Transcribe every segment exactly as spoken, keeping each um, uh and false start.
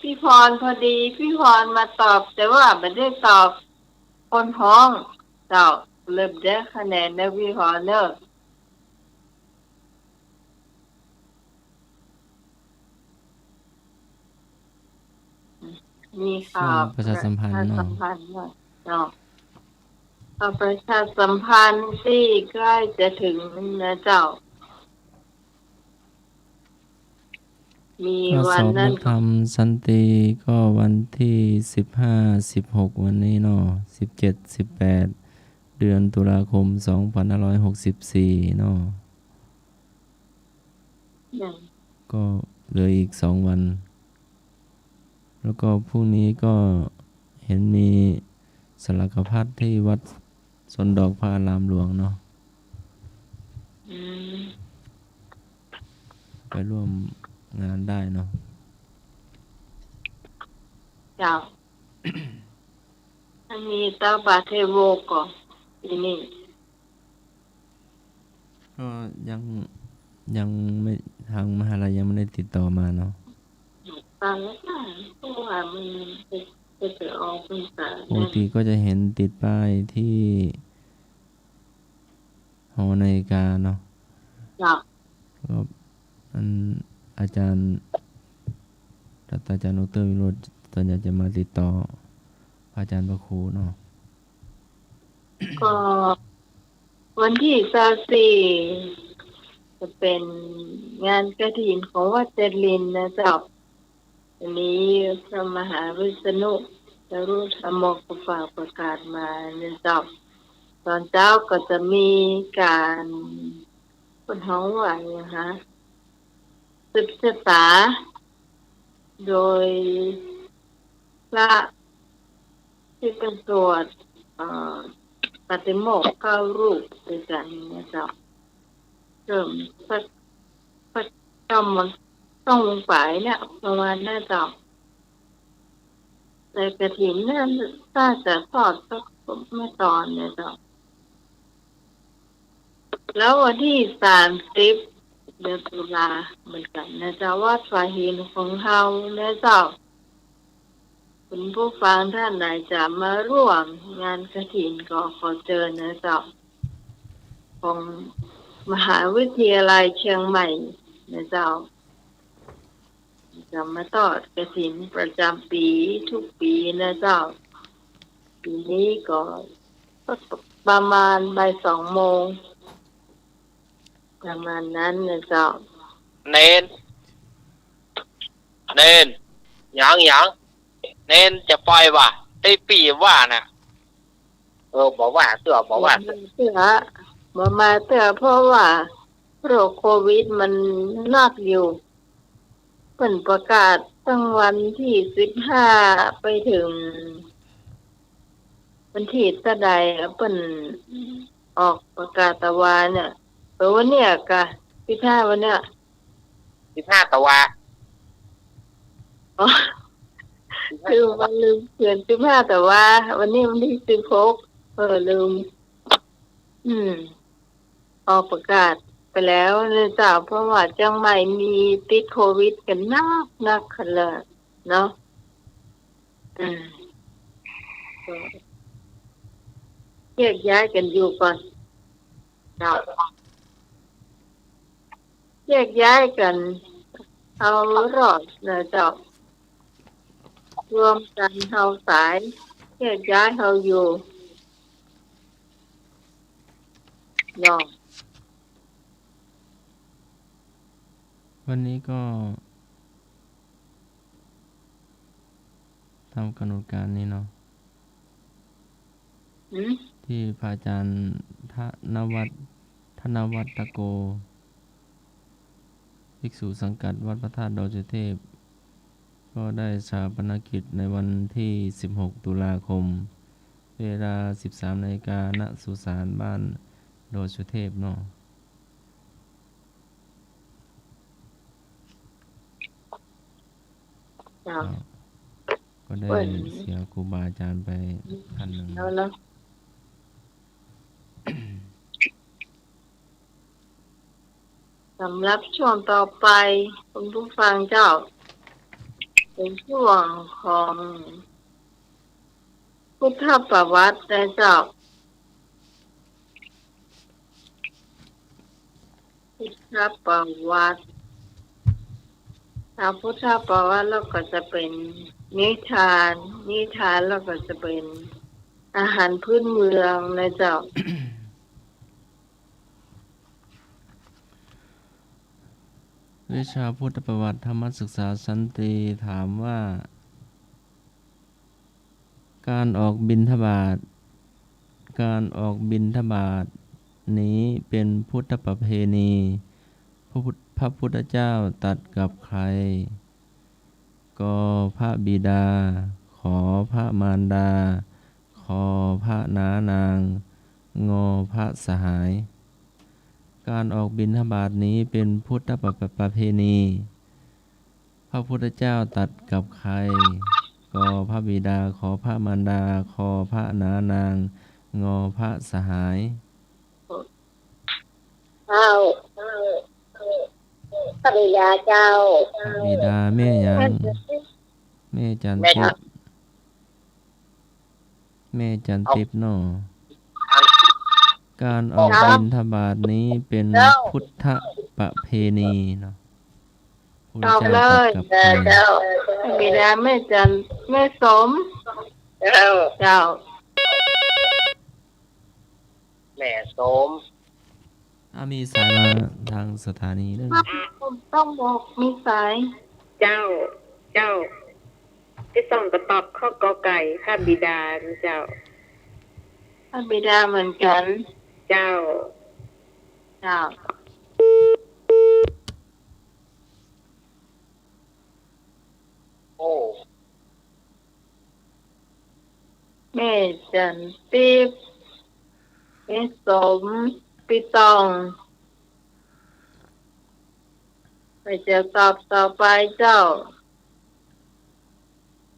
พี่พรพอดี พี่พรมาตอบ แต่ว่าบ่ได้ตอบคนฮ้อง เจ้า เริ่มได้คะแนนนะพี่พรเนอะ มีข่าว ช่วงประชาสัมพันธ์เนาะ ประชาสัมพันธ์เนาะ เนาะ ข่าวประชาสัมพันธ์ตี้ใก้จะเถิงนะเจ้า มีวันนั้นก็ ก็สอบนักธรรมสันติก็วันตี้สิบห้า สิบหก วันนี้เนาะ สิบเจ็ด สิบแปด เดือนตุลาคม สองพันห้าร้อยหกสิบสี่ เนาะ จ้ะ ก็เหลืออีกสองวัน แล้วก็พรุ่งนี้ก็เห็นมีสลากพัดที่วัดสวนดอกพระอารามหลวงเนาะ อืม ไปร่วมงานได้เนาะ เจ้า อันนี้เต้าบาเทโวก็ ปีนี้ ก็ยัง ยังไม่ ทางมหาลัยยังไม่ได้ติดต่อมาเนาะ ตอนแรกน่ะ เพราะว่ามันจะ จะ จะออกพรรษา ปกติก็จะเห็นติดป้ายที่หอนาฬิกาเนาะ จ้ะ ก็อันอาจารย์ ศาสตราจารย์ดอกเตอร์วิโรจน์ ส่วนใหญ่จะมาติดต่อพระอาจารย์พระครูเนาะ ก็วันตี้ซาวสี่ จะเป๋นงานกฐินของวัดเจริญนะเจ้า อันนี้พระมหาวิษณุจารุธรรมโมก็ฝากประกาศมานะเจ้า ตอนเจ๊าก็จะมีก๋าน เปิ้นฮ้องว่าอะหยังฮะ สืบชะตา โดยพระตี้เปิ้นสวด เอ่อ ปาติโมกข์เก้ารูปตวยกั๋นนะเจ้า เริ่มสัก สัก เก้าโมง เก้าโมงป๋ายเนี่ย ประมาณนั้นเจ้า แต่กฐินเนี่ย น่าจะทอดสักเมื่อตอนเนี่ยเจ้า แล้ววันตี้สามสิบ เดือนตุลาเหมือนกั๋นนะเจ้า วัดฝายหินของเฮานะเจ้า คุณผู้ฟังท่านใดจะมาร่วมงานกฐินก็ขอเจิญนะเจ้า ของมหาวิทยาลัยเชียงใหม่นะเจ้า จะมาทอดกฐินประจ๋ำปี๋ทุกปี๋นะเจ้า ปี๋นี้ก็สักประมาณบ่ายสองโมง ประมาณนั้นนะเจ้า เณร เณร หยัง หยัง เณรจะปล่อยว่า ตี้ปี้ว่าน่ะ เออ บ่ว่าเตื้อ บ่ว่าเตื้อ บ่มาเตื้อ บ่มาเตื้อ เพราะว่าโรคโควิดมันหนักอยู่ เปิ้นประกาศตั้งวันตี้สิบห้า ไปเถิงวันตี้เต้าใด เปิ้นออกประกาศตะวาเนี่ย เออ วันเนี้ยกะ สิบห้า วันเนี้ย สิบห้า ตะวา อ๋อ สิบห้า ลืมวัน ลืมเขียน สิบห้า ตะวา วันนี้วันตี้สิบหก เออ ลืม อืม ออกประกาศไปแล้วนะเจ้า เพราะว่าเจียงใหม่มีติดโควิดกั๋นนักนักขนาดเนาะ อืม ก็แยกย้ายกั๋นอยู่ก่อน เจ้า แยกย้ายกั๋น เอารอดนะเจ้า รวมกั๋นเฮาต๋าย แยกย้ายเฮาอยู่ เนาะ วันนี้ก็ต๋ามก๋ำหนดก๋านนี้เนาะ หืม ตี้พระอาจ๋ารย์ธนวัฒน์ ธนวัฒน์ตะโก ภิกษุสังกัดวัดพระธาตุดอยสุเทพ ก็ได้ฌาปนกิจในวันตี้สิบหก ตุลาคม เวลาสิบสามนาฬิกา ณ สุสานบ้านดอยสุเทพเนาะ เจ้า ก็ได้ เปิ้น เสียครูบาอาจ๋ารย์ไปต้านนึ่ง แล้วเนาะ สำหรับช่วงต่อไป คุณผู้ฟังเจ้า ในช่วงของพุทธประวัตินะเจ้า พุทธประวัติ ถ้าพุทธประวัติแล้วก็จะเป๋นนิทาน นิทานแล้วก็จะเป๋นอาหารพื้นเมืองนะเจ้า วิชาพุทธประวัติธรรมศึกษาชั้นตรีถามว่า ก๋านออกบิณฑบาต ก๋านออกบิณฑบาตนี้เป๋นพุทธประเพณี พระพุทธ พระพุทธเจ้าตรัสกับใคร ก พระบิดา ข พระมารดา ข พระน้านาง ง พระสหาย ก๋านออกบิณฑบาตนี้เป๋นพุทธประ ประเพณี พระพุทธเจ้าตรัสกับใคร ก พระบิดา ข พระมารดา ข พระน้านาง ง พระสหาย เจ้า พระบิดาเจ้า พระบิดาแม่หยัง แม่จันทร์ แม่จันทร์ ติ๊บ แม่จันทร์ติ๊บเนาะ ก๋านออกบิณฑบาตนี้เป๋นพุทธประเพณีเนาะ พุทธเจ้าตรัสกับใคร เจ้า บิดาแม่จันทร์ แม่สม เจ้า เจ้า แม่สม อ่ะ มีสายมาทางสถานีเด้อ ต้องบอกมีสาย เจ้า เจ้า ตี้สองก็ตอบข้อ ก ไก่ พระบิดานะเจ้า พระบิดาเหมือนกั๋น เจ้า เจ้า โอ้ แม่จันทร์ติ๊บ แม่สม ปี้ต้อง ใผจะตอบต่อไปเจ้า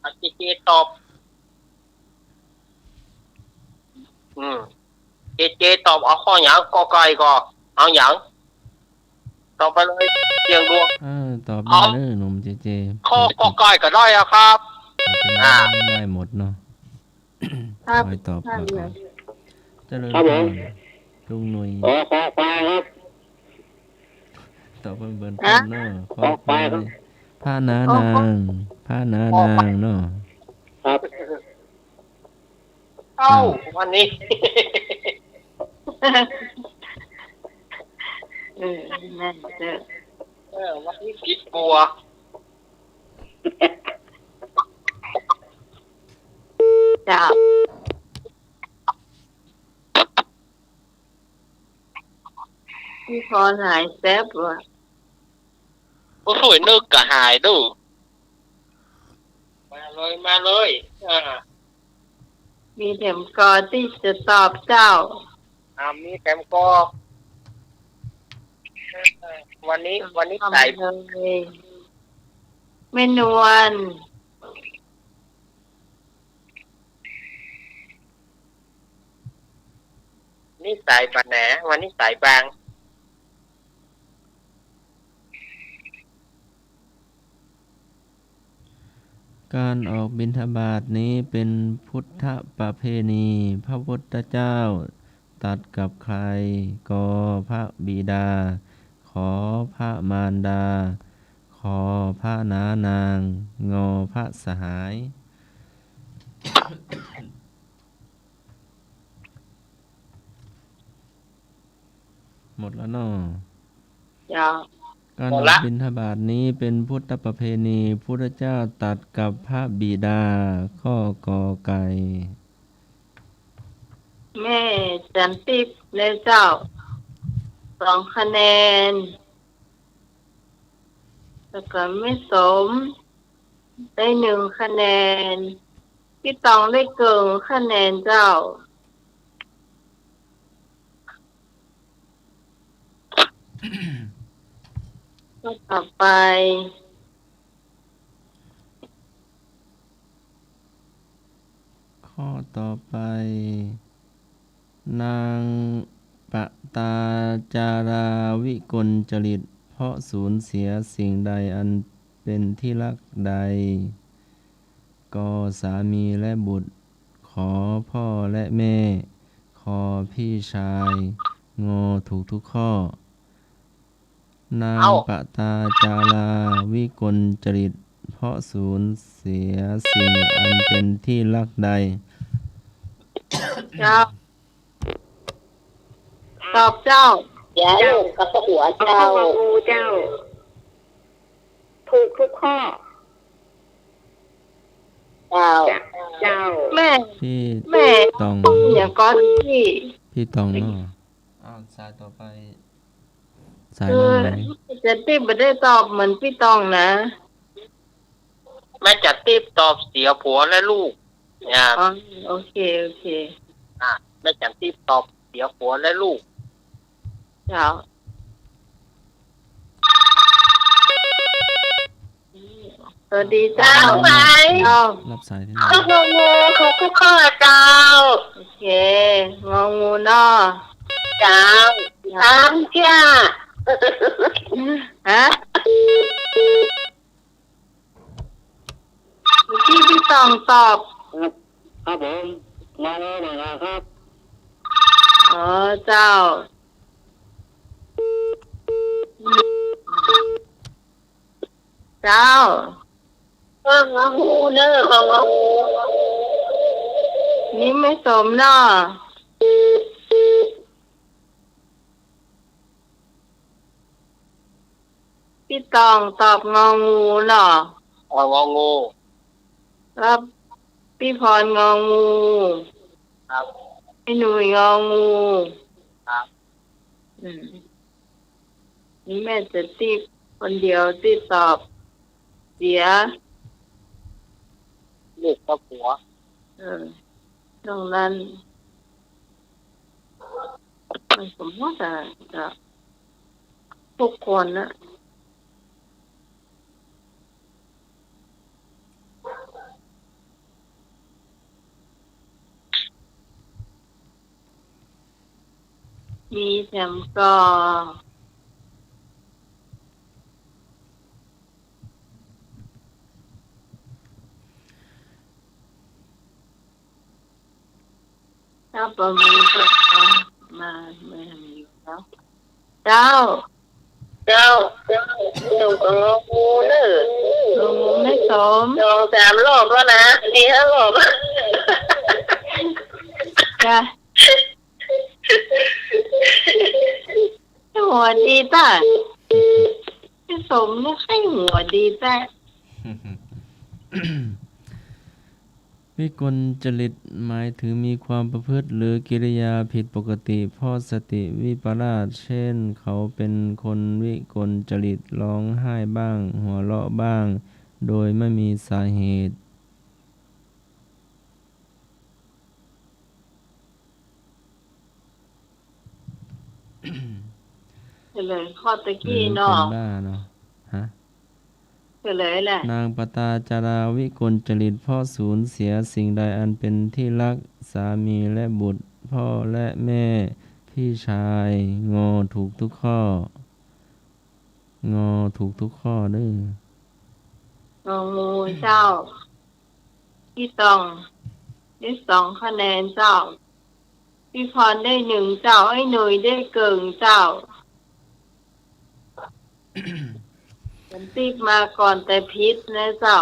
อ่ะ เจเจตอบ อืม เจเจตอบเอาข้อหยัง ก ไก่ ก่อ เอาหยัง ตอบไปเลย เสี่ยงดวง เออ ตอบได้เด้อ หนุ่มเจเจ ข้อ ก ไก่ ก็ได้อะครับ เอาเป็น อ่า ได้หมดเนาะ ครับ คอยตอบ ครับ มาก่อน เจริญ ครับผม พร ลุงหนุ่ย อ๋อ คอควายครับ ตอบเปิ้นๆ ฮะ เนาะ คอควาย คอควายครับ พระน้านาง พระน้านางเนาะ ครับ เอ้า วันนี้ เออ นั่นเจ้า เออ วันนี้ผิดกั๋ว เจ้า พี่พรหายแซบว่ะ ผู้ช่วยนึกก็หายดู มาเลย มาเลย อ่า มีแถมกอตี้จะตอบเจ้า อ่า มีแถมกอ วันนี้ วันนี้ ตอบ ใส่ เลย แม่นวล นิสัยปะแหน วันนี้สายบาง ก๋านออกบิณฑบาตนี้เป๋นพุทธประเพณี พระพุทธเจ้าตรัสกับใคร ก พระบิดา ข พระมารดา ข พระน้านาง ง พระสหาย หมดแล้วเนาะ เจ้า ก๋านออกบิณฑบาตนี้เป๋นพุทธประเพณี พุทธเจ้าตรัสกับพระบิดา ข้อ ก ไก่ แม่จันทร์ติ๊บและเจ้า สองคะแนน แล้วก็แม่สม ได้หนึ่งคะแนน ปี้ตองได้เกิ่งคะแนนเจ้า ข้อต่อไป ข้อต่อไป นางปตาจาราวิกลจริต เพราะสูญเสียสิ่งใดอัน เป็นที่รักใด กอ สามีและบุตร ขอ พ่อและแม่ คอ พี่ชาย งอ ถูกทุกข้อ นาง เอ้า ปตาจาราวิกลจริต เพราะสูญเสียสิ่งอันเป็นที่รักใด เจ้า ตอบเจ้า เดี๋ยว เจ้า กับหัวเจ้า เอาข้อ งอ งู เจ้า ถูกทุกข้อ เจ้า เจ้า แม่ พี่ แม่ ตอง อย่างก่อนพี่ พี่ตองเนาะ อ้าว สายต่อไป สาย คือ มาไหน แม่จันทร์ตี้บ่ได้ตอบเหมือนพี่ตองนะ แม่จันทร์ตี้ตอบเสียผัวและลูก เนี่ย อ๋อ โอเค โอเค อ่ะ แม่จันทร์ตี้ตอบเสียผัวและลูก เจ้า สวัสดีเจ้า เจ้า ไหม เจ้า รับสายที่ไหน งอ งอ ถูกทุกข้อเจ้า โอเค งอ งู เนาะ เจ้า เจ้า สามเจ้า ฮะ เมื่อกี้พี่ตองตอบ ครับ ครับผม มาแล้วนะครับ อ๋อ เจ้า เจ้า เออ งอ งู เนอะ งอ งู นี่แม่สมเนาะ พี่ตองตอบงอ งู เนาะ อ๋อ งอ งู แล้วพี่พร งอ งู ครับ พี่หนุ่ย งอ งู ครับ อืม นี่แม่จันทร์ตี้คนเดียวตี้ตอบเสีย ลูกกับผัว เออ นอกนั้น มันก็หมดอะ จะทุกคนนะ มีแถมก็ ถ้าบ่มีก็เอามา มาให้อยู่แล้ว เจ้า เจ้า หนูก็งอ งู เนอะ งอ งู แม่สม สองสามรอบแล้วนะ สี่ห้ารอบ จ้ะ หัวดีจ้ะ แม่สมเนี่ยใค่หัวดีจ้ะ วิกลจริตหมายถึงมีความประพฤติหรือกิริยาผิดปกติ เพราะสติวิปลาส เช่น เขาเป็นคนวิกลจริต ร้องไห้บ้าง หัวเราะบ้าง โดยไม่มีสาเหตุ เฉลยข้อตะกี้เนาะ เป็นบ้าเนาะ ฮะ เฉลยแหละ นางปตาจาราวิกลจริต เพราะสูญเสียสิ่งใดอันเป็นที่รัก สามีและบุตร พ่อและแม่ พี่ชาย งอ ถูกทุกข้อ งอ ถูกทุกข้อเด้อ งอ งู เจ้า พี่ตองได้สองคะแนนเจ้า พี่พรได้หนึ่งเจ้า ไอ้หนุ่ยได้เกิ่งเจ้า มันติ๊กมาก่อนแต่ผิดนะเจ้า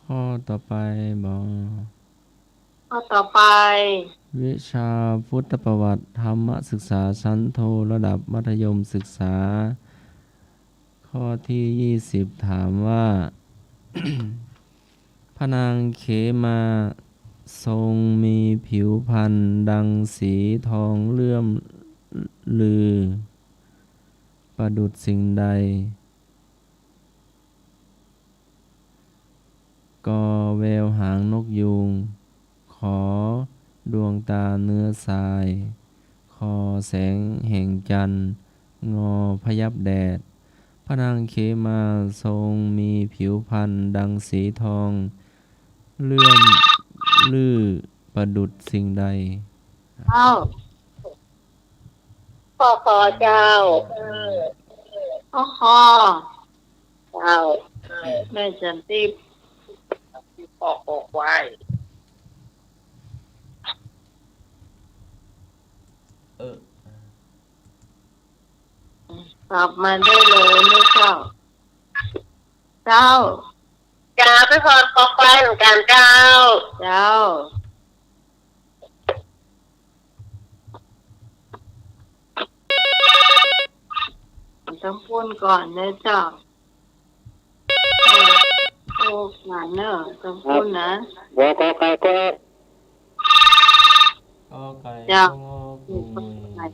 ข้อต่อไปบ่ ข้อต่อไป วิชาพุทธประวัติธรรมศึกษาชั้นโทระดับมัธยมศึกษา ข้อที่ยี่สิบ ถามว่า พระนางเขมาทรงมีผิวพรรณดังสีทองเลื่อมลือ ประดุจสิ่งใด ก แววหางนกยูง ข ดวงตาเนื้อทราย ค แสงแห่งจันทร์ ง พยับแดด พระนางเขมาทรงมีผิวพรรณดังสีทองเลื่อมลือ ประดุจสิ่งใด เจ้า คอ คอเจ้า คอ คอ เจ้า แม่จันทิพย์ คอ คอควาย เออ ตอบมาได้เลยนะเจ้า เจ้า เจ้า พี่พร คอควายเหมือนกันเจ้า เจ้า ต้องพูดก่อนนะเจ้า โอ้ หวานเนอะ ต้องพูดนะ บ ก ไก่ ก็ ก ไก่ เจ้า ก็ งอ กุย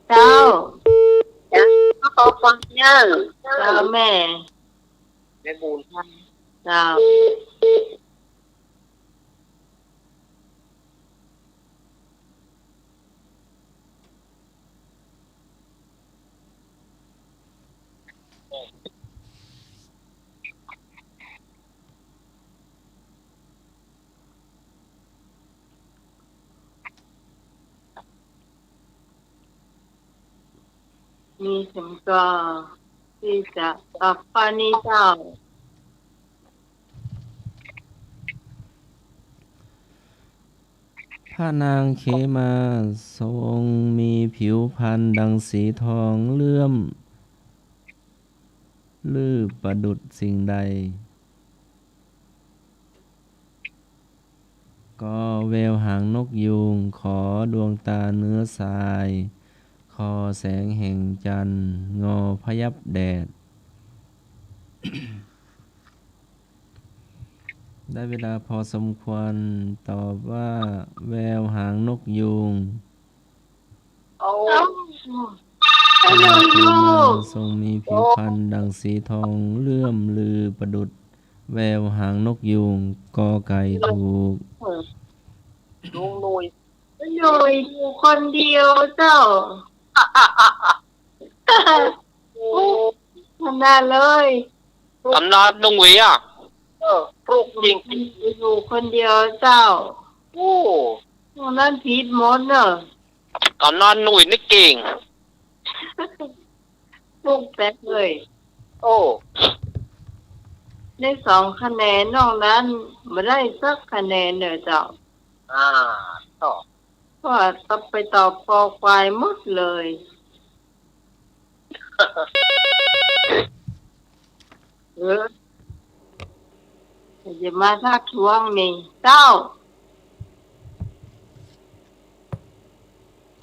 เจ้า เจ้า คอควายเนอะ เจ้าแม่ แม่บุญ เจ้า มีเสียงกอที่จะตอบข้อนี้เจ้า พระนางเขมาทรงมีผิวพรรณดังสีทองเลื่อม ลื่อประดุจสิ่งใด ก แววหางนกยูง ข ดวงตาเนื้อทราย ค แสงแห่งจันทร์ ง พยับแดด ได้เวลาพอสมควร ตอบว่า แววหางนกยูง โอ้ พระนางเขมาทรงมีผิวพรรณดังสีทองเลื่อม ลื่อประดุจแววหางนกยูง ก ไก่ ถูก ลุงหนุ่ย ลุงหนุ่ยอยู่คนเดียวเจ้า โอ้ ขนาดเลย ต๋ำนานลุงหนุ่ยอะ เออ ปลุกจริง อยู่คนเดียวเจ้า โอ้ ตรงนั้นผิดหมดเนอะ ต๋ำนานลุงหนุ่ยนี่เก่ง ปลุกแตกเลย โอ้ ได้สองคะแนน นอกนั้นบ่ได้สักคะแนนเนอะเจ้า อ่า ต่อ ก็ไปตอบคอควายหมดเลย เออ จะมาทักท้วงนี่ เจ้า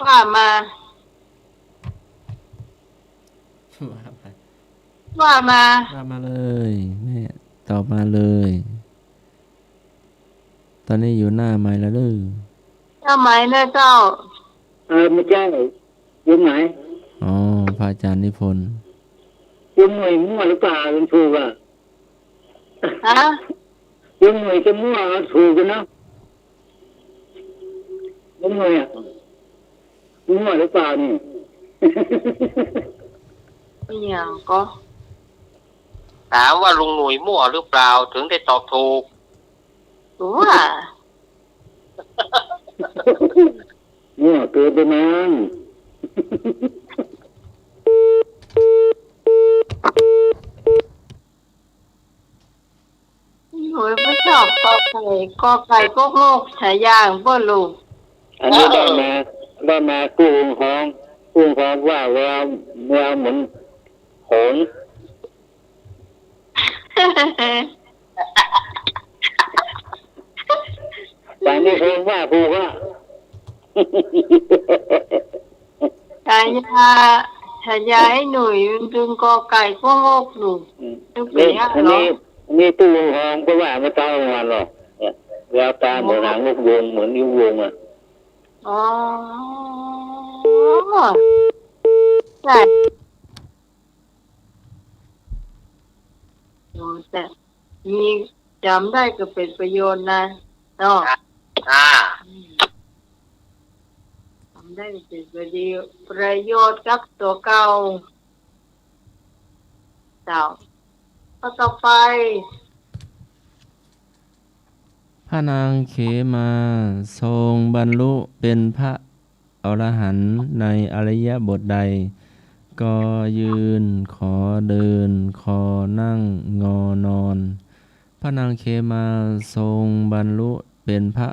ว่ามา ว่ามา ว่ามา ว่ามาเลย แม่ ตอบมาเลย ต๋อนนี้อยู่หน้าไมค์แล้วเด้อ หน้าไมค์นะเจ้า เออ ไม่ใช่ อยู่ไหน อ๋อ พระอาจารย์นิพนธ์ อยู่หน่วยมั่วหรือเปล่า มันถูกอะ ฮะ อยู่หน่วยจะมั่วเอาถูกกันเนาะ อยู่หน่วยอะ มั่วหรือเปล่านี่ อหยังก็ ถามว่าลุงหนุ่ยมั่วหรือเปล่า ถึงได้ตอบถูก ว่า มั่วเกินไปมั้ง หน่วยบ่ชอบกอไก่ กอไก่ก็งก ฉายาบ่ลูก อันนี้ได้มา ได้มากู้ฮวงฮ้อง กู้ฮวงฮ้องว่าแวว แววเหมือนหงส์ แต่นี่คงว่าถูกอะ ฉายา ฉายาไอ้หนุ่ยมันเป็นกอไก่ก็งกอยู่ อืม นึกไปยากเนาะ นี่ นี่ตู้ฮวงฮ้องก็ว่าเมื่อเช้าวันหรอก เนี่ย แววตาเหมือนหางนกยูง เหมือนนกยูงอะ อ๋อ ใช่ โอ้ แต่มีจำได้ก็เป็นประโยชน์นะ เนาะ อ่า อืม จำได้ก็เป็นประโยชน์ ประโยชน์กับตั๋วเก่า เจ้า ข้อต่อไป พระนางเขมาทรงบรรลุเป็นพระ อรหันต์ในอริยบทใด กอยืน ขอเดิน คอนั่ง งอนอน พระนางเขมาทรงบรรลุเป็นพระ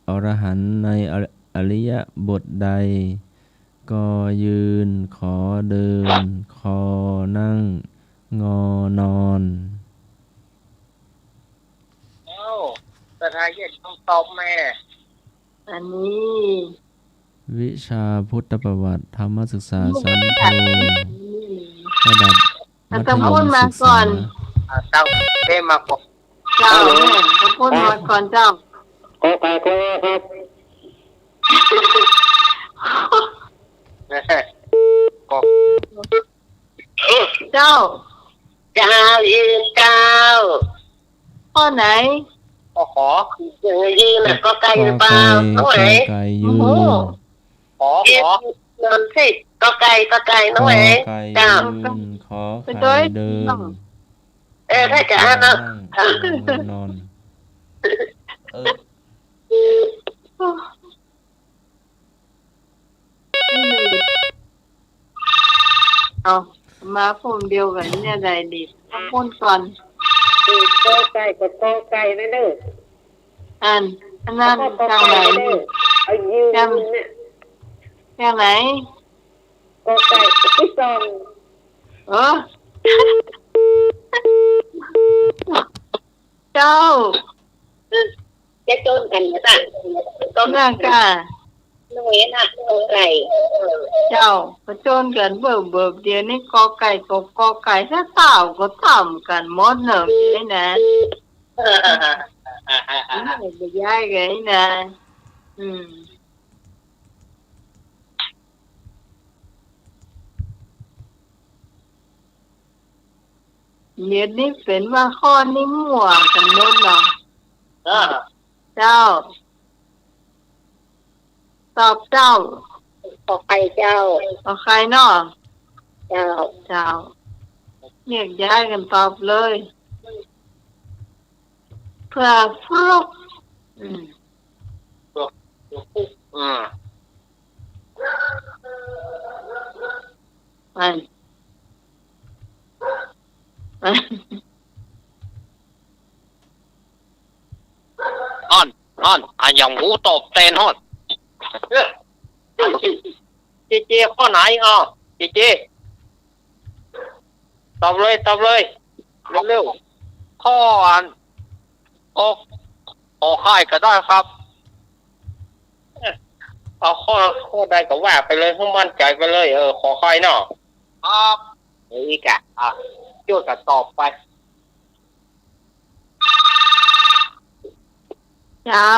อรหันต์ในอริยบทใด กอยืน ขอเดิน คอนั่ง งอนอน เอ้า ศรัทธาญาติโยมตอบแม่ อันนี้ วิชาพุทธประวัติ ธรรมศึกษา ไม่ ชั้นโท ไม่ ระดับ อ่ะ มัธยม ตะพูนมา ศึกษา ก่อน อ่ะ ตะพูนมาก่อน เจ้า ฮัลโหล แม่ ตะพูนมาก่อนเจ้า กอไก่ กอครับ กอ เจ้า เจ้า ยืนเจ้า ข้อไหน ข้อขอ ยืนน่ะ กอไก่หรือเปล่า กอไก่ ข้อไหน กอไก่ ยืน โอ้โห ขอ ยืน ขอ นอนสิ กอไก่ กอไก่ น้องแหวง กอไก่ เจ้า ยืน ขอไข่ เดิน เออ ถ้าจะอ่านนะ นั่ง นอน เออ เอา มาพร้อมเดียวกั๋นเนี่ย ได้ดี เอาพูดก่อน เออ กอไก่กับกอไก่นะเด้อ อัน อันนั้น แล้วก็กอไก่ ตางไหน เด้อ เอายืน ตาง เนี่ย ตางไหน กอไก่ ตี้สอง เออ เจ้า จะโจนกั๋นนะจ๊ะ ก็ นั่นก่ะ หน่วยนะ กอไก่ เจ้า ก็โจนกั๋นเบิ่มๆ เดี๋ยวนี้กอไก่ กอ กอไก่ ถ้าสาวก็ต๋ามกั๋นหมดเนาะ นี่นะ เออ เออ เออ เออ เออ เออ ไม่ย้ายกั๋นนี่นะ อืม เดี๋ยวนี้เป๋นว่าข้อนี้มั่วกั๋นหมดเนาะ อ่า เจ้า ตอบเจ้า ขอไข่เจ้า ขอไข่เนาะ เจ้า เจ้า แยกย้ายกั๋นตอบเลย เผื่อฟลุก อืม ฟลุก อืม อัน อัน อัน อัน อัน อย่างหมูตอบแตนฮอด เออ เจเจ ข้อไหน อ้อ เจเจ ตอบเลย ตอบเลย เร็วๆ ข้ออัน ขอ ขอไข่ก็ได้ครับ เอาข้อ ข้อใดก็ว่าไปเลย ให้มั่นใจ๋ไปเลย เออ ขอไข่เนาะ ครับ เดี๋ยวอีกอ่ะ อ่ะ โจ้กั๋นตอบไป เจ้า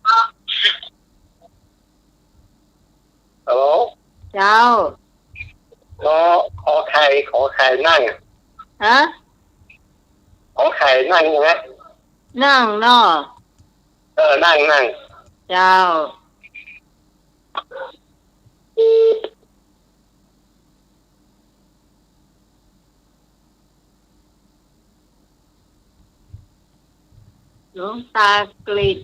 ฮัลโหล เจ้า ขอ ขอไข่ ขอไข่นั่ง ฮะ ขอไข่นั่งใช่ไหม นั่งเนาะ เออ นั่ง นั่ง เจ้า หลวงตากฤษ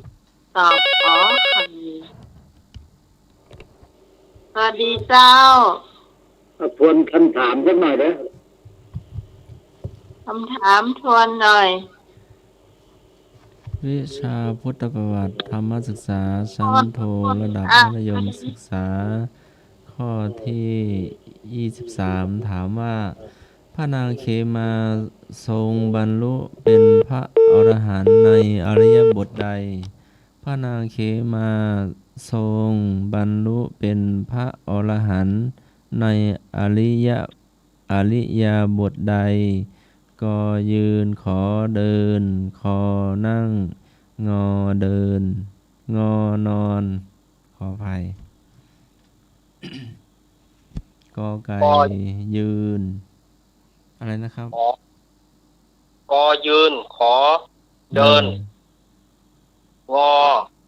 ตอบขอไข่ สวัสดีเจ้า อ่ะ ทวนคำถามสักหน่อยเด้อ คำถามทวนหน่อย วิชาพุทธประวัติ ธรรมศึกษา ชั้นโท ระดับ อ่ะ มัธยมศึกษา ข้อตี้ยี่สิบสาม ถามว่า พระนางเขมาทรงบรรลุเป็นพระอรหันต์ในอริยบทใด พระนางเขมาทรงบรรลุเป็นพระอรหันต์ในอริย อริยบทใด กอยืน ขอเดิน คอนั่ง งอเดิน งอนอน ขออภัย กอไก่ กอ ยืน อะไรนะครับ ขอ กอยืน ขอเดิน เดิน งอ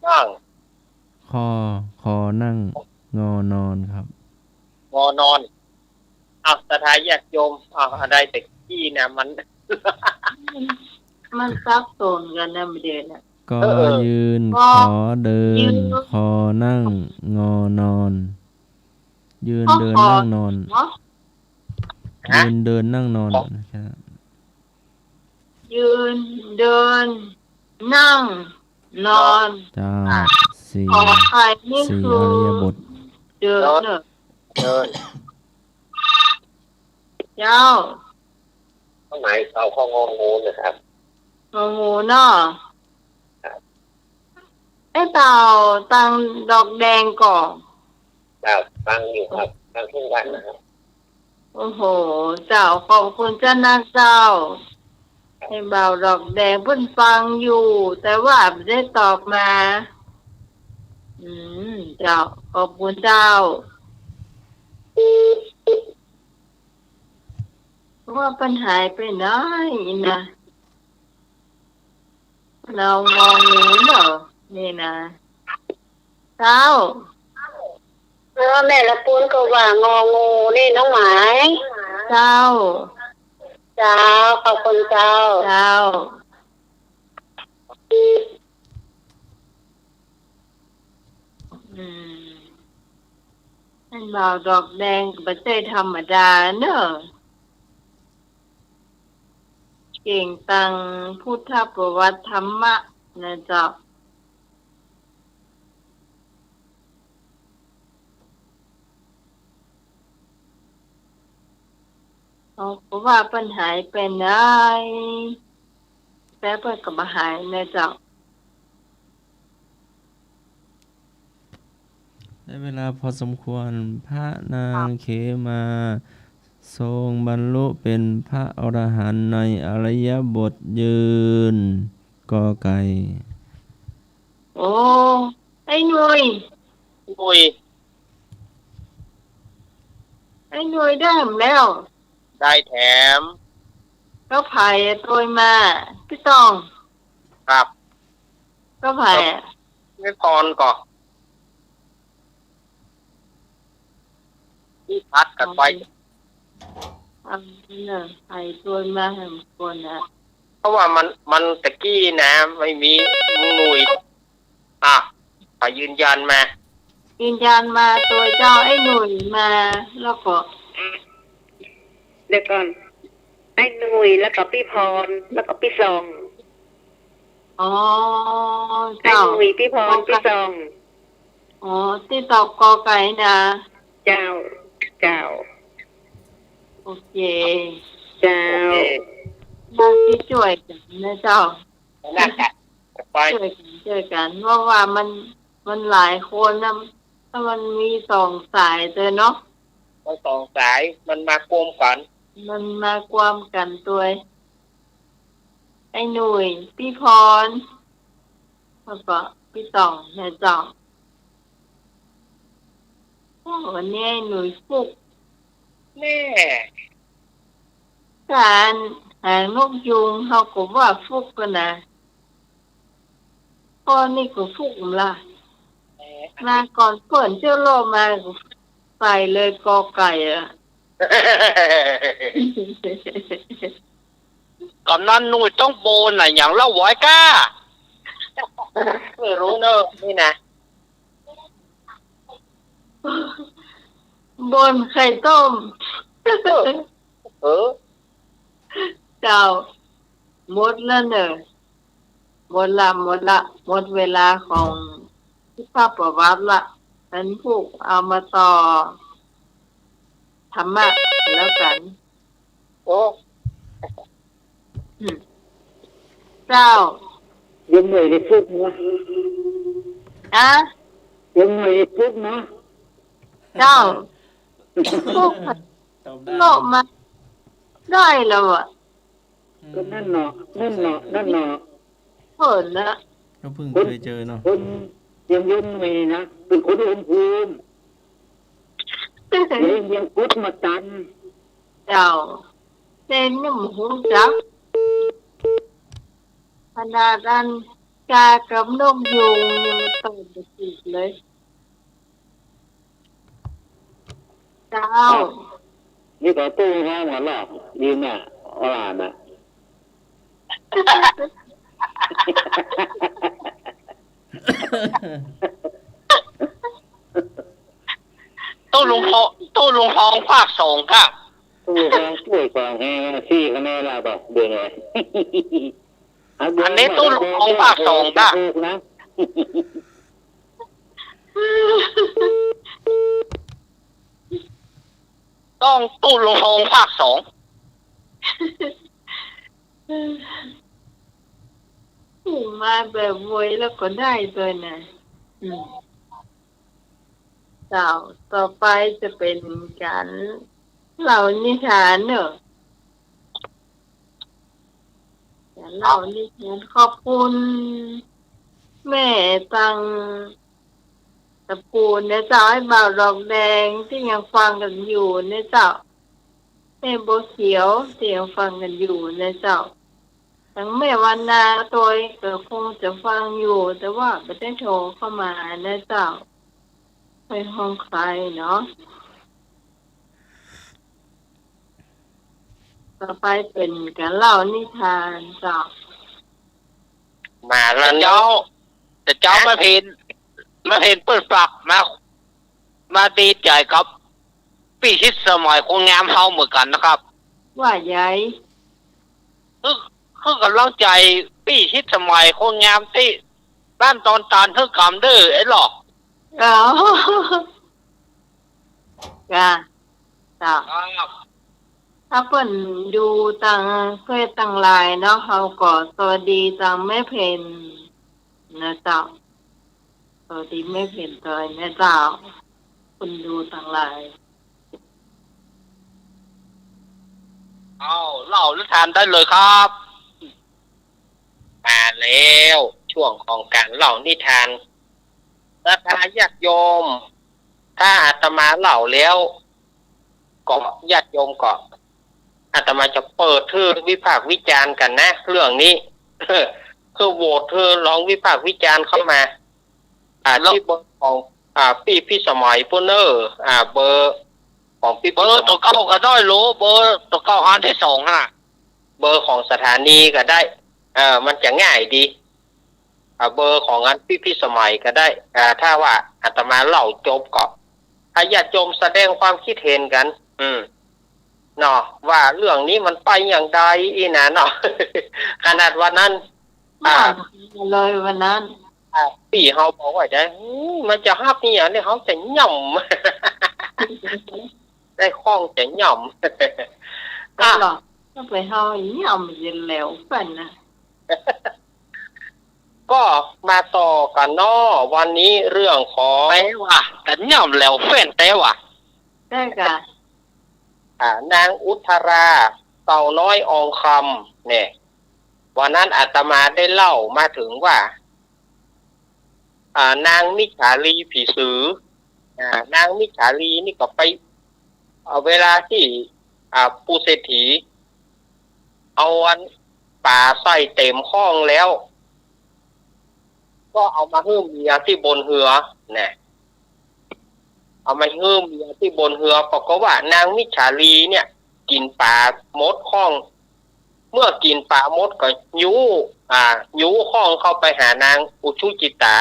นั่ง คอ คอนั่ง งอนอนครับ งอนอน อ้าว ศรัทธาญาติโยม อ้าว อะไรแต่กี้นะ มัน มันสับสนกั๋นนะ ประเดี๋ยวนี้ กอ เออ ยืน กอ ขอเดิน ยืน คอนั่ง งอนอน ยืนเดินนั่งนอน เนาะ ยืนเดินนั่งนอนนะครับ ยืนเดินนั่งนอน เจ้า สี่ ขอไข่นี่ สี่ คือ อริยบท เดินเนอะ เดิน เจ้า ความหมายเอาข้ององูนะครับ งองูเนาะ ครับ ไอ้เต่าตังดอกแดงก่อ ครับ ฟังอยู่ครับ ฟังทุกวันนะครับ โอ้โห เจ้า ขอบคุณเจ้านะเจ้า ไอ้บ่าวดอกแดงเปิ้นฟังอยู่ แต่ว่าบ่ได้ตอบมา อืม เจ้า ขอบคุณเจ้า ว่าเปิ้นหายไปไหนนะ เฮางองูเหรอ นี่นะ เจ้า เออ แม่ละปูนก็ว่างองูนี่น้องหมาย เจ้า เจ้า ขอบคุณเจ้า เจ้า อืม ไอ้บ่าวดอกแดงก็บ่ใจ้ธรรมดาเนอะ เก่งตังพุทธประวัติธรรมะนะเจ้า เขาก็ว่าเปิ้นหายไปไหน แต่เปิ้นก็บ่หายนะเจ้า ได้เวลาพอสมควร พระนางเขมา ทรงบรรลุเป็นพระอรหันต์ในอริยบทยืน กอไก่ โอ้ ไอ้หนุ่ย หนุ่ย ไอ้หนุ่ยได้แหมแล้ว ได้แถม ก็ใผโตยมา ปี้ต้อง ครับ ก็ใผ ก็ ไม่พรก่อ ปี้พัดกั๋นไป เอาเนอะ ใผโตยมาแหมก่อนนะ เพราะว่ามัน มันตะกี้นะ ไม่มีหนุ่ย อ่ะ ขอยืนยันมา ยืนยันมาโตยเจ้า ไอ้หนุ่ยมา แล้วก็ เดี๋ยวก่อน ไอ้หนุ่ย แล้วก็ปี้พร แล้วก็ปี้ส่อง อ๋อ ไอ้หนุ่ย เจ้า ปี้พร กอไก่ ปี้ส่อง อ๋อ ตี้ตอบกอไก่นะ เจ้า เจ้า โอเค เจ้า โอเค มาตี้จ้วยกั๋นนะเจ้า นั่นแหละ ไป จ้วยกั๋น จ้วยกั๋น เพราะว่ามัน มันหลายคนนะ ถ้ามันมีสองสายเตยเนาะ มันสองสาย มันมากวมกั๋น มันมากวมกั๋นตวย ไอ้หนุ่ย ปี้พร แล้วก็ปี้ต้องนะเจ้า โอ้ วันนี้ไอ้หนุ่ยฟุก แน่ ก๋านหางนกยูงเฮาก็ว่าฟุกกั๋นนะ ข้อนี้ก็ฟุกละ เอ๊ะ มาก่อนเปิ้นเจ้าโลกมาก็ไปเลยกอไก่อะ กำนันหนุ่ยต้องโบนน่ะ อย่างเล่าหวอยก้า ไม่รู้เนอะ นี่นะ โบนไข่ต้ม เออ เจ้า หมดแล้วเนอะ หมดละ หมดละ หมดเวลาของพุทธประวัติละ อันผู้เอามาต่อธรรมะแล้วกั๋น โอ้ อืม เจ้า ยังหน่วยในพุทธเนาะ อะ ยังหน่วยในพุทธเนาะ เจ้า พุทธ ตอบได้ โลกมาได้แล้วอะ อืม ก็นั่นเนาะ นั่นเนาะ นั่นเนาะ เปิ้นนะ ก็เพิ่งเคยเจอเนาะ คนยังยนต์ใหม่นะ เปิ้นคนอุณหภูมิ ยัง ยังกดมาตัน เจ้า เต้นยังบ่ฮู้จัก ขนาดอันกากับนกยูงยังตอบบ่ถูกเลย เจ้า นี่ก็ตู้ห้องหมดละ ดีน่ะ อ่อนน่ะ ตู้ลุงทอง ตู้ลุงทองภาคสองครับ ตู้ลุงทอง ตู้สองแฮงนะ สี่คะแนนแล้วบ่ เดี๋ยวนี้ อันนี้ตู้ลุงทองภาคสองครับ ถูกนะ ต้องตู้ลุงทองภาคสอง มาแบบโวยแล้วก็ได้ด้วยนะ อืม เจ้า ต่อไปจะเป๋นก๋านเล่านิทานเนาะ ก๋านเล่านิทาน ขอบคุณแม่ตังตระกู๋นนะเจ้า ไอ้บ่าวดอกแดงตี้ยังฟังกั๋นอยู่นะเจ้า แม่บัวเขียวตี้ยังฟังกั๋นอยู่นะเจ้า ตังแม่วรรณาตวยก็คงจะฟังอยู่ แต่ว่าบ่ได้โทรเข้ามานะเจ้า ไปห้องใครเนาะ ต่อไปเป๋นก๋านเล่านิทานเจ้า มาแล้วเนาะ เจ้า แต่เจ้า ฮะ แม่เพ็ญ แม่เพ็ญเปิ้นฝากมา มาดีใจ๋กับปี้ชิดสมัยคนงามเฮาเหมือนกั๋นนะครับ ว่าใหญ่ คือ คือกำลังใจ๋ปี้ชิดสมัยคนงามตี้บ้านดอนตาลหื้อกำเด้อไอ้หลอ อ๋อ จ้ะ จ้ะ ครับ ถ้าเปิ้นอยู่ตางเฟซตางไลน์เนาะ เฮาก็สวัสดีตางแม่เพ็ญนะเจ้า สวัสดีแม่เพ็ญตวยนะเจ้า คนดูตางไลน์ เอา เล่านิทานได้เลยครับ มาแล้ว ช่วงของก๋านเล่านิทาน ศรัทธาญาติโยม ถ้าอาตมาเล่าแล้ว ก็ญาติโยมก็ อาตมาจะเปิดหื้อวิพากษ์วิจารณ์กั๋นนะ เรื่องนี้ คือโหวตหื้อลองวิพากษ์วิจารณ์เข้ามา อ่า แล้ว ตี้เบอร์ของ อ่า ปี้พิสมัยปุ้นเน่อ อ่า เบอร์ของปี้พิสมัย เบอร์ตั๋วเก่าก็ได้โหล เบอร์ตั๋วเก่าอันตี้สองหั้นน่ะ เบอร์ของสถานีก็ได้ เออ มันจะง่ายดี อ่า เบอร์ของอันปี้พิสมัยก็ได้ อ่า ถ้าว่าอาตมาเล่าจบก็ ให้ญาติโยมแสดงความคิดเห็นกั๋น อืม เนาะ ว่าเรื่องนี้มันไปอย่างใดอี้นะเนาะ ขนาดวันนั้น อ่า มาเลยวันนั้น อ่า ปี้เฮาบอกว่าจะ อืม มันจะฮับนี่อย่างนี้ เฮาจะย่ำ ได้ข้องจะย่ำ อ่ะ ก็หรอ ก็ไปเฮาย่ำเย็นแล้วเปิ้นนะ ก็มาต่อกั๋นเนาะ วันนี้เรื่องของ แต๊ว่ะ กั๋นย่ำแล้วเฟ้นแต๊ว่ะ ใจ้ก่ะ อ่า นางอุทรา เต่าน้อยอองคำ เนี่ย วันนั้นอาตมาได้เล่ามาเถิงว่า อ่า นางมิจฉาลีผีสือ อ่า นางมิจฉาลีนี่ก็ไป อ่า เวลาตี้ อ่า ปู่เศรษฐี เอาอันป๋าใส่เต๋มข้องแล้ว ก็เอามาหื้อเมียตี้บนเฮือ นะ เอามาหื้อเมียตี้บนเฮือ ปรากฏว่านางมิจฉาลีเนี่ย กิ๋นป๋าหมดข้อง เมื่อกิ๋นป๋าหมดก็ยู้ อ่า ยู้ข้องเข้าไปหานางอุชุจิตตา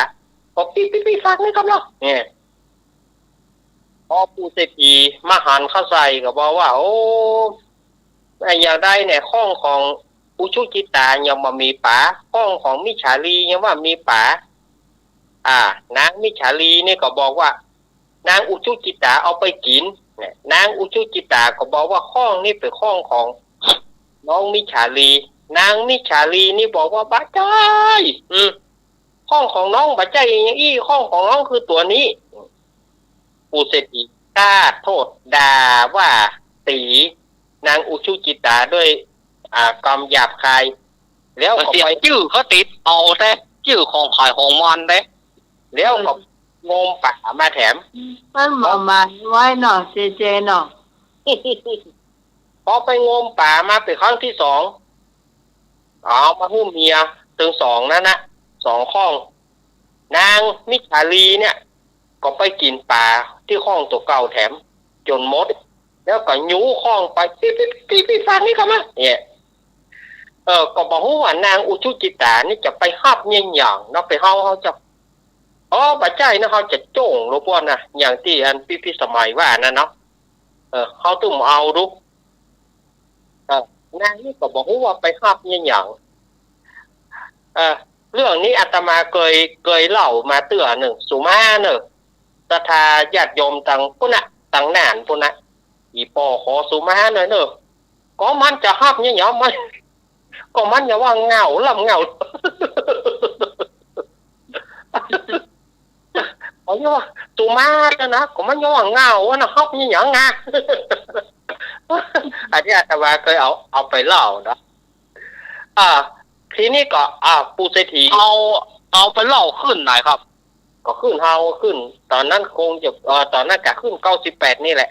ก็ปิ๊บปิ๊บปิ๊บ ฟังนี่ก่อนเนาะ เนี่ย พอปู่เศรษฐีมาหันเข้าใส่ก็บอกว่า โอ้ ไอ้อย่างใดเนี่ย ข้องของอุชุจิตตายังบ่มีป๋า ข้องของมิจฉาลียังว่ามีป๋า อ่า นางมิจฉาลีนี่ก็บอกว่า นางอุชุจิตตาเอาไปกิ๋น เนี่ย นางอุชุจิตตาก็บอกว่าข้องนี่เป๋นข้องของน้องมิจฉาลี นางมิจฉาลีนี่บอกว่าบ่ใจ้ อืม ข้องของน้องบ่ใจ้อย่างอี้ ข้องของน้องคือตั๋วนี้ ปู่เศรษฐีกล้าโต้ษด่าว่าตี๋นางอุชุจิตตาด้วย อ่า กำหยาบคาย แล้วก็ไป เสียจื้อเขาติดเอาแต๊ จื้อของใผของมันแต๊ แล้วก็งมป๋ามาแถม มันบ่หมายไว้เนาะ เจเจเนาะ พอไปงมป๋ามาเป๋นครั้งตี้สอง เอามาหื้อเมียตึงสองนั้นนะ สองข้อง นางมิจฉาลีเนี่ย ก็ไปกิ๋นป๋าตี้ข้องตั๋วเก่าแถม จ๋นหมด แล้วก็ยู้ข้องไป ปิ๊บปิ๊บปิ๊บปิ๊บ ฟังนี่ก่อนนะ เนี่ย เออ ก็บ่ฮู้ว่านางอุชุจิตตานี่จะไปฮับเยียะหยังเนาะ ไปเฮา เฮาจะ อ๋อ บ่ใจ้นะ เฮาจะโจ้งลวงป้วนนะ อย่างตี้อันพิพิธสมัยว่านั่นเนาะ เออ เฮาตึงเอาดู เออ นางนี่ก็บ่ฮู้ว่าไปฮับอะหยัง เออ เรื่องนี้อาตมาเกย เกยเล่ามาเตื้อนึ่ง สุมาเน่อ ศรัทธาญาติโยมตังปุ้นนะ ตังน่านปุ้นนะ อี่ป้อขอสุมาหน่อยเน่อ ก็มันจะฮับอะหยัง มัน ก็มันอย่าว่าเหง้าล่ำเหง้า เขาเรียกว่าสุมาแล้วนะ ก็มันอย่าว่าเหง้าอะนะ ฮับอะหยังอะ อันนี้อาตมาเกยเอา เอาไปเล่านะ อ่า ทีนี้ก็ อ่า ปู่เศรษฐี เอา เอาไปเล่าขึ้นไหนครับ ก็ขึ้นเฮาขึ้น ต๋อนนั้นคงจะ เอ่อ ต๋อนนั้นก็ขึ้นเก้าสิบแปดนี่แหละ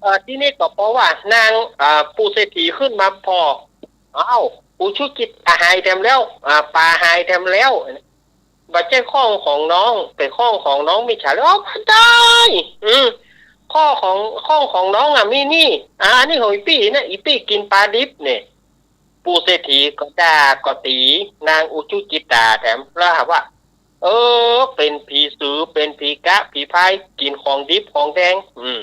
เอ่อ ทีนี้ก็เพราะว่านาง อ่า ปู่เศรษฐีขึ้นมาผ่อ อ้าว อุชุจิตาหายแถมแล้ว อ่า ป๋าหายแถมแล้ว บ่ใจ้ข้องของน้อง เป๋นข้องของน้องมิจฉา อ้าว บ่ใจ้ อืม ข้องของ ข้องของน้องอะมีนี่ อ่า อันนี้ของอี่ปี้นะ อี่ปี้กิ๋นป๋าดิบเนี่ย ปู่เศรษฐีก็ด่าก็ตี๋นางอุชุจิตาแถม แล้วหาว่า เออ เป๋นผีสือ เป๋นผีกะ ผีพาย กิ๋นของดิบของแดง อืม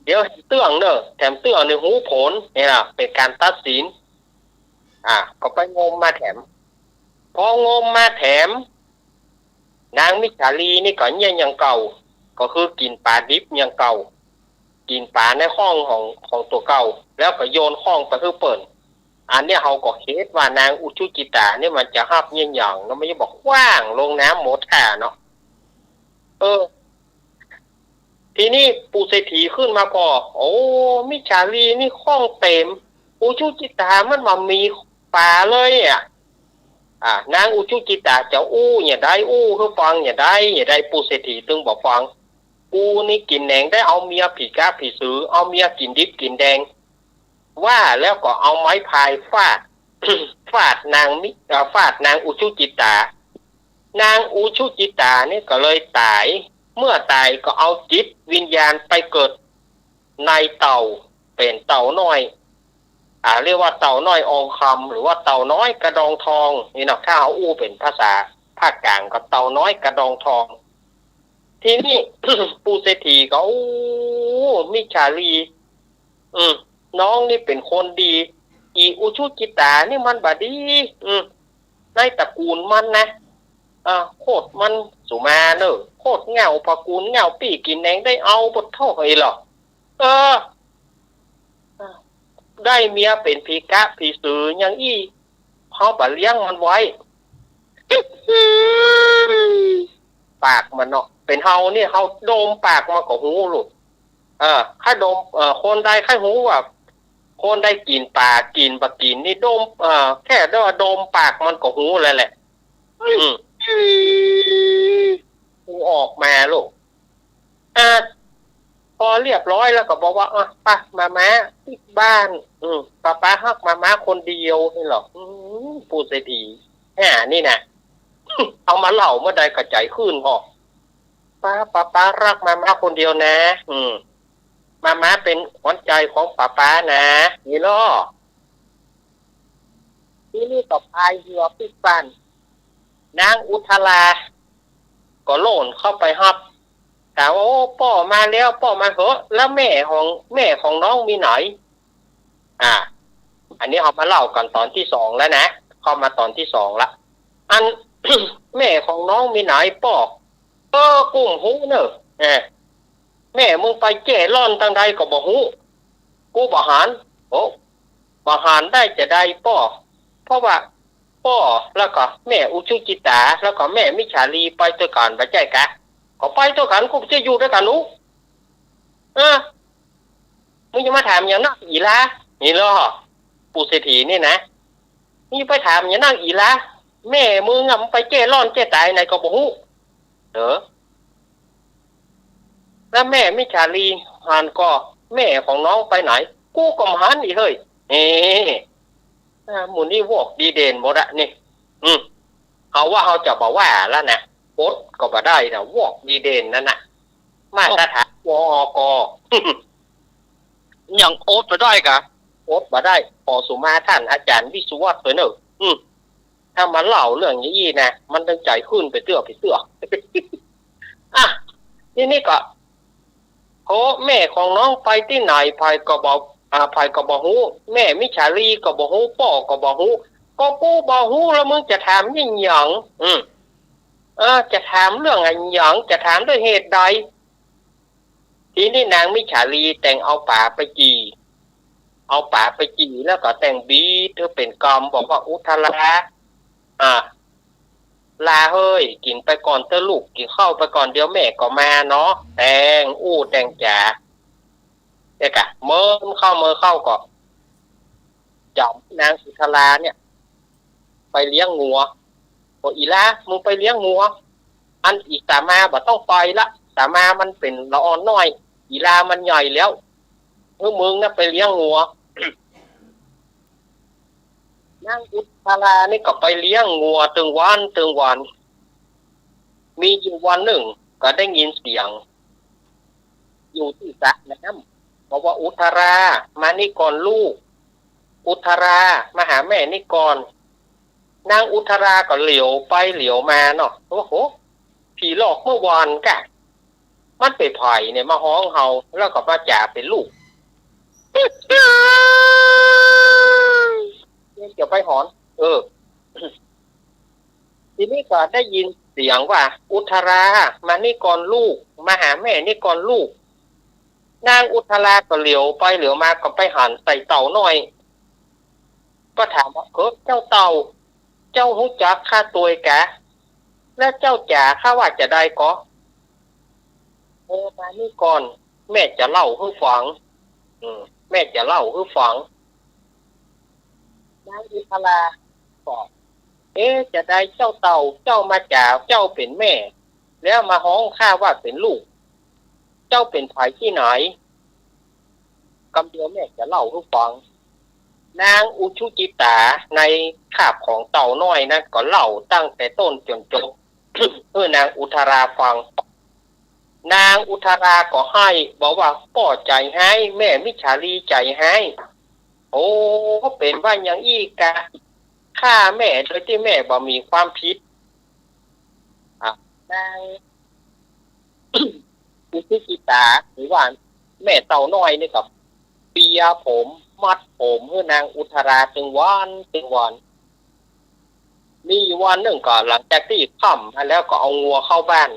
เดี๋ยวแถมเตื้องเน่อ แถมเตื้องในฮูผล เนี่ยนะ เป๋นก๋านตัดสิน อ่า ก็ไปงมมาแถม พองมมาแถม นางมิจฉาลีนี่ก็เยียะอย่างเก่า ก็คือกิ๋นป๋าดิบอย่างเก่า กิ๋นป๋าในข้องของ ของตั๋วเก่า แล้วก็โยนข้องไปหื้อเปิ้น อันเนี้ยเฮาก็เห็นว่านางอุชุจิตานี่มันจะฮับเยียะอย่าง แล้วมันจะบอกขว้างลงน้ำหมดท่าเนาะ เออ ทีนี้ปู่เศรษฐีขึ้นมาผ่อ โอ้ มิจฉาลีนี่ข้องเต๋ม อุชุจิตามันบ่มีป๋าเลยอะ อ่า นางอุชุจิตาจะอู้อย่างใด อู้หื้อฟังอย่างใด อย่างใด ปู่เศรษฐีตึงบ่ฟัง กูนี่กิ๋นแหนงได้เอาเมียผีกะผีสือ เอาเมียกิ๋นดิบกิ๋นแดง ว่าแล้วก็เอาไม้พายฟาด ฟาดนางมิ เอ่อ ฟาดนางอุชุจิตา นางอุชุจิตานี่ก็เลยต๋าย เมื่อต๋ายก็เอาจิตวิญญาณไปเกิดในเต่า เป๋นเต่าน้อย อ่า เรียกว่าเต่าน้อยอองคำ หรือว่าเต่าน้อยกระดองทอง นี่เนาะ ถ้าเอาอู้เป๋นภาษาภาคกลางก็เต่าน้อยกระดองทอง ทีนี้ ปู่เศรษฐีก็ โอ้ มิจฉาลี อืม น้องนี่เป๋นคนดี อี่อุชุจิตานี่มันบ่ดี อืม ในตระกูลมันนะ อ่า โคตรมันสุมาเน่อ โคตรเหง้า ตระกูลเหง้า ปี้กิ๋นแหนงได้เอาบ่ถ้อยเหรอ เออ ได้เมียเป๋นผีกะผีสืออย่างอี้ เฮาบ่เลี้ยงมันไว้ ปากมันเนาะ เป๋นเฮานี่ เฮาดมปากมันก็ฮู้ลูก เออ ใค่ดม เออ คนใดใค่ฮู้ว่า คนใดกิ๋นป๋ากิ๋นบ่กิ๋นนี่ดม เออ แค่ได้ว่าดมปากมันก็ฮู้แล้วแหละ อืม กูออกมาลูก อ่ะ พอเรียบร้อยแล้วก็บอกว่า อ่ะ ไป มาม้าปิ๊กบ้าน อืม ป๊าป๊าฮักมาม้าคนเดียวนี่หรอก อืม ปู่เศรษฐี อ่า นี่นะ เอามาเล่าเมื่อใดก็ใจ๋ขึ้นพอ ป๊า ป๊าป๊าฮักมาม้าคนเดียวนะ อืม มาม้าเป๋นขวัญใจ๋ของป๊าป๊านะ นี่เนาะ ทีนี้ก็พายเฮือปิ๊กบ้าน นางอุทรา ก็โล่นเข้าไปฮับ ถามว่า โอ้ ป้อมาแล้ว ป้อมาเหอะ แล้วแม่ของ แม่ของน้องมีไหน อ่า อันนี้เฮามาเล่ากั๋นต๋อนตี้สองแล้วนะ เข้ามาต๋อนตี้สองละ อัน แม่ของน้องมีไหนป้อ เออ กูบ่ฮู้เน่อ เออ แม่มึงไปเจ้ร่อนตังใดก็บ่ฮู้ กูบ่หัน โอ้ บ่หันได้จาใดป้อ เพราะว่าป้อแล้วก็แม่อุชุจิตา แล้วก็แม่มิจฉาลีไปตวยกั๋นบ่ใจ้กา ก็ไปตวยกั๋น กูจะอยู่ตวยกั๋นลูก เออ มึงจะมาถามหยังนักอีหล่า นี่เนาะ ปู่เศรษฐีนี่นะ มึงจะไปถามหยังนักอีหล่า แม่มึงอะมันไปเจ้ร่อนเจ้ต๋ายไหนก็บ่ฮู้ เออ แล้วแม่มิจฉาลีหันก่อ แม่ของน้องไปไหน กูก็บ่หันอีกเฮ้ย เอ้ อ่า หมู่นี้วอกดีเด่นหมดอะนี่ อืม เฮาว่าเฮาจะบ่ว่าแล้วนะ อดก็บ่ได้นะ วอกดีเด่นนั่นน่ะ มาตรฐาน วอก ยังอดบ่ได้กา อดบ่ได้ ขอสุมาต้านอาจ๋ารย์วิศวัตรไปเน่อ อืม ถ้ามาเล่าเรื่องอย่างอี้นะ มันตึงใจ๋ขึ้นไปเตื้อไปเตื้อ อ่ะ ทีนี้ก็ โห แม่ของน้องไปตี้ไหน ใผก็บ่ อ่า ใผก็บ่ฮู้ แม่มิจฉาลีก็บ่ฮู้ ป้อก็บ่ฮู้ ก็กูบ่ฮู้ แล้วมึงจะถามอะหยัง อืม เออ จะถามเรื่องอะหยัง จะถามด้วยเหตุใด ทีนี้นางมิจฉาลีแต่งเอาป๋าไปจี่ เอาป๋าไปจี่แล้วก็แต่งบีบหื้อเป๋นกำ บอกว่า อุทรา อ่า ลาเฮ้ย กิ๋นไปก่อนเต๊อะลูก กิ๋นข้าวไปก่อน เดี๋ยวแม่ก็มาเนาะ แต่งอู้แต่งจ๋า แล้วก็เมินเข้าเมินเข้าก็ จ๋ำนางอุทราเนี่ย ไปเลี้ยงงัว บอก อีหล้า มึงไปเลี้ยงงัว อันอีต๋ามาบ่ต้องไปละ ต๋ามามันเป๋นละอ่อนน้อย อีหล้ามันใหญ่แล้ว หื้อมึงนะไปเลี้ยงงัว นางอุทรานี่ก็ไปเลี้ยงงัวตึงวันตึงวัน มีอยู่วันนึ่งก็ได้ยินเสียง อยู่ตี้สระน้ำ บอกว่า อุทรา มานี่ก่อนลูก อุทรา มาหาแม่นี่ก่อน นางอุทราก็เหลียวไปเหลียวมาเนาะ โอ้โห ผีหลอกเมื่อวานกะ มันเป๋นใผเนี่ยมาฮ้องเฮา แล้วก็มาจ๋าเป๋นลูก เดี๋ยวไปหอน เออ ทีนี้ก็ได้ยินเสียงว่า อุทรา มานี่ก่อนลูก มาหาแม่นี่ก่อนลูก นางอุทราก็เหลียวไปเหลียวมาก็ไปหันใส่เต่าน้อย ก็ถามว่า เออ เจ้าเต่า เจ้าฮู้จักข้าตวยกา และเจ้าจ๋าข้าว่าจาใดก่อ เออ มานี่ก่อน แม่จะเล่าหื้อฟัง อืม แม่จะเล่าหื้อฟัง นางอุทราก็ เอ๊ะ จาใดเจ้าเต่า เจ้ามาจ๋าเจ้าเป๋นแม่ แล้วมาฮ้องข้าว่าเป๋นลูก เจ้าเป๋นใผตี้ไหน กำเดียวแม่จะเล่าหื้อฟัง นางอุชุจิตาในคาบของเต่าน้อยนั้นก็เล่าตั้งแต่ต้นจ๋นจบ หื้อนางอุทราฟัง นางอุทราก็ไห้ บอกว่า ป้อใจ๋ฮ้าย แม่มิจฉาลีใจ๋ฮ้าย โอ้ เป๋นว่าอย่างอี้กา ฆ่าแม่โดยตี้แม่บ่มีความผิด อ่ะ นาง อุชุจิตา หรือว่าแม่เต่าน้อยนี่ก็เปียผม มัดผมหื้อนางอุทราตึงวันตึงวัน มีอยู่วันนึ่งก็หลังจากตี้ค่ำมาแล้วก็เอางัวเข้าบ้าน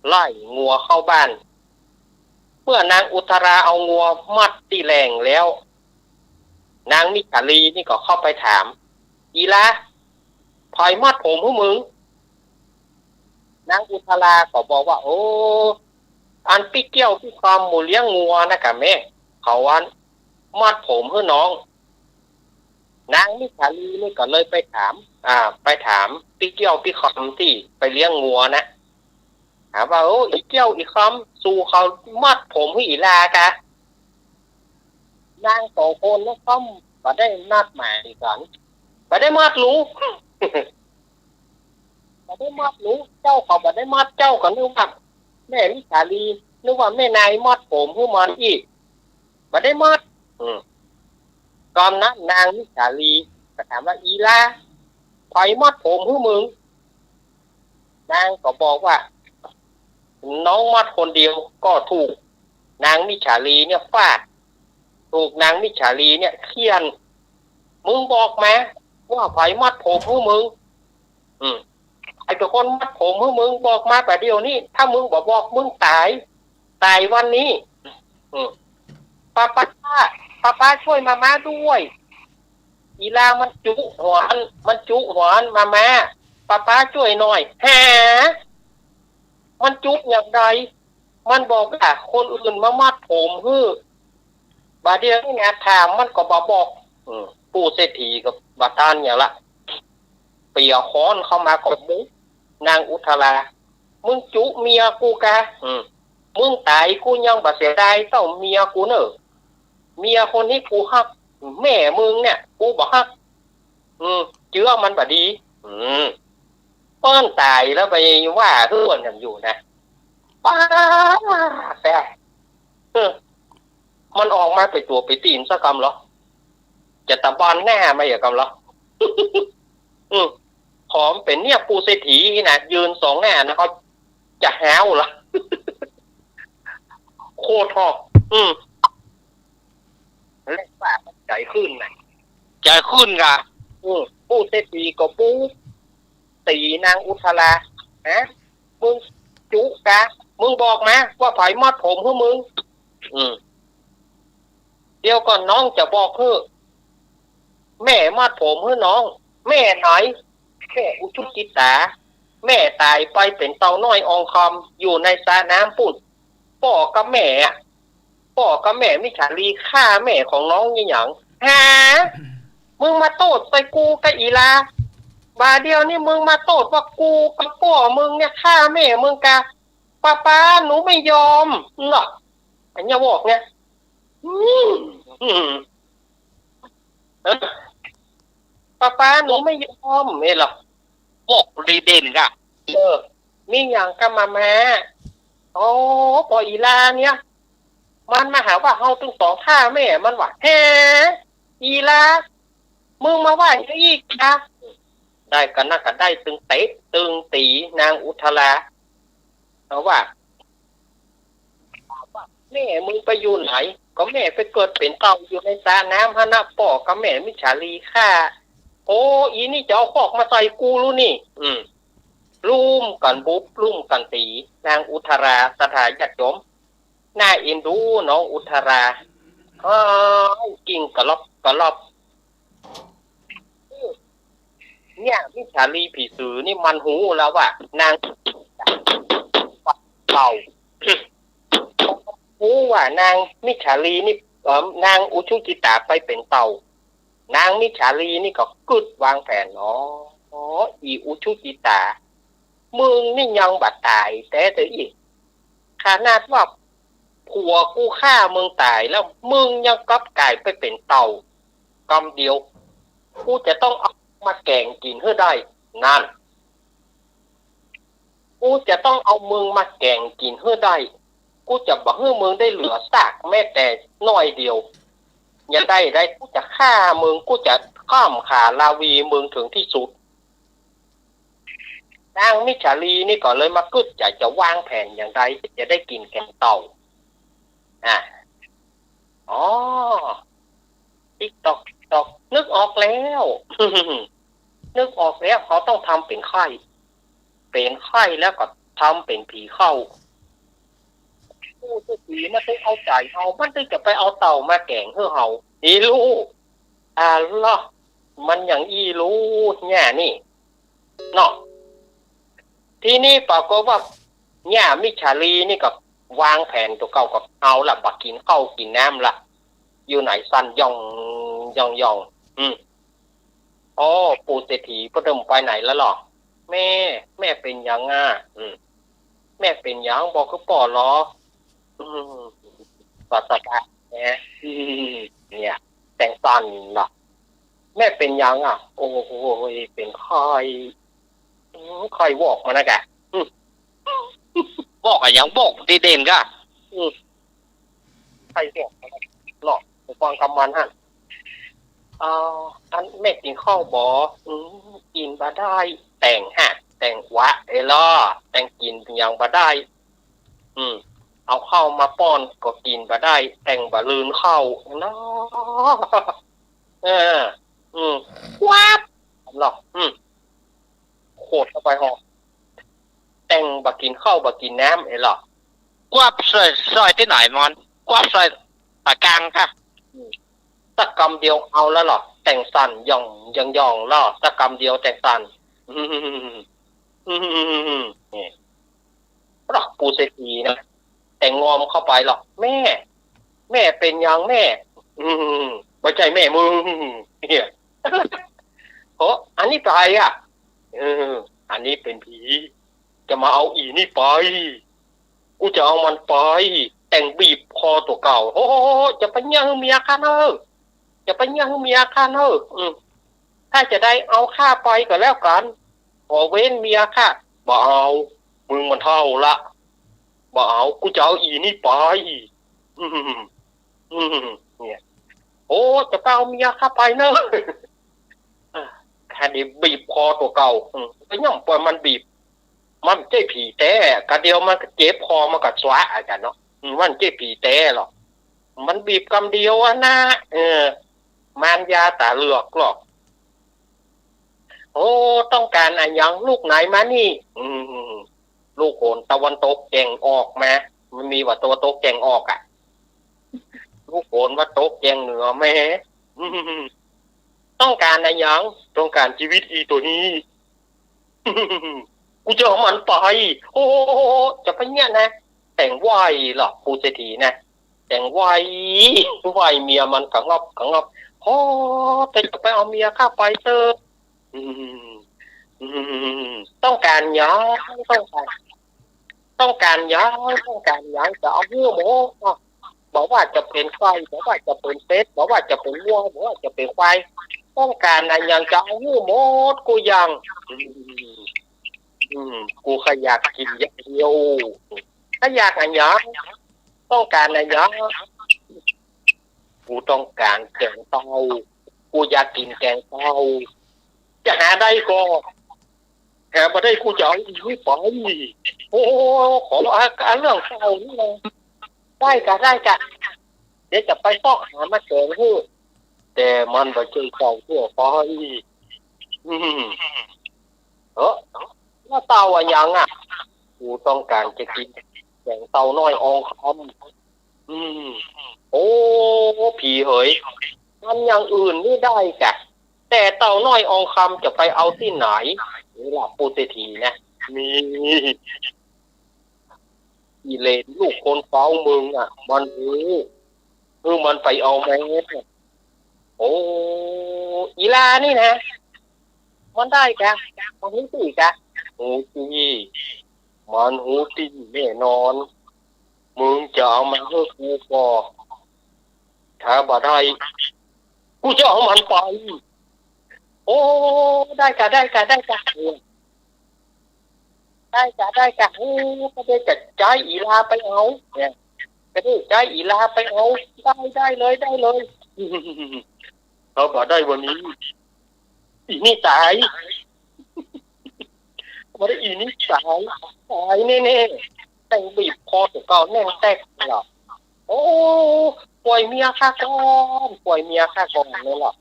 ไล่งัวเข้าบ้าน เมื่อนางอุทราเอางัวมัดตี้แหล่งแล้ว นางมิจฉาลีนี่ก็เข้าไปถาม อีหล้า ใผมัดผมหื้อมึง นางอุทราก็บอกว่า โอ้ อันปี้เกี้ยวปี้คอมหมู่เลี้ยงงัวนะกาแม่ เขาอันมัดผมหื้อน้อง นางมิจฉาลีนี่ก็เลยไปถาม อ่า ไปถามปี้เกี้ยวปี้คอมตี้ไปเลี้ยงงัวนะ ถามว่า โอ้ อีเกี้ยวอีคอม สูเขามัดผมหื้ออีหล้ากา นางสองคนนั้นก็บ่ได้นัดหมายกั๋น บ่ได้มัดลู บ่ได้มัดลู เจ้าก็บ่ได้มัด เจ้าก็นึกว่าแม่มิจฉาลี นึกว่าแม่นายมัดผมหื้อมันอี้ บ่ได้มัด อืม กำนั้นนางมิจฉาลีก็ถามว่า อีหล้า ใผมัดผมหื้อมึง นางก็บอกว่า น้องมัดคนเดียวก็ถูกนางมิจฉาลีเนี่ยฟาด ถูกนางมิจฉาลีเนี่ยเฆี่ยน มึงบอกมาว่าใผมัดผมหื้อมึง อืม ใผเป๋นคนมัดผมหื้อมึง บอกมาบ่าเดี่ยวนี้ ถ้ามึงบ่บอกมึงต๋าย ต๋ายวันนี้ อืม ป้าป้า ป้าป้าช่วยมาม่าด้วย อีหล้ามันจุ๊หัวมัน มันจุ๊หัวมัน มาม่า ป้าป้าช่วยหน่อย หา มันจุ๊อย่างใด มันบอกว่าคนอื่นมามัดผมหื้อ บ่าเดี่ยวนี้นะ ถามมันก็บ่บอก อืม ปู่เศรษฐีก็บ่ต้านหยังละ เปียค้อนเข้ามาก็บุก นางอุทรา มึงจุ๊เมียกูกา อืม มึงต๋ายกูยังบ่เสียดายเต้าเมียกูเน่อ เมียคนนี้กูฮัก แม่มึงเนี่ย กูบ่ฮัก อืม เจื้อมันบ่ดี อืม เปิ้นต๋ายแล้วไปว่าหื้อเปิ้นกันอยู่นะ ป๊าดแต๊ เออ มันออกมาเป๋นตั๋วเป๋นตี๋นสักกำเหรอ จะตะบานหน้ามาอีกกำเหรอ อืม ผอมเป๋นเนี่ยปู่เศรษฐีนะ ยืนสองหน้านะ เขาจะฮ้าวละ โคตรหอก อืม เรียกว่าใจ๋ขึ้นนะ ใจ๋ขึ้นก่ะ อืม ปู่เศรษฐีก็ปู๊ ตี๋นางอุทรา ฮะ มึงจุ๊กะ มึงบอกมาว่าใผมัดผมหื้อมึง อืม เดี๋ยวก่อนน้องจะบอกหื้อ แม่มัดผมหื้อน้อง แม่ไหน แม่อุชุจิตา แม่ต๋ายไปเป๋นเต่าน้อยอองคำ อยู่ในสระน้ำปู๊น ป้อกับแม่อะ ป้อกับแม่มิจฉาลีฆ่าแม่ของน้องยี่หยัง ฮะ มึงมาโต้ษใส่กูกับอีหลา บ่าเดี่ยวนี้มึงมาโต้ษว่ากูกับป้อมึงเนี่ยฆ่าแม่มึงกะ ป๊าป๊าหนูไม่ยอม เนาะ อันเนี้ยบอกเนี่ย อืม อืม เออ ป๊าป๊าหนูไม่ยอม เห็นลอ บอกดีเด่นก่ะ เออ มีหยังกะมามา โอ้ ป้ออีหลาเนี่ย มันมาหาว่าเฮาตึงสองฆ่าแม่มันว่า แฮ อีหลา มึงมาว่าอย่างนี้อีกนะ ได้กะนั้นกะได้ตึงเตะ ตึงตี๋นางอุทรา เอาว่า แม่มึงไปอยู่ไหน ก็แม่ไปเกิดเป๋นเต่าอยู่ในสระน้ำหั้นนะ ป้อกับแม่มิจฉาลีฆ่า โอ้ อีนี่จะเอาหอกมาใส่กูลูนี่ อืม ลุ่มกั๋นบุบ ลุ่มกั๋นตี๋ นางอุทรา ศรัทธาญาติโยม น่าเอ็นดูน้องอุทรา อ้าว กิ่งกะลอบกะลอบ เนี่ย มิจฉาลีผีสือนี่มันฮู้แล้วว่านาง เต่า ฮู้ว่านางมิจฉาลีนี่ เอ่อ นางอุชุจิตาไปเป๋นเต่า นางมิจฉาลีนี่ก็กึ๊ดวางแผน อ๋อ อีอุชุจิตา มึงนี่ยังบ่ต๋ายแต๊เต๊อะอี้ ขนาดว่าผัวกูฆ่ามึงต๋ายแล้ว มึงยังกลับก๋ายไปเป๋นเต่า กำเดียว กูจะต้องเอามาแก๋งกิ๋นหื้อได้ นั่น กูจะต้องเอามึงมาแก๋งกิ๋นหื้อได้ กูจะบ่หื้อมึงได้เหลือซากแม้แต่น้อยเดียว อย่าได้ได้ กูจะฆ่ามึง กูจะข้ามขาราวีมึงเถิงตี้สุด นางมิจฉาลีนี่ก็เลยมากึ๊ดใจ๋จะวางแผนอย่างใด จะได้กิ๋นแก๋งเต่า อ่ะ อ๋อ ติ๊กต๊อก ติ๊กต๊อก นึกออกแล้ว นึกออกแล้ว เขาต้องทำเป๋นใคร่ เป๋นใคร่แล้วก็ทำเป๋นผีเข้า ปู่เศรษฐีมันตึงเอาใจ๋เฮา มันตึงจะไปเอาเต่ามาแก๋งหื้อเฮา อีลูก อ่า ละ มันอย่างอี้ลูกเนี่ยนี่ เนาะ ทีนี้ปรากฏว่า เนี่ย มิจฉาลีนี่ก็วางแผนตั๋วเก่า ก็เอาละ บ่กิ๋นข้าวกิ๋นน้ำละ อยู่ไหนสั่นหย่อง หย่อง หย่อง อืม โอ้ ปู่เศรษฐีเปิ้นเริ่มไปไหนแล้วลอ แม่ แม่เป๋นหยังอะ อืม แม่เป๋นหยัง บ่คือป้อลอ อืม ปัสสาวะ เนี่ย อืม เนี่ย แต่งสั่นเนาะ แม่เป๋นหยังอะ โอ้โห เป๋นไข้ อืม ไข้วอกมานะกะ อืม วอกอะหยัง วอกดีเด่นกะ อืม ไข้วอกมานะ เนาะ ฟังกำมันหั้น เอ่อ อันแม่กิ๋นข้าวบ่ อืม กิ๋นบ่ได้ แต่งฮะ แต่งวะ เอ้ยลอ แต่งกิ๋นหยังบ่ได้ อืม เอาข้าวมาป้อนก็กิ๋นบ่ได้ แต่งบ่ลืนข้าวเนาะ เออ อืม วับ เนาะ อืม โขดเข้าไปหอ แต่งบ่กิ๋นข้าวบ่กิ๋นน้ำ เอ้ยลอ กวับใส่ ใส่ตี้ไหนมอน กวับใส่ตะกร้างกะ อืม สักกำเดียวเอาแล้วลอ แต่งสั่นหย่อง หย่อง หย่องลอ สักกำเดียวแต่งสั่น อืม อืม นี่ พระปู่เศรษฐีนะ แต่งงอมเข้าไปลอ แม่ แม่เป๋นหยังแม่ อืม บ่ใจ้แม่มึง เนี่ย โอ้ อันนี้ใผอะ เออ อันนี้เป๋นผี จะมาเอาอี่นี่ไป กูจะเอามันไป แต่งบีบคอตั๋วเก่า โอ้โห จะไปเยียะหื้อเมียข้าเน่อ จะไปเยียะหื้อเมียข้าเน่อ อืม ถ้าจะได้เอาข้าไปก็แล้วกั๋น ขอเว้นเมียข้า บ่เอา มึงมันเฒ่าละ บ่เอา กูจะเอาอี่นี่ไป อืม อืม เนี่ย โอ้ จะไปเอาเมียข้าไปเน่อ อ่ะ แทนตี้บีบคอตั๋วเก่า อืม ก็ย่อมปล่อยมันบีบ มันบ่ใจ้ผีแต๊ กะเดียวมันก็เจ็บคอ มันก็สวะอะ อาจ๋ารย์เนาะ อืม มันบ่ใจ้ผีแต๊หรอก มันบีบกำเดียวอะนะ เออ มารยาต๋าเหลือกหรอก โอ้ ต้องก๋านอะหยัง ลูกไหนมานี่ อืม ลูกโหนตะวันตกแก่งออกมา มันมีว่าตะวันตกแก่งออกอะ ลูกโหนว่าตกแก่งเหนือแม่ อืม ต้องก๋านอะหยัง ต้องก๋านจีวิตอี่ตั๋วนี้ กูจะเอามันไป โอ้ จะไปเนี่ยนะ แป๋งไหว้หรอก ปู่เศรษฐีนะ แป๋งไหว้ ไหว้เมียมันกะงอบกะงอบ โอ้ แต่จะไปเอาเมียข้าไปเต๊อะ อืม อืม ต้องก๋านหยัง ต้องก๋าน ต้องก๋านหยัง ต้องก๋านหยัง จะเอาหื้อหมด บ่ว่าจะเป๋นไก่ บ่ว่าจะเป๋นเป็ด บ่ว่าจะเป๋นงัว บ่ว่าจะเป๋นควาย ต้องก๋านอะหยังจะเอาหื้อหมดกู้อย่าง อืม อืม กูแค่อยากกิ๋นอย่างเดียว ถ้าอยากอะหยัง ต้องก๋านอะหยัง กูต้องก๋านแก๋งเต้า กูอยากกิ๋นแก๋งเต้า จะหาได้ก่อ หาบ่ได้กูจะเอาอี่นี่ไป โอ้ ขอเอา เอาเรื่องเต้านี่นะ ได้กะ ได้กะ เดี๋ยวจะไปเซาะหามาแก๋งหื้อ แต่มันบ่ใจ้เต้าทั่วไป อืม เออ แล้วเต้าอะหยังอะ กูต้องก๋านจะกิ๋นแก๋งเต้าน้อยอองคำ อืม โอ้ ผีเหย มันอย่างอื่นนี่ได้กะ แต่เต้าน้อยอองคำจะไปเอาตี้ไหน นี่ล่ะปู่เศรษฐีนะ นี่ อี่เหลนลูกคนเก๊ามึงอะ มันฮู้ หื้อมันไปเอาแม่ โอ้ อี่หล้านี่นะ มันได้กะ มันฮู้ตี้กะ ฮู้ตี้ มันฮู้ตี้แน่นอน มึงจะเอามันหื้อกูก่อ ถ้าบ่ได้ กูจะเอามันไป โอ้ ได้กะ ได้กะ ได้กะ ได้กะ ได้กะ โอ้ ก็ได้จะใจ๊อี่หล้าไปเอา เนี่ย ก็ได้ใจ๊อี่หล้าไปเอา ได้ ได้เลย ได้เลย ถ้าบ่ได้วันนี้ อี่นี่ต๋าย บ่ได้อี่นี่ต๋าย ต๋ายแน่ๆ แป๋งบีบคอตั๋วเก่าแน่นแต๊กหรอก โอ้ ป่อยเมียข้าก่อน ป่อยเมียข้าก่อนเลยหรอก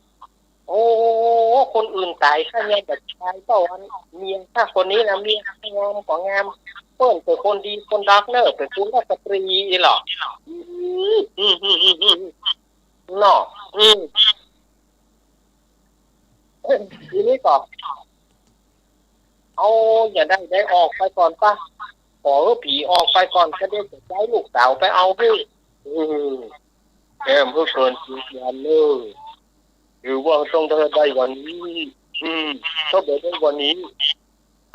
โอ้ คนอื่นต๋ายข้ายังบ่ต๋ายเต้าอัน เมียข้าคนนี้นะ เมียข้างามกว่างาม เปิ้นเป๋นคนดีคนดักเน่อ เป๋นกุลสตรีอี่หรอก อืม อืม อืม อืม อืม เนาะ อืม ทีนี้ก็ เอา อย่าได้ ได้ออกไปก่อนปะ ขอหื้อผีออกไปก่อน ก็ได้จะใจ๊ลูกสาวไปเอาหื้อ อืม แอมหื้อเกินสิบวันเน่อ หรือว่าต้องได้วันนี้ อืม ถ้าบ่ได้วันนี้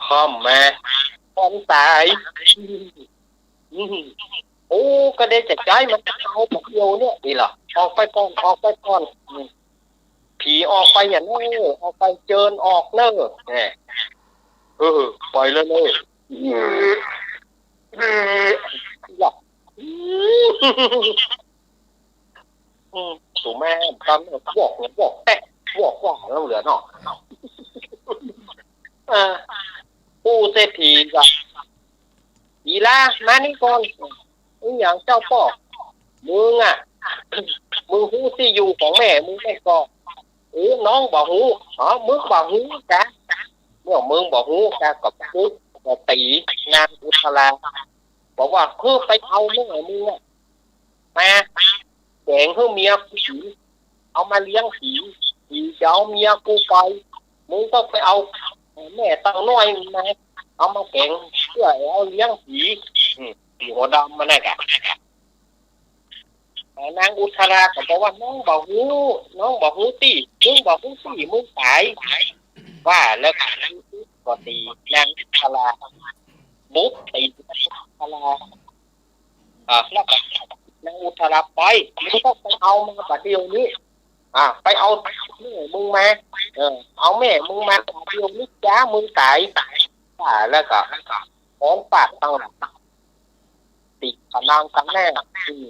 ค่ำมา ค่ำต๋าย อืม โอ้ ก็ได้จะใจ๊มันเอาบัดเดียวเนี่ย นี่ล่ะ ออกไปก่อน ออกไปก่อน อืม ผีออกไปอย่าเน่อ ออกไปเจิญออกเน่อ แหม เออ ไปแล้วเน่อ นี่ล่ะ อืม สูแม่กำวอกวอกแต๊ก วอกวอกแล้วเหลือเนาะ เออ ปู่เศรษฐีก็ อี่หล้า มานี่ก่อน อีหยังเจ้าป้อ มึงอะ มึงฮู้ตี้อยู่ของแม่มึงแต๊ก่อ เออ น้องบ่ฮู้ อ๋อ มึงบ่ฮู้กะ เมื่อมึงบ่ฮู้กะ ก็ปุ๊บก็ตี๋นางอุทรา บอกว่า เฮ้อ ไปเอาแม่มึงอะ มา แก๋งหื้อเมียกู เอามาเลี้ยงผี ผีจะเอาเมียกูไป มึงต้องไปเอาแม่เต้าน้อยมา เอามาแก๋งเปื้อเอาเลี้ยงผี อืม ผีหัวดำมันน่ะกะ นางอุทราก็บอกว่า น้องบ่ฮู้ น้องบ่ฮู้ตี้ มึงบ่ฮู้ตี้ มึงต๋าย ว่าแล้วก็ ก็ตี๋นางอุทรา ปุ๊บ ตี๋นางอุทรา อ่า แล้วก็นางอุทราไป มึงต้องไปเอามาบัดเดี๋ยวนี้ อ่า ไปเอาแม่มึงมา เออ เอาแม่มึงมาบัดเดี๋ยวนี้จ๊ะ มึงต๋าย อ่า แล้วก็ ของฝากตังหลาย ตี๋กับนางตังแน่ อืม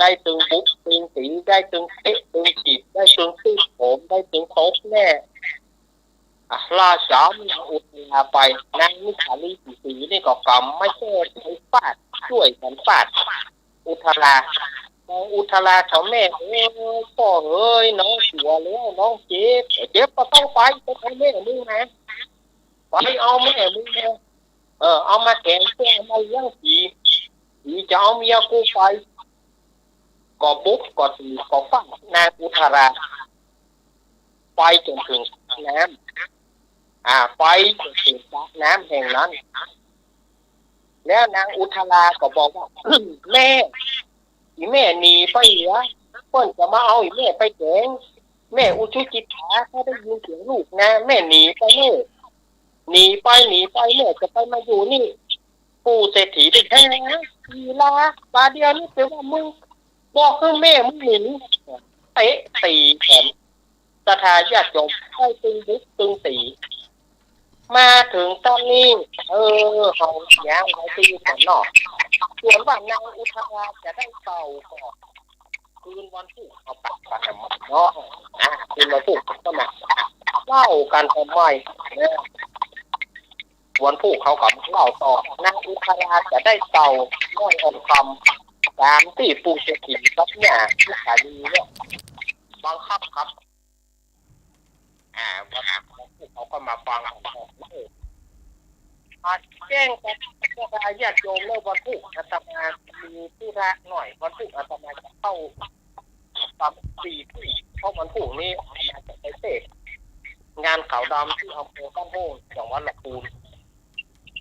ได้ตึงบุกตึงตี๋ ได้ตึงเตะตึงจีบ ได้ตึงตีดโหม ได้ตึงตบแน่ ราชา นางอุทราไป นางมิสาลีสีสีนี่ก็กำไม้แก้วไปฟาด จ้วยกั๋นฟาด อุทรา นางอุทรา เจ้าแม่ โอ้ ป้อเอ๋ย น้องกั๋วแล้ว น้องเจ็บ เจ็บบ่ต้องไป ไปเอาแม่มึงมา ไปเอาแม่มึงมา เออ เอามาแก๋งเปื้อ เอามาเลี้ยงผี ผีจะเอาเมียกูไป ก็บุก ก็ตี ก็ฟันนางอุทรา ไปจ๋นเถิงน้ำ อ่า ไปจ๋นเถิงสระน้ำแห่งนั้น แล้วนางอุทราก็บอกว่า แม่ อี่แม่หนีไปเหีย เปิ้นจะมาเอาอี่แม่ไปแก๋ง แม่อุชุจิตถา ถ้าได้ยินเสียงลูกนะ แม่หนีไปเน่อ หนีไป หนีไป แม่จะไปมาอยู่นี่ ปู่เศรษฐีได้แฮง อีหล่า บาดเดี่ยวนี้เป๋นว่ามึง บอกหื้อแม่มึงหนี เตะตีกั๋น ศรัทธาญาติโยมใค่ตึงบุกตึงตี๋ มาเถิงต๋อนนี้ เออ เฮาย้างไว้ตี้ก่อนเนาะ ส่วนว่านางอุทราจะได้เต่าก็ คืนวันพูกเฮาปะกั๋นเนาะ อ่า คืนวันพูกเฮาก็มาเล่ากั๋นต่อใหม่เนาะ วันพูกเฮาก็มาเล่าต่อ นางอุทราจะได้เต่าน้อยอ่อนคำ ต๋ามตี้ปู่เศรษฐีกับย่ามิสาลีเนี่ย บังคับครับ อ่า วันพูกเฮาก็มาฟังกั๋น อ่า แจ้งกับญาติโยมเนาะ วันพูกอาตมามีธุระหน่อย วันพูกอาตมาจะเข้าต๋อนสี่ทุ่ม เพราะวันพูกนี้อาตมาจะไปเทศน์งานขาวดำตี้อำเภอบ้านโฮ่ง จังหวัดลำพูน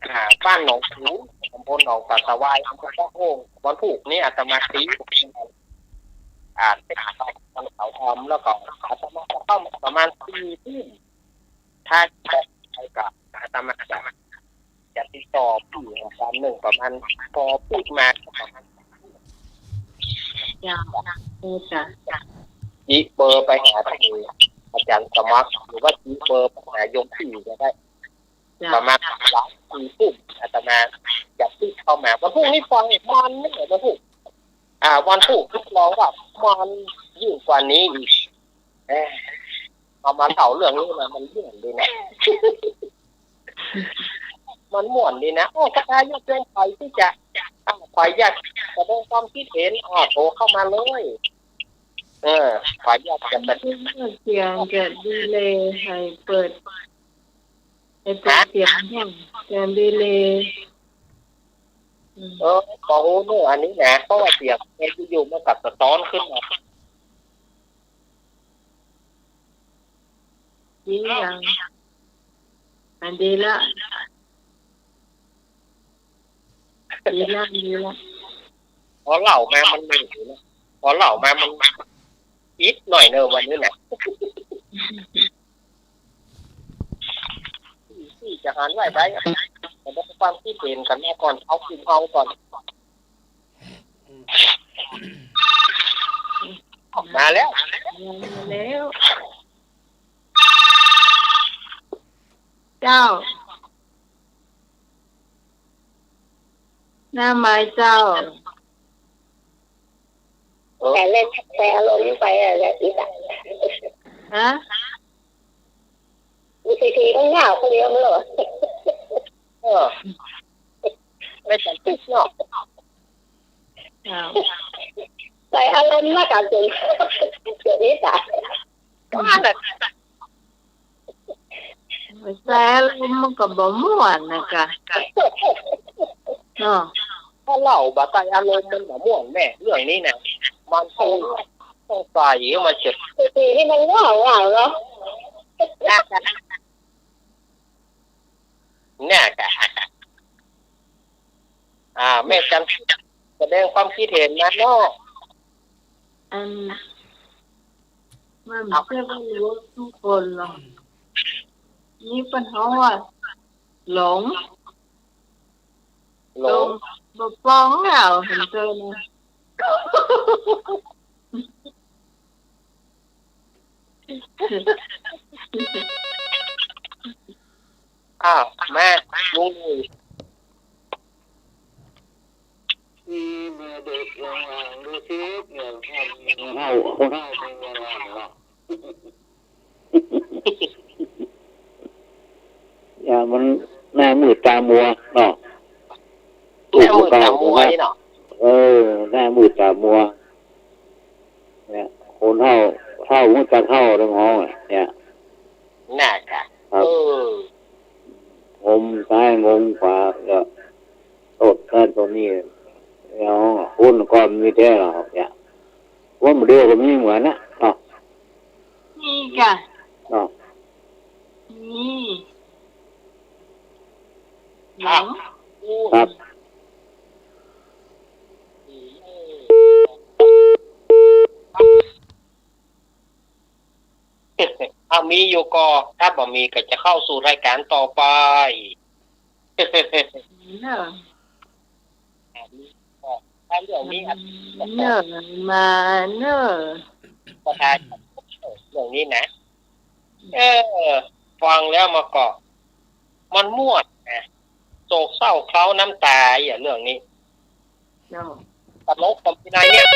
อ่า บ้านหนองคูน ต๋ำบลหนองตาดสะวาย อำเภอบ้านโฮ่ง วันพูกนี้อาตมาตี อ่า เทศน์งานขาวดำ แล้วก็อาตมาจะเข้ามาประมาณสี่ทุ่ม ถ้าจะไปกับอาตมาจะ จะติดต่อปี้อาจารย์นึ่งประมาณ ปอปิ๊กมาประมาณ เจ้า เออ เจ้า เจ้า จิเบอร์ไปหาตี้อาจารย์สมัคร หรือว่าจิเบอร์ไปหาโยมปี้ก็ได้ เจ้า ประมาณหลังสี่ทุ่ม อาตมาจะปิ๊กเข้ามา วันพูกนี้ฟังมันเนี่ย วันพูก อ่า วันพูกรับรองว่ามันยิ่งกว่านี้อีก เอ้ย เอามาเล่าเรื่องนี้นะ มันม่วนดีนะ มันม่วนดีนะ โอ้ ศรัทธาญาติโยมใผตี้จะ อ่า ใผอยากแสดงความคิดเห็น อ่า โทรเข้ามาเลย เออ ใผอยากจะแสดง เสียงจะดีเลย์ ให้เปิด ให้เปิด ฮะ เสียงห้อง เสียงดีเลย์ อืม เออ บ่ฮู้เนาะ อันนี้นะ เพราะว่าเสียงอยู่ๆ มันก็สะท้อนขึ้นมา ดียัง อันดีละ ดีละ ดีละ พอเล่ามามันม่วนดีนะ พอเล่ามามันอิดหน่อยเนาะวันนี้นะ ตี้จะหันไว้ได้ แสดงความคิดเห็นกั๋นมาก่อน เอากลุ่มเอาก่อน มาแล้ว มาแล้ว เจ้า หน้าไมค์เจ้า แต่เล่น แต่อารมณ์ไปอะ แล้วอีกอะ ฮะ มีซีซีต้องเหงาคนเดียวมั้งเหรอ เออ ไม่สันติเนาะ อ้าว ใส่อารมณ์นักอะ จน จนนี้ต๋าย ว่าแหละ ใส่อารมณ์มันก็บ่ม่วนนะกะ เนาะ ถ้าเล่าบ่ใส่อารมณ์มันบ่ม่วนแม่ เรื่องนี้นะ มันต้อง ต้องใส่ มันเจ็บ ซีซีนี่มันเหงาเหงาเนาะ น่ากะ อ่า แม่จันแสดงความคิดเห็นมาเนาะ อัน มันบ่ใจ้ว่าฮู้กู้คนหรอก นี่เปิ้นฮ้องว่า หลง หลง บ่ปองแล้ว หันเจอนะ อ้าว มา ลุงหนุ่ย อีเมื่อเด็กลงหลังดูสิ เดี๋ยวทำเอาเอาได้เป็นเวลาเนาะ มันหน้ามืดตามัวเนาะ หน้ามืดตามัวนี่เนาะ เออ หน้ามืดตามัว เนี่ย คนเฒ่า เฒ่ามันจะเฒ่าเรื่องของเนี่ย น่าจะ ครับ เออ งมซ้ายงมขวา ก็โทษนั่นโทษนี่ เอา คนก็มีแท้หรอกเนี่ย คนเดียวก็มีเหมือนนะเนาะ มีจ้ะ เนาะ มี ครับ ครับ ถ้ามีอยู่ก็ ถ้าบ่มีก็จะเข้าสู่รายการต่อไป เนอะ ถ้าเรื่องนี้ เนอะ มาเนอะ ประธาน เรื่องนี้นะ เออ ฟังแล้วมันก็ มันม่วนนะ โศกเศร้าเคล้าน้ำตาอ่ะ เรื่องนี้ เนาะ ตลกก็มีในเนี่ย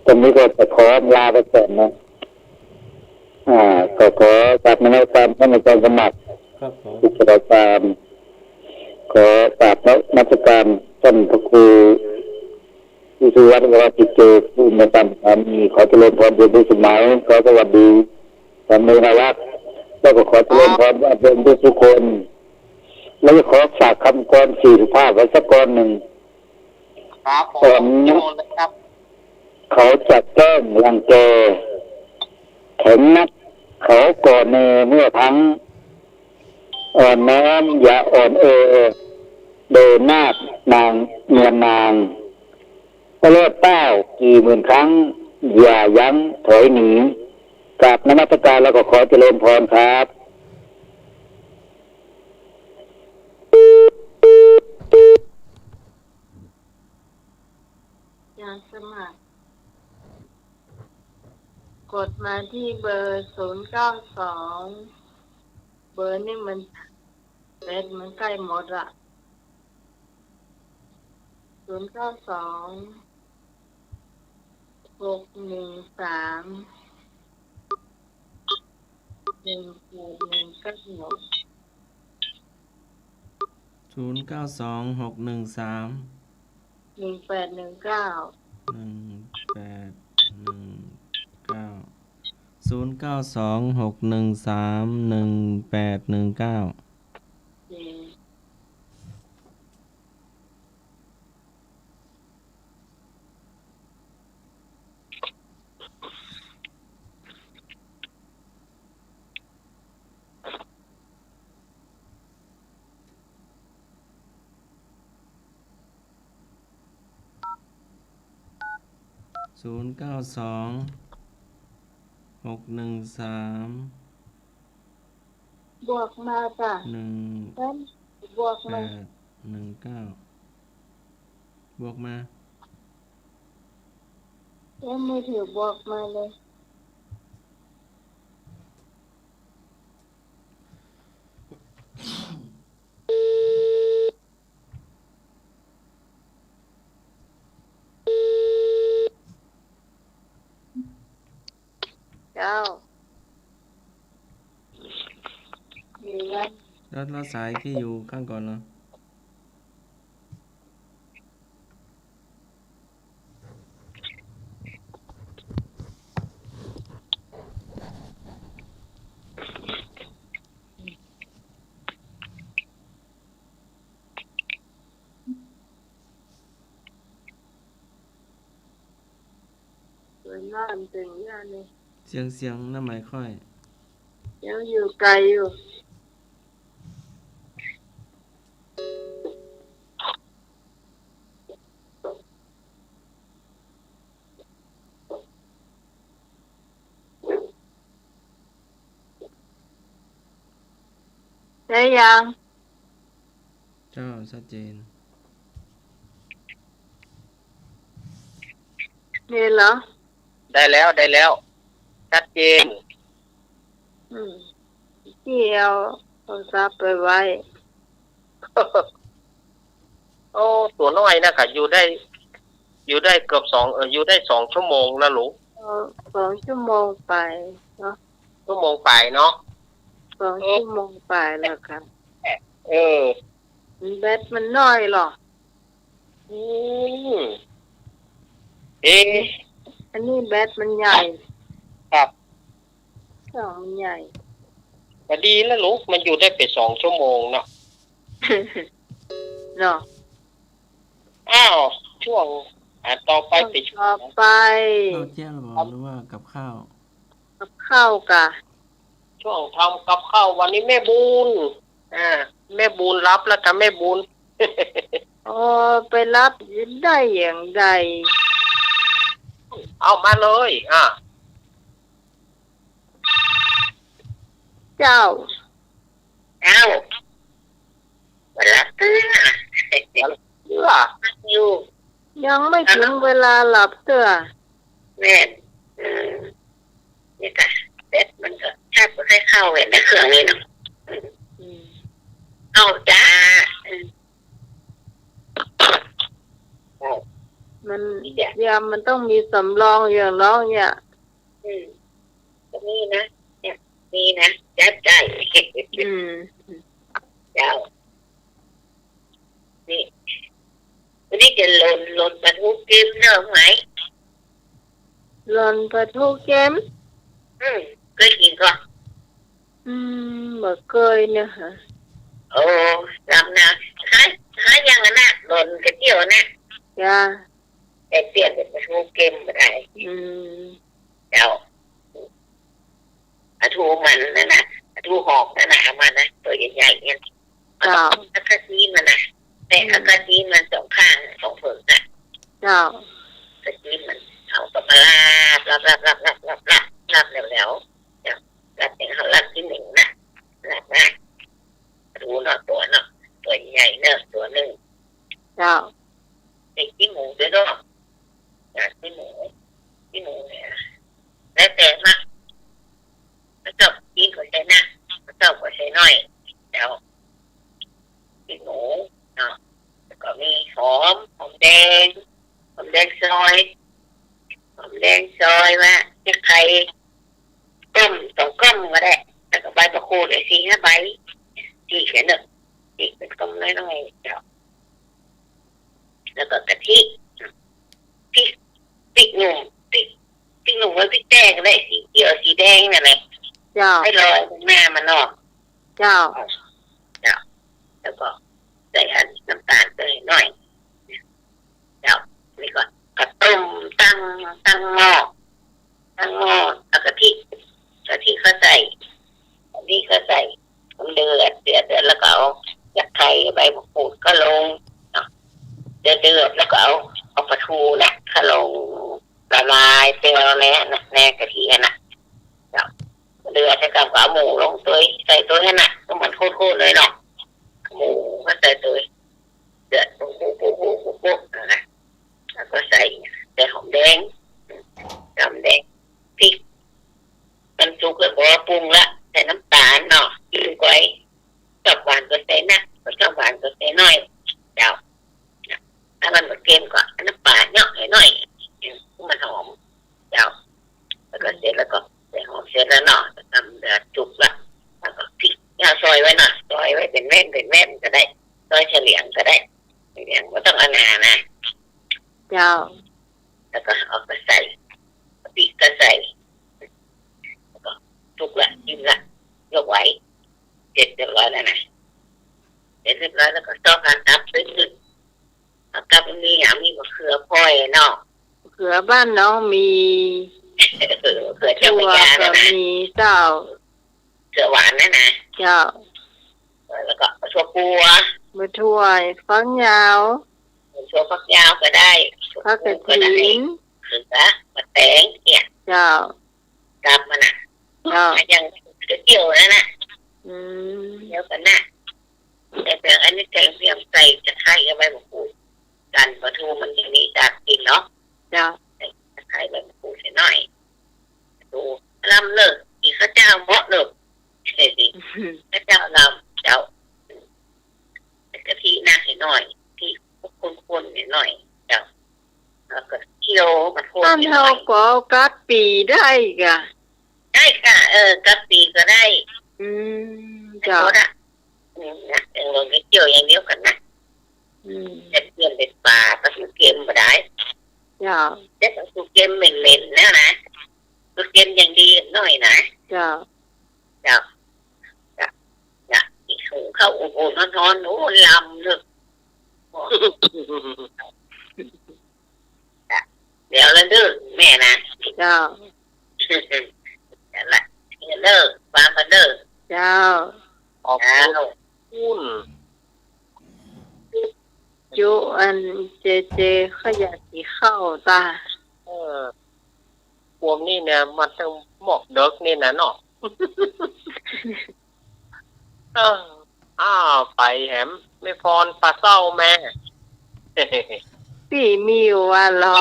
ตรงนี้ก็จะขอลาไปก่อนนะ อ่า ก็ขอกราบนมัสการท่านอาจารย์สมัคร ครับผม อุปัฏฐาจารย์ ขอกราบนมัสการท่านพระครู วิศวัตร วรกิจโจ ผู้อำนวยการสถานี ขอเจริญพรเป็นที่สมัย ขอสวัสดีสามีน่ารัก แล้วก็ขอเจริญพรญาติโยมทุกๆคน แล้วก็ขอฝากคำกลอนสี่สุภาพไว้สักกลอนหนึ่ง ครับผม กลอนนี้ นิมนต์เลยครับ เขาจักแกล้งรังแก แข็งนักเขาก่อแน่เมื่อพัง อ่อนน้อมอย่าอ่อนแอ เดินหน้านางเมืองนาง พระโลดเกล้ากี่หมื่นครั้ง อย่ายั้งถอยหนี กราบนมัสการแล้วก็ขอเจริญพรครับ อาจารย์สมัคร กดมาที่เบอร์ศูนย์เก้าสอง เบอร์นี่มัน แบตมันใกล้หมดละ ศูนย์เก้าสอง หกหนึ่งสาม หนึ่งแปดหนึ่งเก้า ศูนย์เก้าสอง หกหนึ่งสาม หนึ่งแปดหนึ่งเก้า หนึ่งแปดหนึ่งเก้า ศูนย์เก้าสอง หกหนึ่งสาม หนึ่งแปดหนึ่งเก้า โอเค ศูนย์เก้าสอง หกหนึ่งสาม บวกมาจ้ะ หนึ่ง เอิ้น บวกมา แปดหนึ่งเก้า บวกมา เอิ้นมือถือบวกมาเลย เจ้า มีไหม แล้ว แล้วสายพี่อยู่ข้างก่อนเหรอ ส่วนมากมันเป็นอย่างนี้ เสียง เสียงน้ำไหมค่อย ยังอยู่ไกลอยู่ ได้ยัง เจ้า ชัดเจน นี่เหรอ ได้แล้ว ได้แล้ว ชัดเจน อืม ที่เอาโทรศัพท์ไปไว้ โอ้ ตั๋วน้อยนะค่ะ อยู่ได้ อยู่ได้เกือบสอง เอ่อ อยู่ได้สองชั่วโมงนะลูก อ สองชั่วโมงไปเนาะ ชั่วโมงไปเนาะ สอง เออ ชั่วโมงไปแล้วค่ะ เออ แบตมันน้อยเหรอ อืม เอ๊ะ อันนี้แบตมันใหญ่ ครับ เครื่องมันใหญ่ ก็ดีแล้วลูก มันอยู่ได้ไปสองชั่วโมงเนาะ เนาะ อ้าว ช่วง อ่ะ ต่อไป ช่วง ไป ต่อไป ข้าวเจ๊ยะบ่ หรือว่ากับข้าว กับข้าวกะ ช่วงทำกับข้าววันนี้แม่บุญ อ่า แม่บุญหลับแล้วกะแม่บุญ อ๋อ ไปหลับได้อย่างใด เอามาเลย อ่า เจ้า เจ้า บ่หลับเตื้อ เตื้อ อยู่ ยังไม่ถึงเวลาหลับเตื้อ แม่น เออ นี่กะ แบตมันก็แทบบ่ค่อยเข้าเลยนะ เครื่องนี้เนาะ อืม เอาจ้า อืม มัน นี่จ้ะ ยามมันต้องมีสำรองอย่างน้องเนี่ย อืม ก็มีนะ เนี่ย มีนะ จัดได้ อืม เจ้า นี่ วันนี้จะหล่น หล่นปลาทูเค็มเนาะไหม หล่นปลาทูเค็ม อืม เกยกิ๋นก่อ อืม บ่เกยเนี่ยค่ะ โอ้ ลำนะ คล้าย คล้ายอย่างนั้นน่ะ หล่นก๋วยเตี๋ยวน่ะ จ้า แต่เปลี่ยนเป๋นปลาทูเค็มบ่ได้ อืม เจ้า ปลาทูมันนั่นน่ะ ปลาทูหอกนั่นน่ะ เอามานะ ตั๋วใหญ่ๆ เนี่ย เจ้า เอากระตี้มันน่ะ แต่ อืม เอากระตี้มันสองข้าง สองเผิงน่ะ เจ้า กระตี้มัน เอาก็มาลาบ ลาบ ลาบ ลาบ ลาบ ลาบ ลาบ ลาบแล้วๆ เจ้า ลาบอย่างเขาลาบขี้หมูน่ะ ลาบนะ ปลาทูเนาะ ตั๋วเนาะ ตั๋วใหญ่เนาะ ตั๋วนึ่ง เจ้า ใส่ขี้หมูด้วยเนาะ อ่ะ ขี้หมู ขี้หมูเนี่ย แล้วแต่มัก บ่ชอบกิ๋นก็ใส่นัก บ่ชอบก็ใส่น้อย เจ้า ขี้หมูเนาะ แล้วก็มีหอม หอมแดง หอมแดงซอย หอมแดงซอยว่าจะใครก้อมสองก้อมก็ได้ แล้วก็ใบมะกรูดอีกสี่ห้าใบ ฉีกเสียเนาะ ฉีกเป๋นก้อมน้อยๆ เจ้า แล้วก็กะทิ พริก พริกหนุ่ม พริก พริกหนุ่มกับพริกแดงก็ได้ สีเขียว สีแดงนั่นแหละ เจ้า ให้ลอยหน้ามันเนาะ เจ้า เจ้า แล้วก็ใส่อันน้ำตาลไปหน่อย เจ้า นี่ก็ ก็ต้มตั้ง ตั้งหม้อ ตั้งหม้อ เอากะทิ กะทิก็ใส่ กะทิก็ใส่ เดือด เดือด เดือด แล้วก็เอาตะไคร้ ใบมะกรูดก็ลงเนาะ เดือด เดือด แล้วก็เอา เอาปลาทูน่ะ ก็ลงละลายเตียวใน ในกะทิน่ะ เจ้า เดือดแล้วก็เอาหมูลงตวย ใส่ตวยหั้นน่ะ ก็เหมือนโคตรๆ เลยเนาะ หมูก็ใส่ตวย เดือด ปุ๊บ ปุ๊บ ปุ๊บ ปุ๊บ ปุ๊บ ปุ๊บ นั่นน่ะ แล้วก็ใส่ ใส่หอมแดง หอมแดง พริก มันสุกแล้วก็ปรุงละ ใส่น้ำตาลเนาะ ปรุงไว้ ชอบหวานก็ใส่นัก บ่ชอบหวานก็ใส่น้อย เจ้า ถ้ามันบ่เค็มก็เอาน้ำปลาเนาะ ให้น้อย อืม มันหอม เจ้า แล้วก็เสร็จแล้วก็ใส่หอมเสร็จแล้วเนาะ ทำเดือดสุกละ แล้วก็พริก เอาซอยไว้เนาะ ซอยไว้เป๋นแว่น เป๋นแว่นก็ได้ ซอยเฉลียงก็ได้ เฉลียงบ่ต้องเอาหนานะ เจ้า แล้วก็เอาไปใส่ พริกก็ใส่ แล้วก็สุกละ อิ่มละ ยกไว้ เสร็จเรียบร้อยแล้วนะ เสร็จเรียบร้อยแล้วก็ต้องเอาตับไปนึ่ง เอาตับมีหยัง มีมะเขือพลอยเนาะ มะเขือบ้านน้องมี เออ มะเขือเจ้าพระยานั่นน่ะ ถั่วก็มีเจ้า เขือหวานนั่นน่ะ เจ้า แล้วก็ถั่วปัว บ่าถั่ว ฝักยาว ถั่วฝักยาวก็ได้ ผักกะถิน ถั่วปัวก็ได้ เขือ มะแตงเนี่ย เจ้า ตับมันน่ะ เจ้า อย่างก๋วยเตี๋ยวนั่นน่ะ อืม เดียวกั๋นน่ะ แต่ แต่อันนี้แตงเตรียมใส่ตะไคร้กับใบมะกรูด กั๋นปลาทูมันจะมีตากลิ่นเนาะ เจ้า ใส่ตะไคร้ใบมะกรูดใส่หน่อย ปลาทูลำเนาะ กิ๋นข้าวเจ้าเหมาะเนาะ ข้าวเจ้าลำ เจ้า กะทินักให้หน่อย กะทิข้นๆ ให้หน่อย เจ้า แล้วก็เคี่ยว มันโคตร อั้น กิน เฮา ไหว ก็เอากะปิได้ก่ะ ได้ค่ะ เออ กะปิก็ได้ อืม เจ้า หมดอะ อืม นะ เออ เคี่ยวอย่างเดียวกั๋นนะ อืม จะเปลี่ยนเป็นป๋า ปลาทูเค็มบ่ได้ เจ้า แต่ปลาทูเค็มเหม็นๆ นะนะ ปลาทูเค็มยังดีหน่อยนะ เจ้า เจ้า เจ้า เจ้า หุงข้าวอุ่นๆ ฮ้อนๆ โอ้ ลำเนอะ เดี๋ยวละเด้อแม่นะ เจ้า เดี๋ยวละ เดี๋ยวเด้อ วางก่อนเด้อ เจ้า ขอบคุณ เจ้า จุ อันเจเจ ข้าอยากกิ๋นข้าวจ้า เออ พวกนี้เนี่ย มาตั้งหมอกเดิ็กนี่นะเนาะ เออ อ้าว ไปแหม แม่พร ปลาเส้าแม่ ปี้มีอยู่ว่าลอ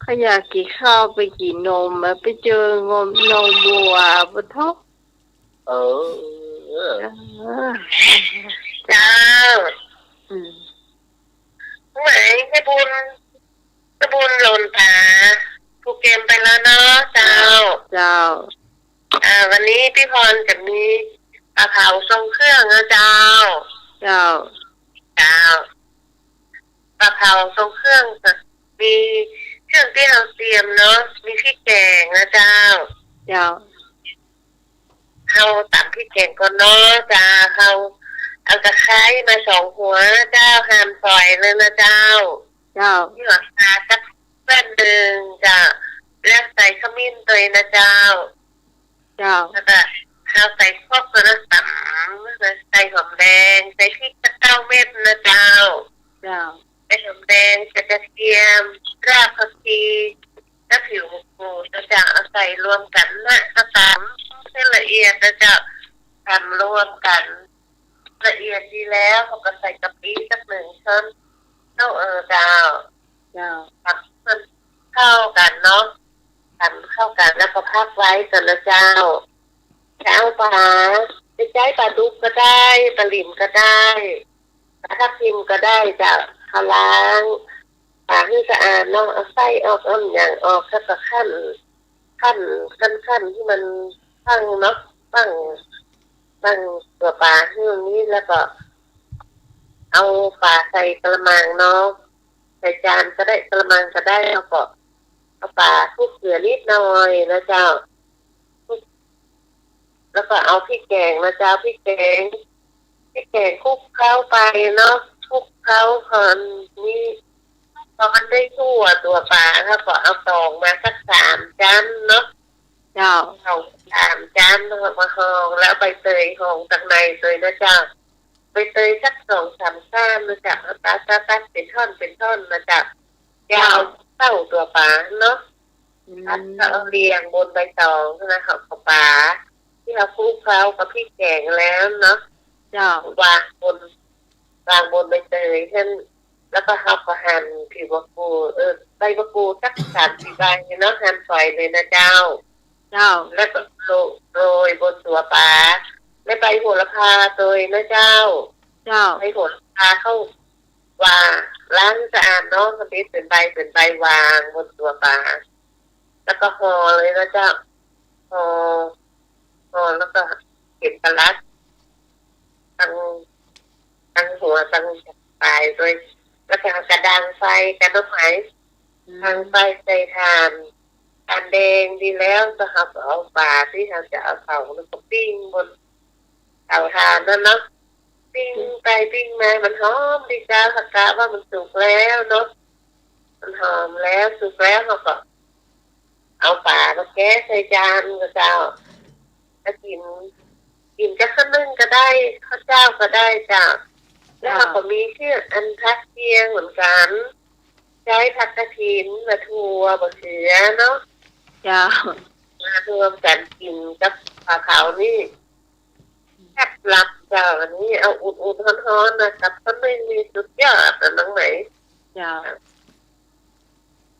ข้าอยากกิ๋นข้าว ไปกิ๋นนมอะ ไปเจิ่งนมวัว ปะโธ่ เออ เออ เจ้า อืม ไหน แม่บุญ แม่บุญหล่นป๋า ปลาทูเค็มไปแล้วเนาะ เจ้า เจ้า อ่า วันนี้พี่พรจะมีปลาเผาทรงเครื่องนะเจ้า เจ้า เจ้า ปลาเผาทรงเครื่องค่ะ มีเครื่องตี้เฮาเตรียมเนาะ มีพริกแกงนะเจ้า เจ้า เฮาต๋ำพริกแกงก่อนเนาะเจ้า เฮาเอาตะไคร้มาสองหัวเจ้า หั่นฝอยเลยนะเจ้า เจ้า มีหัวข่าสักเส้นนึ่งเจ้า แล้วใส่ขมิ้นตวยนะเจ้า เจ้า แล้วก็เฮาใส่ครกแล้วต๋ำ ใส่หอมแดง ใส่พริกสักเก้าเม็ดนะเจ้า เจ้า ใส่หอมแดง ใส่กระเทียม รากผักชี แล้วผิวมะกรูดนะเจ้า เอาใส่รวมกั๋นนะ ก็ต๋ำให้ละเอียดนะเจ้า ต๋ำรวมกั๋น ละเอียดดีแล้ว เฮาก็ใส่กะปิสักหนึ่งช้อนโต๊ะ เออ เจ้า เจ้า ต๋ำให้มันเข้ากั๋นเนาะ ต๋ำเข้ากั๋นแล้วก็พักไว้ก่อนนะเจ้า จะเอาป๋า จะใจ๊ป๋าดุกก็ได้ ป๋าหลิ้มก็ได้ ป๋าทับทิมก็ได้เจ้า เฮาล้างป๋าหื้อสะอาดเนาะ เอาไส้ออก เอาหยังออก แล้วก็คั่น คั่น คั่น คั่นให้มันฟั่งเนาะ ฟั่ง ฟั่งตั๋วป๋าหื้อนี้ แล้วก็เอาป๋าใส่กะละมังเนาะ ใส่จานก็ได้ กะละมังก็ได้ แล้วก็เอาป๋าคลุกเกลือนิดหน่อยนะเจ้า คลุก แล้วก็เอาพริกแกงนะเจ้า พริกแกง พริกแกงคลุกเคล้าไปเนาะ คลุกเคล้าก่อนนี้ พอมันได้ทั่วตั๋วป๋า แล้วก็เอาตองมาสักสามจ้านเนาะ เจ้า ตองสามจ้าน แล้วก็มาห่อ แล้วใบเตยห่อตังในตวยนะเจ้า ใบเตยสักสองสามก้านนะเจ้า ตัด ตัด ตัดเป็นท่อนเป็นท่อนนะเจ้า เจ้า เอาเต้าตั๋วป๋าเนาะ อืม ตัดก็เอาเรียงบนใบตองนะ เอาก๋วยเตี๋ยวป๋าตี้เฮาคลุกเคล้ากับพริกแกงแล้วเนาะ เจ้า วางบน วางบนใบเตยหั้น แล้วก็เฮาก็หั่นผิวมะกรูด เออ ใบมะกรูดสักสามสี่ใบเนาะ หั่นฝอยเลยนะเจ้า เจ้า แล้วก็โรย โรยบนตั๋วป๋า และใบโหระพาตวยนะเจ้า เจ้า ใบโหระพาเฮาว่าล้างสะอาดเนาะ มันเป็นใบเป็นใบวางบนตั๋วป๋า แล้วก็ห่อเลยนะเจ้า ห่อ ห่อแล้วก็เข็มกะลัด ตัง ตังหัวตังปลายตวย แล้วก็กะดังไฟกั๋นเนาะไหม อืม ดังไฟใส่ถ่าน ถ่านแดงดีแล้ว ก็เฮาก็เอาป๋าตี้เฮาจะเอาเผาแล้วก็ปิ้งบนเตาถ่านนั่นเนาะ ปิ้งไปปิ้งมา มันหอมดีเจ้า เฮากะว่ามันสุกแล้วเนาะ มันหอมแล้ว สุกแล้ว เฮาก็เอาป๋ามาแกะใส่จานก็เจ้า ก็กิ๋น กิ๋นกับข้าวนึ่งก็ได้ ข้าวเจ้าก็ได้เจ้า แล้วเฮาก็มีเครื่องอันผักเคียงเหมือนกั๋น ใจ๊ผักกะถิน บ่าถั่ว บ่าเขือเนาะ เจ้า มารวมกั๋นกิ๋นกับป๋าเผานี่ แซ่บล้ำเจ้า อันนี้เอาอุ่นๆ ฮ้อนๆ นะ กับข้าวนึ่งนี่สุดยอดนะน้องไหม เจ้า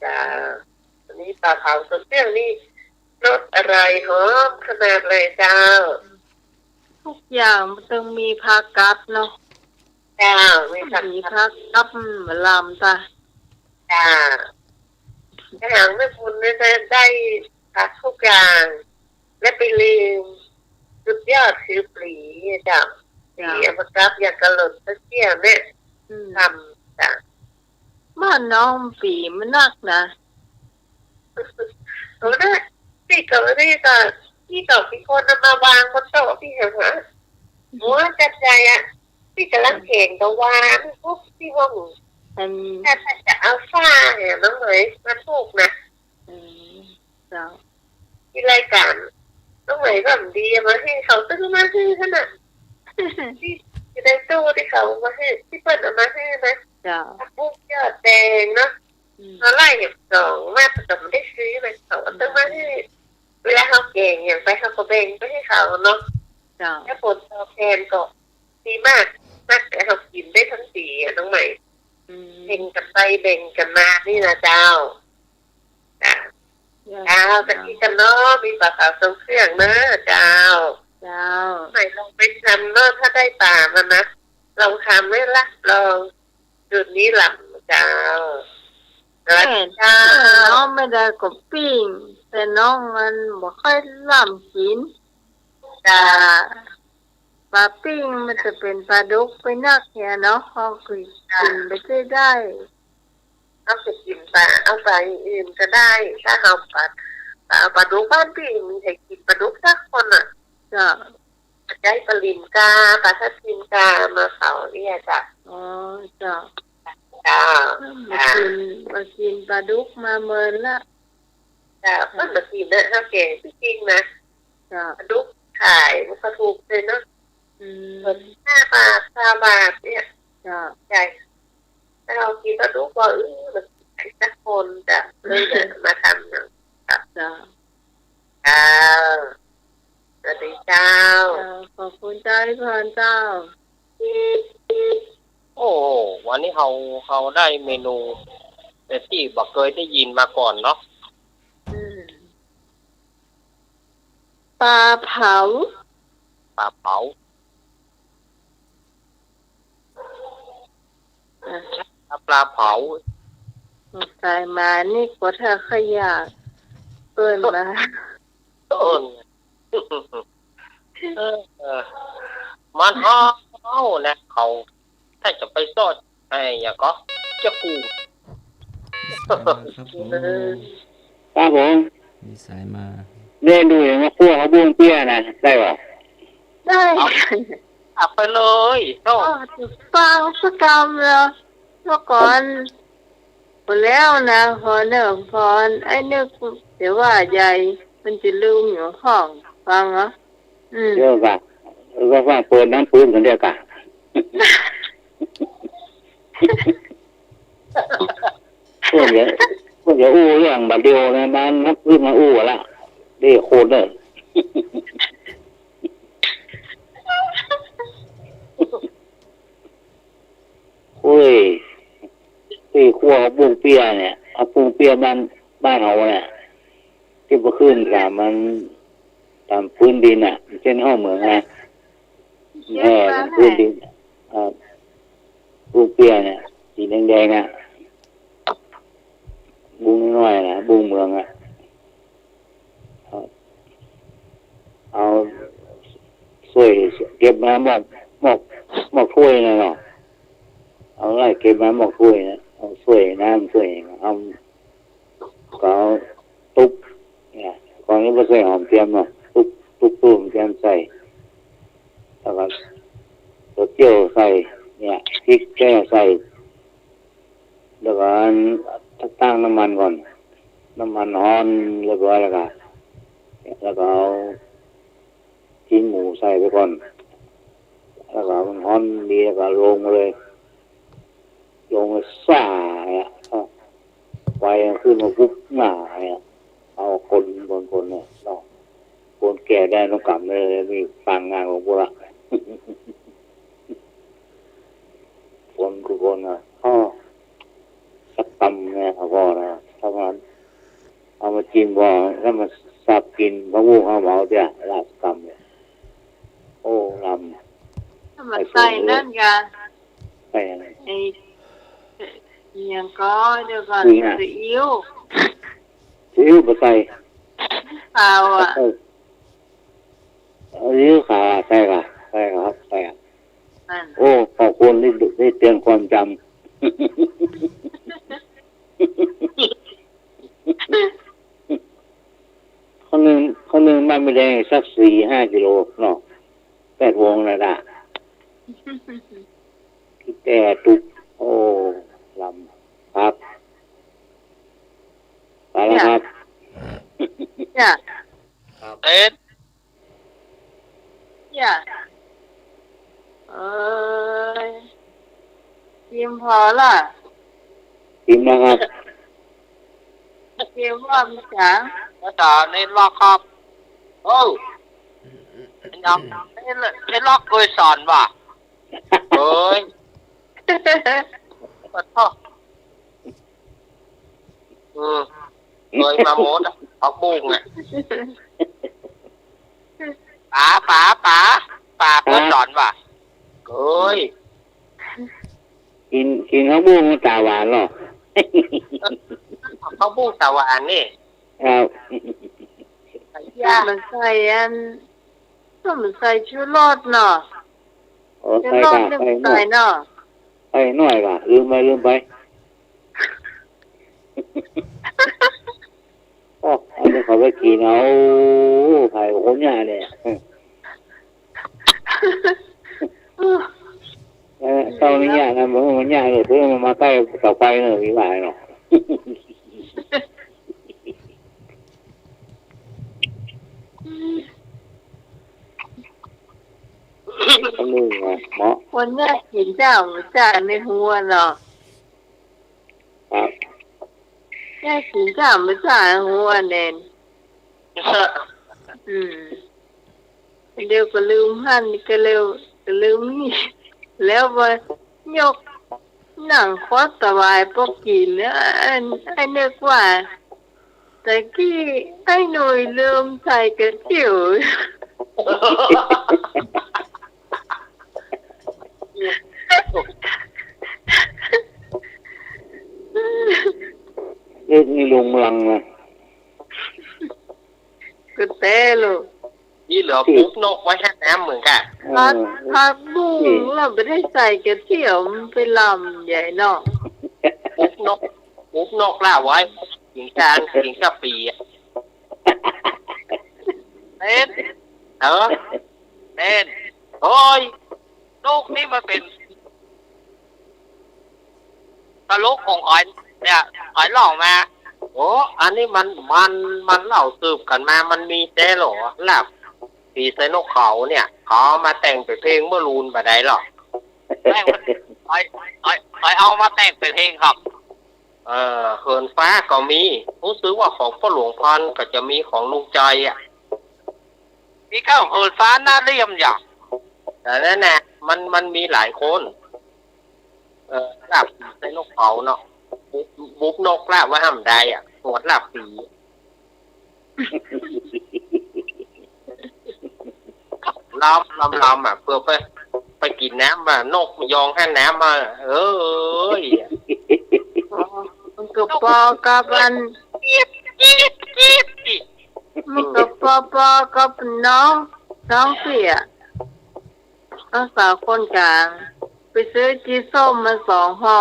เจ้า อันนี้ป๋าเผาสดเปรี้ยวนี่ รสอร่อยหอมขนาดเลยเจ้า ทุกอย่างมันต้องมีผักกับเนาะ เจ้า มีผัก มีผักกับ อืม ล้ำจ้ะ จ้า แต่หางแม่บุญนี่นะ ได้ผักกู้อย่าง และไปลืม สุดยอดคือปลี๋ เจ้า ปลี๋ เจ้า เอามากับอย่างกะหล่นตะเกียบเนี่ย อืม ทำ จ้า บ้านน้องปลี๋มันนักนะ โอ้นะ ตี้ก็ตี้ก็ ตี้ก็มีคนเอามาวางบนโต๊ะตี้เหรอฮะ หัวจัดใหญ่อะ ตี้ก๋ำลังแก๋งตะวา ปุ๊บ ตี้ห้อง อืม ถ้า ถ้าจะเอาฝ้าเนี่ย น้องเหมยมาปลูกนะ อืม เจ้า ตี้รายก๋าน น้องเหมยก็ดีมาหื้อ เขาตึงมาหื้อหั้นน่ะ ตี้ ตี้ในตู้ตี้เขามาหื้อ ตี้เปิ้นเอามาหื้อนะ เจ้า ผักบุ้งยอดแดงเนาะ อืม เฮาไล่อย่างสองมา แต่ก็บ่ได้ซื้อเลย เขาตึงมาหื้อ เวลาเฮาแก๋งอย่างไป เฮาก็แบ่งไปหื้อเขาเนาะ เจ้า แล้วผลตอบแทนก็ดีมาก นัก แต่เฮากิ๋นได้ตึงปี๋อะ น้องเหมย อืม แบ่งกั๋นไปแบ่งกั๋นมานี่นะเจ้า จ้า เจ้า เจ้า ตะกี้กั๋นเนาะ มีป๋าเผาทรงเครื่องเนาะเจ้า เจ้า น้องเหมยลองไปทำเนาะ ถ้าได้ป๋ามานะ ลองทำไว้ รับรอง สูตรนี้ลำเจ้า สวัสดีเจ้า แม่น เนาะ ไม่ได้ก็ปิ้ง แต่น้องมันบ่ค่อยลำกิ๋น จ้า ป๋าปิ้งมันจะเป๋นป๋าดุกไปนักเนี่ยเนาะ เฮาก็กิ๋นไปได้ เฮาจะกิ๋นป๋า เอาป๋าอย่างอื่นก็ได้ ถ้าเฮาป๋า ป๋า เอาป๋าดุกบ้านปี้ มีใผกิ๋นป๋าดุกสักคนน่ะ เจ้า ใจ๊ป๋าหลิมกา ป๋าทับทิมกา มาเขาเนี่ยจ้ะ อ๋อ เจ้า เจ้า มากิ๋น มากิ๋นป๋าดุกมาเมินละ เจ้า เปิ้นมากิ๋นนะ เฮาแก๋งจริงๆ นะ เจ้า ป๋าดุกขายมันก็ถูกเลยเนาะ อืม ห้าบาท ซาวบาทเนี่ย เจ้า ใหญ่ ถ้าเฮากิ๋นป๋าดุกว่า เออ มันขายสักคนจ้ะ เลยเนี่ย มาทำเนาะ เจ้า เจ้า สวัสดีเจ้า เจ้า ขอบคุณเจ้า พี่พรเจ้า โอ้ วันนี้เฮา เฮาได้เมนู แต่ตี้บ่เกยได้ยินมาก่อนเนาะ อืม ป๋าเผา ป๋าเผา อ่ะ ป๋าเผา สายมานี่ก็ถ้าขยะเปิ้นมา เออ เออ มันฮ้าวนะ เขา ถ้าจะไปซอดไอ้หยังก็ จะกู้ สายมาครับผม ครับผม มีสายมา เล่นดูอย่างว่าคั่วผักบุ้งเปี้ยนะ ได้บ่ ได้ เอาไปเลย โธ่ อ้อ จะฟังสักกำแล้ว เมื่อก่อน พอแล้วนะ พอเนิ่ม พอไอ้นึก แต่ว่าใหญ่ มันจะลืมอยู่ห้อง ฟังเหรอ อืม เดี๋ยวก่ะ เออ ก็ฟังเปิดหนังปืนก่อนเดี๋ยวก่ะ พวกอย่า พวกอย่าอู้เรื่องบาดเดียวนะ มันนับคืนมาอู้ละ เด้โคตรเลย โอ้ย ตี้คั่วผักบุ้งเปี้ยเนี่ย ผักบุ้งเปี้ยบ้าน บ้านเฮาเนี่ย ตี้บ่ขึ้นต๋ามมัน ต๋ามพื้นดินน่ะ เส้นห้องเหมืองนะ เออ ต๋ามพื้นดิน เออ ผักบุ้งเปี้ยเนี่ย สีแดงๆ อ่ะ บุ้งน้อยๆ นะ บุ้งเหมืองอ่ะ เอา เอาถ้วยเก็บมาหมอก หมอก หมอกถ้วยน่ะเนาะ เอาไล่เก็บมาหมอกถ้วยน่ะ เอาถ้วยน้ำถ้วย เอา ก็เอาตุ๊บ เนี่ย ก่อนนี้บ่ใส่หอมเจียมเนาะ ตุ๊บ ตุ๊บ ตุ๊บหอมเจียมใส่ แล้วก็กระเจียวใส่ เนี่ย พริกแกงใส่ แล้วก็อัน ตั้งน้ำมันก่อน น้ำมันฮ้อนเรียบร้อยแล้วก็ แล้วก็เอาชิ้นหมูใส่ไปก่อน แล้วก็มันฮ้อนดีแล้วก็ลงมาเลย ลงมาซ่าเนี่ย เอาไฟมันขึ้นมาปุ๊บหนาเนี่ย เอาคน คน คนเนี่ยเนาะ คนแก่ได้ต้องกำเลย มีฟังงานของพวกละ คนคือคนอ่ะ อ้อ สักกำเนี่ย เอาพอนะ ถ้ามัน เอามาจิ้มพอ ถ้ามันสับกิ๋น ผักบุ้งข้าวเหมาเตี้ย ลาบกำเนี่ย โอ้ ลำ ถ้ามันใส่นั่นกะ ใส่อะไร ไอ้ หยังก่อ เดี๋ยวก่อน จริงอะ ซีอิ๊ว ซีอิ๊วบ่ใส่ ขาวอะ เออ ซีอิ๊วขาวอะ ใส่ก่ะ ใส่ก่ะครับ ใส่ก่ะ นั่น โอ้ ขอบคุณที่ ที่เตือนความจำ ข้าวนึ่ง ข้าวนึ่งบ้านแม่แดงสักสี่ห้ากิโลเนาะ แปดวงนะดะ ที่แต่ตุ๊ก โอ้ ลำ ครับ ไปแล้วครับ เนี่ย ครับ เอ็ด เนี่ย เอ้ย กิ๋มผ่อละ กิ๋มแล้วครับ กิ๋มว่ามันจ๋า ภาษาในล็อกครับ โอ้ เอ็ด เอ็ด เอ็ดล็อกเกยสอนว่ะ เอ้ย ขอโทษ อืม เกยมาหมดอะ ผักบุ้งอะ ป๋า ป๋า ป๋า ป๋า เปิ้นสอนว่ะ เอ้ย กิ๋น กิ๋นผักบุ้งต๋าหวานเหรอ ผักบุ้งต๋าหวานนี่ ครับ มันใส่อัน มันใส่ชูรสเนาะ อ๋อ ชูรส ใส่ค่ะ นี่มันใส่เนาะ ใส่หน่อยค่ะ ลืมไป ลืมไป โอ้ อันนี้เขาไปกิ๋นเอา ใครคนเนี่ยเนี่ย เออ เต้านี้เนี่ยนะ มัน มันเนี่ยเลย เพื่อมันมาใกล้เต๋าไฟเนอะ มีหลายเนาะ อันนี้ไง เหมาะ วันเนี้ยกิ๋นจ้า จ้าในหัวเนาะ ครับ แก้กิ๋นจ้ำไปจ้าหัวแน่น อืม เดี๋ยวก็ลืมหั้น ก็เร็ว ก็ลืมนี่ แล้วว่ายกหนังควักตะวายปอกิ๋นเนี่ย ไอ้ ไอ้นึกว่า แต่กี้ไอ้หนุ่ยลืมใส่กระเจี๊ยว เรื่องนี้ลงลังนะ ก็แต๊ลูก นี่เหลือปุ๊กนกไว้แค่น้ำเหมือนกัน ผัก ผักบุ้ง อืม เราไม่ได้ใส่กระเทียม มันไปลำใหญ่เนาะ ปุ๊กนก ปุ๊กนกล่ะไว้ กิ๋นกลาง กิ๋นกะปิอะ เต้น เออ เต้น โอ้ย ลูกนี่มันเป๋นตลกของอ้อยเนี่ย อ้อยร้องมา โอ้ อันนี้มัน มัน มันเล่าสืบกั๋นมา มันมีแต๊เหรอ ลาบปี๋ใส่นกเขาเนี่ย เขาเอามาแต่งเป๋นเพลงเมื่อลูนบ่าใดเหรอ แต่ง อ้อย อ้อย อ้อยเอามาแต่งเป๋นเพลงครับ เอ่อ เหินฟ้าก็มี ฮู้สึกว่าของป้อหลวงพรก็จะมีของลุงจอยอะ มีก้าวเหินฟ้าหน้าเลี่ยมอย่าง แต่นั่นแหละ มัน มันมีหลายคน เอ่อ ลาบปี๋ใส่นกเขาเนาะ บุบ บุบนกลาบไว้ห้ามได้อะ ตรวจลาบปี๋ ล้อม ล้อม ล้อมอะ เปื้อไป ไปกิ๋นน้ำอะ นกยองหั้นน้ำอะ เอ้ย มันก็ปอกับอัน จี๊ด จี๊ด จี๊ด จี๊ด มันก็ปอ ปอกับน้อง น้องเสีย น้องสาวคนกลาง ไปซื้อจีส้มมาสองห่อ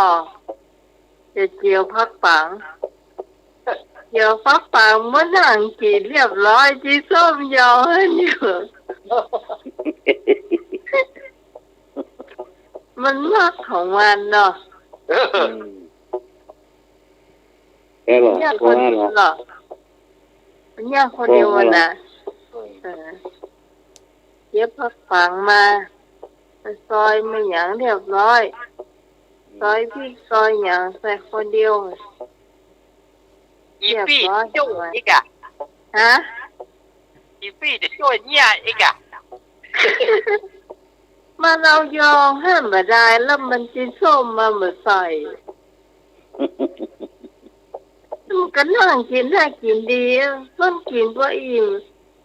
จะเจียวผักปัง เจียวผักปังมานั่งกิ๋นเรียบร้อย จีส้มยองหั้นอยู่ มันมักของมันเนาะ อืม แกบอก เนี่ย คนเดียวเหรอ คนนั้นเหรอ เนี่ยคนเดียวอะนะ เออ เก็บผักปังมา ไปซอยมาหยังเรียบร้อย อืม ซอยพริกซอยหยังใส่คนเดียว อีปี้ เรียบร้อย จะจ้วยอีกอะ ฮะ อีปี้จะจ้วยเนี่ยอีกอะ มันเอายองหั้นบ่ได้ แล้วมันจีส้มมาบ่ใส่ มันก็นั่งกิ๋นได้กิ๋นดีอะ มันกิ๋นบ่อิ่ม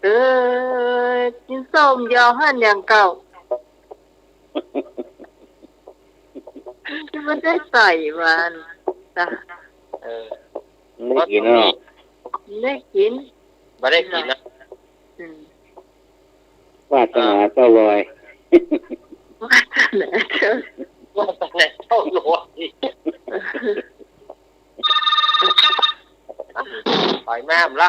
เออ จีส้มยองหั้นอย่างเก่า มันจะบ่ได้ใส่มัน จ้ะ เออ บ่ได้กิ๋นเนาะ บ่ได้กิ๋น บ่ได้กิ๋นนะ อืม วาสนาเจ้าลอย วาสนาเจ้า วาสนาเจ้าลอย ไปแม่มละ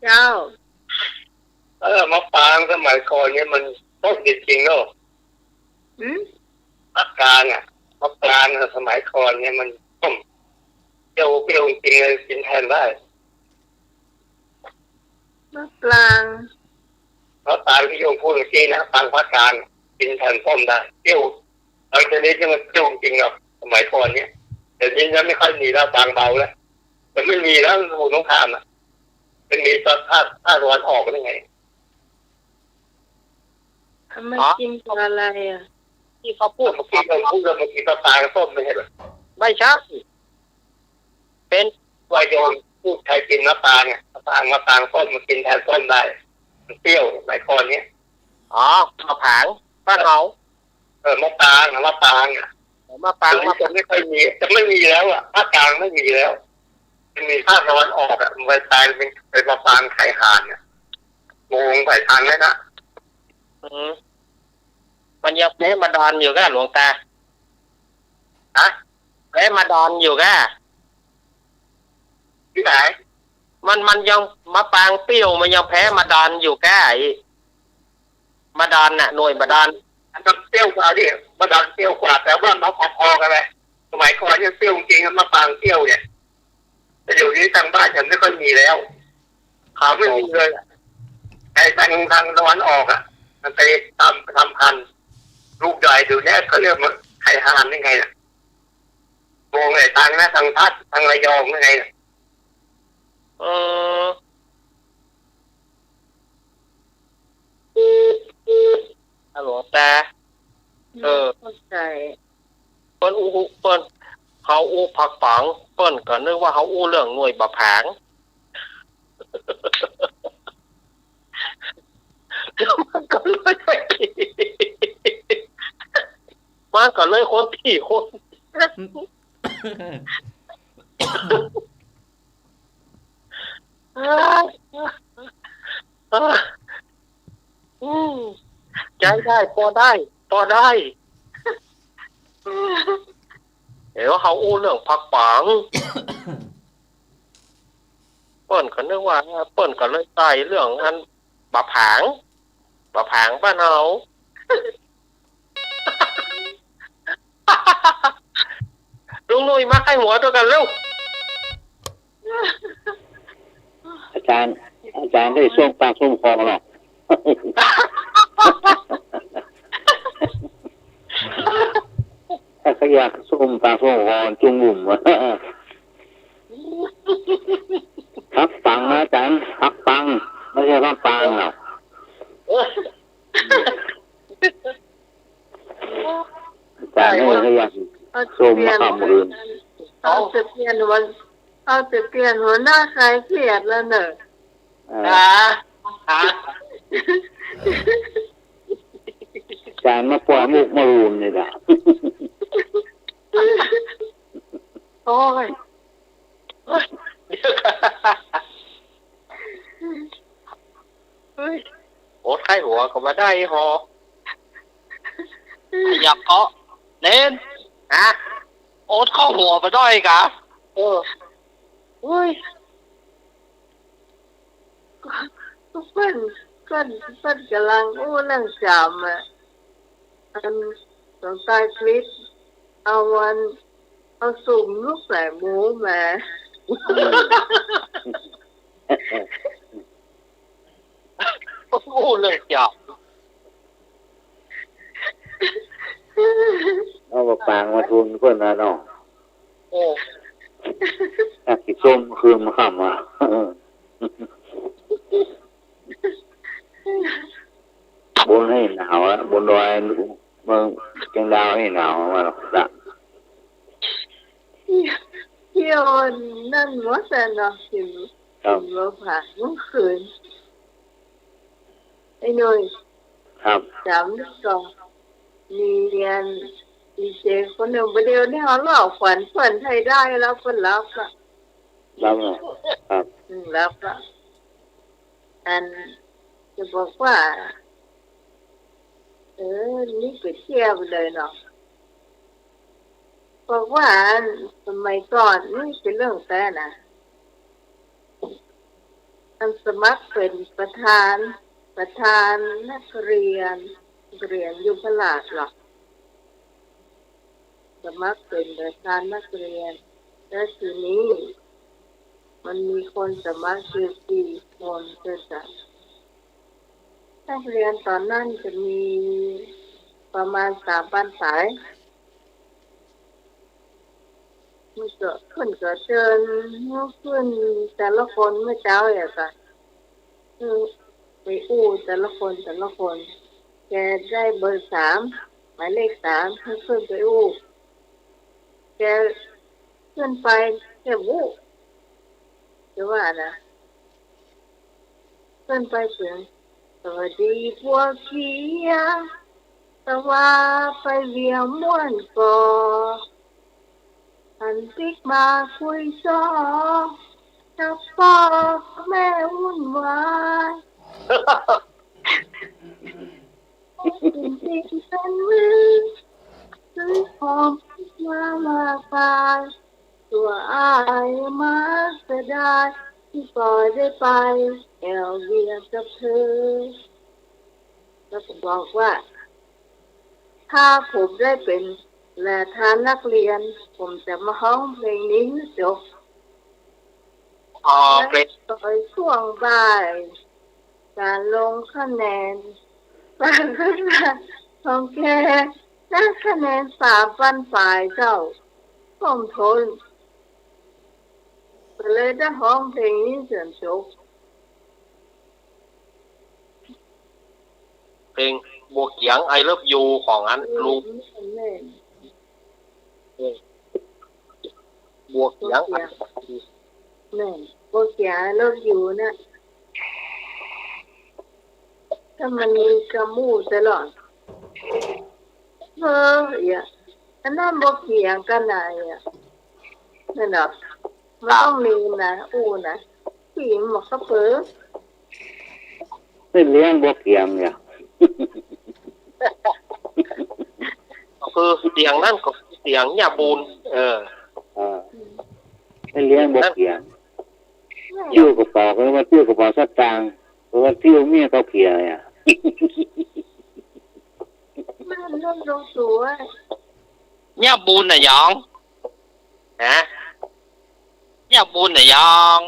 เจ้า เออ มะปรางสมัยก่อนเนี่ยมันต้มจริงๆ เนาะ หืม ภาคกลางอะ มะปรางอะ สมัยก่อนเนี่ยมันต้ม เปรี้ยว เปรี้ยวจริงๆ เลย กิ๋นแทนได้ มะปราง มะปรางตี้โยมพูดเมื่อกี้นะ ปรางภาคกลาง กิ๋นแทนส้มได้ เปรี้ยว บางชนิดนี่มันเปรี้ยวจริงๆ เนาะ สมัยก่อนเนี่ย เดี๋ยวนี้จะไม่ค่อยมีแล้ว ปรางเบาแล้ว แต่ไม่มีแล้ว สมุทรสงครามอะ มันมีตอนภาค ภาคตะวันออกหรือไง เอามากิ๋นกับอะไรอะ ตี้เขาพูด เมื่อกี้โยมพูดว่ามากิ๋นมะปรางส้มไม่ใช่เหรอ ไม่ใช่ เป๋น ว่าโยมพูดใครกิ๋นมะปรางอะ มะปราง มะปรางส้มมากิ๋นแทนส้มได้ มันเปรี้ยว สมัยก่อนเนี่ย อ๋อ มะผาง บ้านเฮา เออ มะปรางอะ มะปรางอะ มะปราง เดี๋ยวนี้จะไม่ค่อยมี จะไม่มีแล้วอะ ภาคกลางไม่มีแล้ว มันมีภาคตะวันออกอะ มันไปแปลงเป็น เป็นมะปรางไข่ห่านอะ งงไปทางนั้นนะ อืม มันยังแป๊มะดอนอยู่ก้า หลวงตา ฮะ แป๊มะดอนอยู่ก้า ตี้ไหน มัน มันยัง มะปรางเปรี้ยว มันยังแป๊มะดอนอยู่ก้า ไอ้มะดอนน่ะ หน่วยมะดอน อันนั้นเปรี้ยวกว่าดิ มะดอนเปรี้ยวกว่า แต่ว่ามันพอๆ กันแหละ สมัยก่อนเนี่ยเปรี้ยวจริง มะปรางเปรี้ยวเนี่ย แต่เดี๋ยวนี้ตางบ้านฉันไม่ค่อยมีแล้ว เขาไม่มีเลยอะ ไอ้ตาง ตางตะวันออกอะ มันไปทำ ทำพันธุ์ ลูกใหญ่เดี๋ยวนี้เขาเรียกมันไข่ห่านยังไงน่ะ มองไอ้ตางนะ ตางพัด ตางระยองยังไงน่ะ เออ ฮัลโหล แต่ เออ เข้าใจ๋ เปิ้นอู้ เปิ้น เฮาอู้ภาคปาง เปิ้นก็นึกว่าเฮาอู้เรื่องหน่วยมะผาง มันก็เลย มันก็เลยคนตี้คน อืม ใจ๊ได้ ปอได้ ปอได้ เดี๋ยวเฮาอู้เรื่องภาคปาง เปิ้นก็นึกว่า เปิ้นก็เลยใต้เรื่องอัน มะผาง มะผางบ้านเฮา ลุงหนุ่ยมาใค่หัวตวยกั๋นเร็ว อาจ๋ารย์ อาจ๋ารย์ได้ส้มปากส้มคอเนาะ ถ้าเขาอยากส้มปากส้มคอจุ่มบุ๋มอะ ภาคปังนะอาจ๋ารย์ ภาคปัง ไม่ใช่ภาคปางหรอก อาจ๋ารย์นี่เขาอยากส้มมาคำอื่น เอาแต่เปลี่ยนหัว เอาแต่เปลี่ยนหัวหน้าคลายเครียดแล้วเนอะ เออ อ่า อ่า อาจ๋ารย์มาปล่อยมุกมารูมนี่แหละ โอ้ย เดี๋ยวก่อน เฮ้ย อดใค่หัวก็บ่ได้หอ อยากเกาะ เน้น ฮะ อดใค่หัวบ่ได้กะ เออ เฮ้ย ก็ ก็เปิ้น เปิ้น เปิ้นก่ำลังอู้เรื่องจ๋ำอะ อันหลวงตาคริสต์ เอาวัน เอาสุมลูกสายหมูมา อู้เรื่องจ๋ำ เอาปางมาทูลเปิ้นนะเนาะ โอ้ อยากสิส้มคืนมาค่ำอะ บนนี่หนาวอะ บนดอยเมืองเจียงดาวนี่หนาวมากหรอกจ้ะ เที่ยวนั่นหมดแล้วเนาะ เห็น ครับ เห็นว่าผ่านเมื่อคืน ไอ้หนุ่ย ครับ จ๋ำก่อน มีเรียน ดีเจคนนึ่ง บ่าเดี่ยวนี้เฮาลองขวัญเปิ้นใช้ได้แล้ว เปิ้นหลับละ หลับละ ครับ อืม หลับละ อันจะบอกว่า เออ นี่ไปเตี้ยวไปเลยเนาะ บอกว่าอันสมัยก่อนนี่เป๋นเรื่องแต๊นะ อันสมัครเป๋นประธาน ประธานนักเรียน นักเรียนยุพราชหรอก สมัครเป๋นประธานนักเรียน แล้วทีนี้มันมีคนสมัครอยู่สี่คนเจ้า นักเรียนต๋อนนั้นจะมีประมาณสามปันป๋าย มันก็ เปิ้นก็เจิญ เปิ้นแต่ละคนเมื่อเจ๊าอะก็ คือไปอู้แต่ละคน แต่ละคน แกได้เบอร์สาม หมายเลขสาม หื้อขึ้นไปอู้ แกขึ้นไป แกอู้ จะว่านะ ขึ้นไปเถิง สวัสดีปวกเขียว สว่าไปเวียงม่วนก่อ หันปิ๊กมาคุยซ้อ กับป้อกับแม่วุ่นวาย จริงๆ ฉันลืม ซื้อของปิ๊กมามากมาย ตั๋วอ้ายมาเสียดาย ตี้บ่ได้ไปแอวเวียงกับเธอ แล้วก็บอกว่า ถ้าผมได้เป๋นประธานนักเรียน ผมจะมาฮ้องเพลงนี้หื้อจบ อ๋อ เกรด และต๋อนช่วงบ่าย ก๋านลงคะแนน ก๋านลงคะแนนของแกได้คะแนนสามปันป๋ายเจ้า ผมทน ก็เลยได้ฮ้องเพลงนี้จนจบ เพลงบัวเขียง I love you ของอันลุง แม่น เออ บัวเขียง บัวเขียง แม่น บัวเขียง I love you นะ ถ้ามันมีกำอู้ตลอด เออ เอีย อันนั้นบัวเขียงกั๋นนะ เอีย นั่นเนาะ มันต้องมีนะ อู้นะ ตี้มันบอกเขาเป๋อ เปิ้นเลี้ยงบัวเขียงเนี่ย คือเสียงนั้นก็เสียงย่าบุญ เออ อ่า เปิ้นเลี้ยงบัวเขียง นั่น หิ้วกระเป๋า ก็ว่าหิ้วกระเป๋าสตางค์ ก็ว่าหิ้วเมียเขาเขียงอะ นั่น นั่นลงตั๋ว ย่าบุญน่ะหยอง ฮะ ย่าบุญน่ะหยอง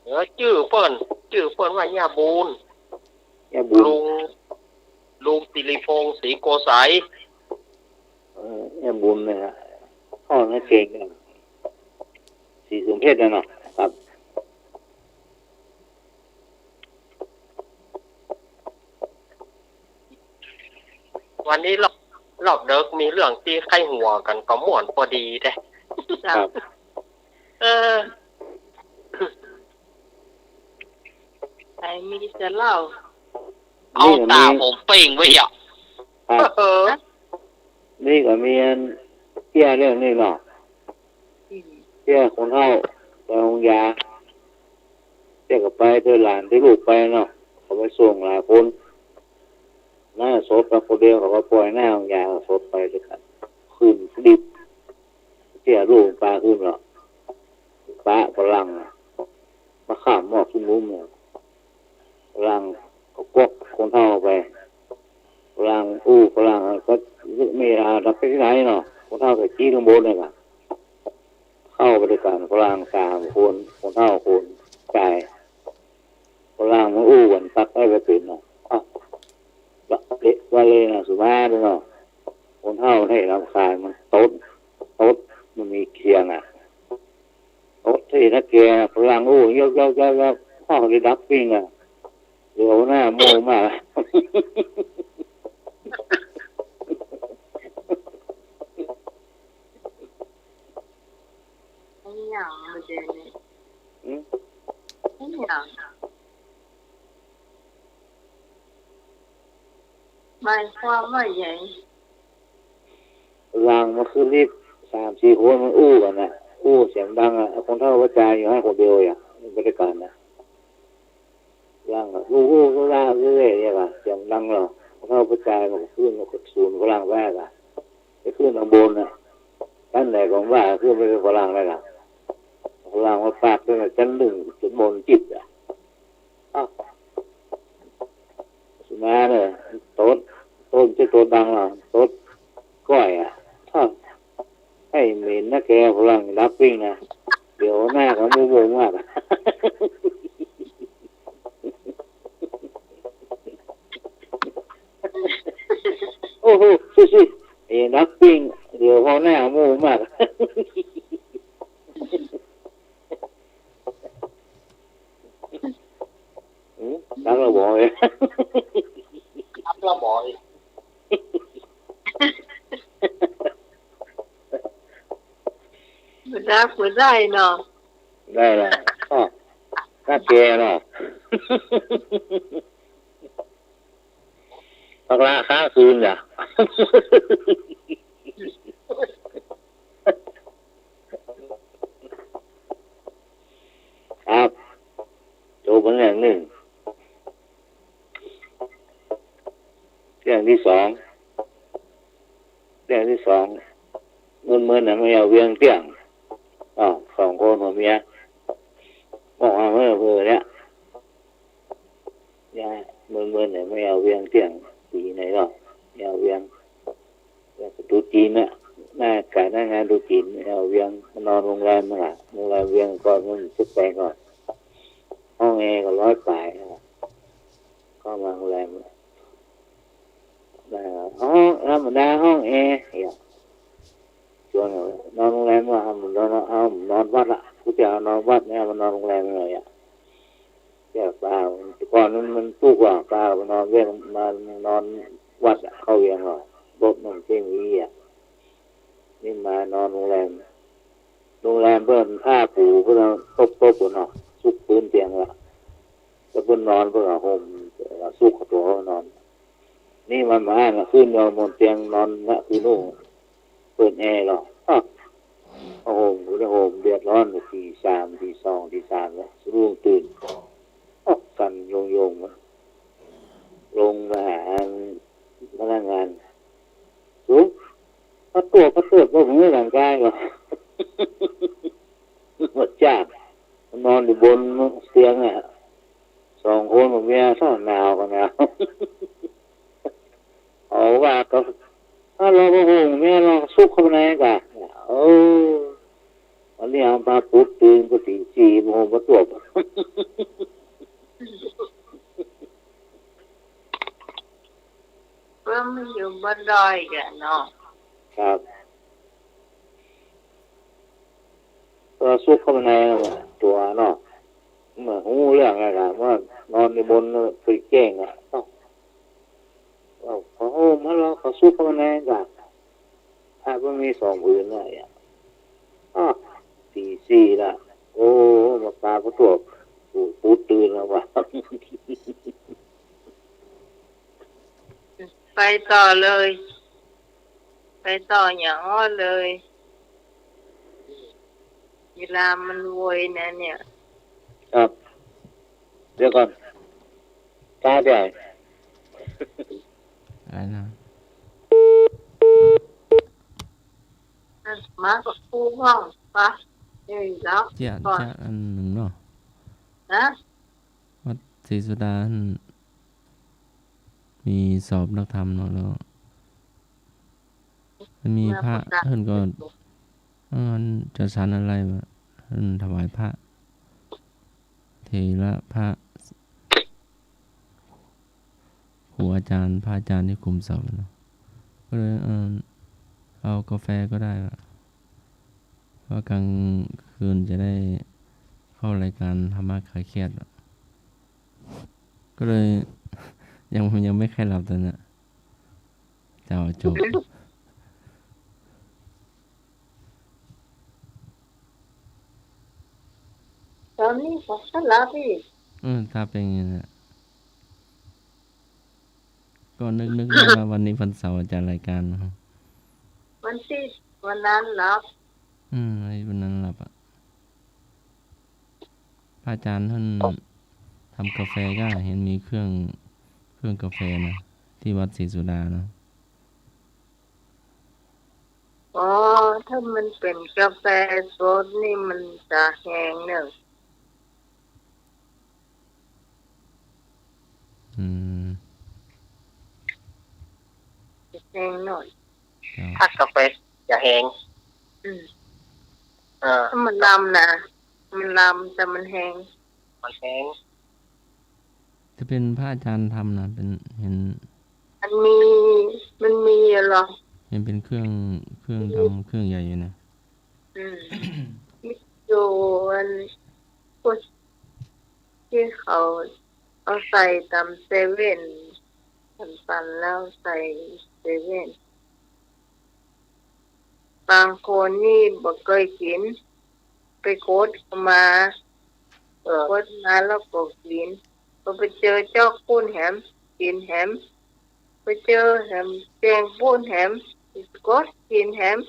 เออ จื้อเปิ้น จื้อเปิ้นว่าย่าบุญ ย่าบุญ ลุง ลุงสิริพงษ์ ศรีโกไสย เออ ย่าบุญเนี่ย พ่อนักเก่งเนี่ย ศรีสมเพชรน่ะเนาะ ครับ วันนี้รอบ รอบเดิกมีเรื่องตี้ใค่หัวกั๋นก็ม่วนปอดีแต๊ ครับ เออ ใผมีจะเล่า เอาต๋าผมเป้งไว้อะ ครับ เออ นี่ก็มีอันเตี้ยเรื่องนี้เนาะ อืม เตี้ยคนเฒ่าไปโฮงยา เตี้ยก็ไปเถิงหลานตี้ลูกไปเนาะ เขาไปส่งหลายคน หน้าศพไปคนเดียว เขาก็ป่อยหน้าโฮงยา ศพไปเถิง ขึ้นลิฟต์ เตี้ยลูกปาขึ้นเนาะ ปะฝรั่งอะ มาข้ามหม้อขึ้นมุมเนี่ย ฝรั่งก็กวักคนเฒ่าไป ฝรั่งอู้ ฝรั่งก็ไม่อาจจะไปตี้ไหนเนาะ คนเฒ่าก็จี๊ดข้างบนเนี่ยค่ะ เข้าไปด้วยกั๋น ฝรั่งสามคน คนเฒ่าคนจาย ฝรั่งมันอู้กั๋นตักไอ้บ่เป๋นเนาะ อ้าว ว่าเละ ว่าเละนะ สุมาเนาะ คนเฒ่าเนี่ยรำคาญ มันตด ตด มันมีเคียงอะ โอ้ ตี้นักแก่ฝรั่งอู้ ยกๆๆๆ พ่อได้ดับปิ้งอะ เดี๋ยวหน้าโมมา อะหยังบ่าเดี่ยวนี้ หืม อะหยัง หมายความว่าหยัง มันขึ้นลิฟต์ สามสี่คนมันอู้กั๋นน่ะ อู้เสียงดังอะ คนเฒ่าป้อจายอยู่หั้นคนเดียวอะ บ่ได้กั๋นน่ะ หลังอะ อู้อู้อู้อู้อู้เนี่ยอะ เสียงดังลอ คนเฒ่าป้อจายมันก็ขึ้น มันก็สูนฝรั่งไปอะ ไปขึ้นข้างบนน่ะ ตังไหนก็ว่าขึ้นไปฝรั่งแล้วล่ะ ฝรั่งมาปากขึ้นมาจั๊นนึ่ง จุดบนจิตอะ อ้าว สุมาเน่อ โต๊ด โต๊ด บ่ใจ้โต๊ดดังหรอก โต๊ดก้อยอะ อ้าว ไอ้เหม็นนะแก ฝรั่งดับปิ้งนะ เดี๋ยวหน้าเขาโมโหมากอะ โอ้โห ชิชิ ไอ้ดับปิ้ง เดี๋ยวเขาหน้าโมโหมาก อืม ดับแล้วบ่อย ดับแล้วบ่อย บ่ดับบ่ได้เนาะ ได้ละ อ้อ น่าแกเนาะ พักละค้างคืนจ้ะ ครับ จบไปเรื่องนึ่ง เรื่องตี้สอง เรื่องตี้สอง เมินๆ น่ะ บ่เอาเวียงเตี้ยง อ้าว สองคนผัวเมีย บอกว่าเพ้อๆ เนี่ย เนี่ย เมินๆ น่ะ บ่เอาเวียงเตี้ยง ปี๋ไหนเนาะ บ่เอาเวียง ตุ๊จีนน่ะ หน้าก๋านหน้างานตุ๊จีน บ่เอาเวียง มานอนโฮงแรมนั่นล่ะ โฮงแรมเวียงก่อน มันสิบแปดก่อน ห้องแอร์ก็ร้อยป๋าย เข้ามาโฮงแรม ห้องธรรมดา ห้องแอร์ เนี่ย จวนนอนโฮงแรมว่า เอา นอน เอา นอนวัดละ กูจะเอานอนวัด บ่เอามานอนโฮงแรมเลยอะ แต่ป้า แต่ก่อนนั้นมันตุ๊กข์อะ ป้าก็นอนเวียง มานอนวัดอะ เข้าเวียงอะ รถมันเจ๊งอี้อะ นี่มานอนโฮงแรม โฮงแรมเปิ้นผ้าปู๋ เปิ้นเอาตบๆ ปู๋เนาะ ซุกปื๊นเตียงละ แล้วเปิ้นนอน เปิ้นเอาห่ม เอาซุกเอาตั๋วเฮานอน นี่มันมาอ้างอะ ขึ้นนอนบนเตียงนอนนะ คือนู่น เปิดแอร์หรอ อ้าว โอ้โห โอ้โห เดือดร้อน ตีสาม ตีสอง ตีสามแล้ว สะดุ้งตื่น อ้าว สั่นโยงๆ มา ลงมาหาพนักงาน สู มาตรวจ มาตรวจ บ่าหื้อร่างกายหรอ บ่าจ้าง นอนอยู่บนเตียงอะ สองคนผัวเมีย ซ้อนหนาวก็หนาว เอาว่าก็ ถ้าเราบ่ห่มเมีย เราซุกเข้าไปในกะ เออ วันนี้เอามาปลุกตื่นก็ตีสี่ บ่ห่มบ่ตวบ เปิ้นมันอยู่บ่ได้กะเนาะ ครับ ก็ซุกเข้าไปในตั๋วเนาะ เมื่อฮู้เรื่องแล้วกะ ว่านอนในบนน่ะ ไปแจ้งอะ เอ้า เอาผ้าห่มมาแล้ว ก็ซุกเข้าไปในกะ ผ้าก็มีสองผืนน่ะ อ้าว ตีสี่ละ โอ้ มาปาก็ตวบ ปลุก ปลุกตื่นแล้ววะ ไปต่อเลย ไปต่ออย่าอ้อเลย เวลามันโวยนะเนี่ย ครับ เดี๋ยวก่อน ตาใหญ่ อะไรนะ มากับครูห้องปะ เอ้ย แล้ว เจ้า ก่อน เจ้าอันหนึ่งเนาะ ฮะ วัดศรีสุดา มีสอบนักธรรมเนาะ แล้วมันมีพระ มาประกาศ เพิ่นก็ เออ จะฉันอะไรวะ เพิ่นถวายพระ เถระ พระ ครูอาจารย์ พระอาจารย์ที่คุมสอบเนาะ ก็เลย เออ เอากาแฟก็ได้วะ เพราะกลางคืนจะได้เข้ารายการธรรมะคลายเครียดอะ ก็เลย ยัง ยังไม่ค่อยหลับตอนเนี้ย เจ้าจบ ตอนนี้ผมก็หลับอีก อืม ถ้าเป็นอย่างนี้นะ ก็นึก นึกได้ว่าวันนี้วันเสาร์จะรายการนะครับ วันที่ วันนั้นหลับ อืม ไอ้วันนั้นหลับอะ พระอาจารย์ต้านทำกาแฟก็หันมีเครื่อง เครื่องกาแฟนะ ตี้วัดศรีสุดาเนาะ อ๋อ ถ้ามันเป๋นกาแฟสดนี่มันจะแฮงเนาะ อืม แฮงหน่อย ครับ ถ้ากาแฟจะแฮง อืม เออ ถ้ามันลำนะ มันลำ แต่มันแฮง มันแฮง ถ้าเป๋นพระอาจารย์ทำนะ เป๋น หัน มันมี มันมีอะเหรอ หันเป๋นเครื่อง เครื่องทำ เครื่องใหญ่อยู่นะ อืม มีอยู่อัน พวกตี้เขาเอาใส่ต๋ามเซเว่น ปันๆ แล้วใส่เซเว่น บางคนนี่บ่เกยกิ๋น ไปกดเอามา เออ กดมาแล้วก็กิ๋น พอไปเจอจ๊อกปู้นแหม กิ๋นแหม ไปเจอแหมแกงปู้นแหม กดกิ๋นแหม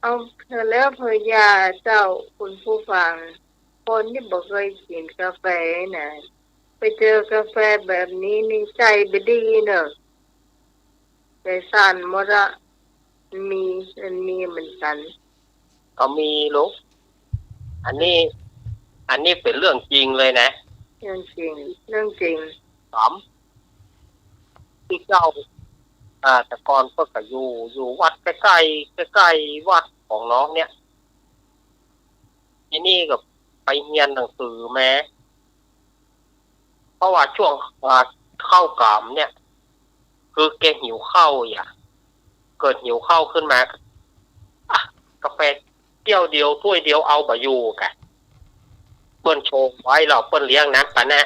เอาเถอะแล้วเผยอย่าเจ้าคุณผู้ฟัง คนตี้บ่เกยกิ๋นกาแฟนะ ไปเจอกาแฟแบบนี้นี่ใจ๋บ่ดีเนาะ ใจ๋สั่นหมดอะ มันมี มันมีเหมือนกั๋น ก็มีลูก อันนี้ อันนี้เป๋นเรื่องจริงเลยนะ เรื่องจริง เรื่องจริง ครับ ตี้เก่า อ่า แต่ก่อนเปิ้นก็อยู่ อยู่วัดใก้ๆ ใก้ๆ วัดของน้องเนี่ย ทีนี้ก็ไปเฮียนหนังสือมา เพราะว่าช่วง อ่า เข้ากำเนี่ย คือแกหิวข้าวอะ เกิดหิวข้าวขึ้นมา อ่ะ กาแฟแก้วเดียว ถ้วยเดียว เอาบ่อยู่กะ เปิ้นชงไว้แล้ว เปิ้นเลี้ยงน้ำปานะ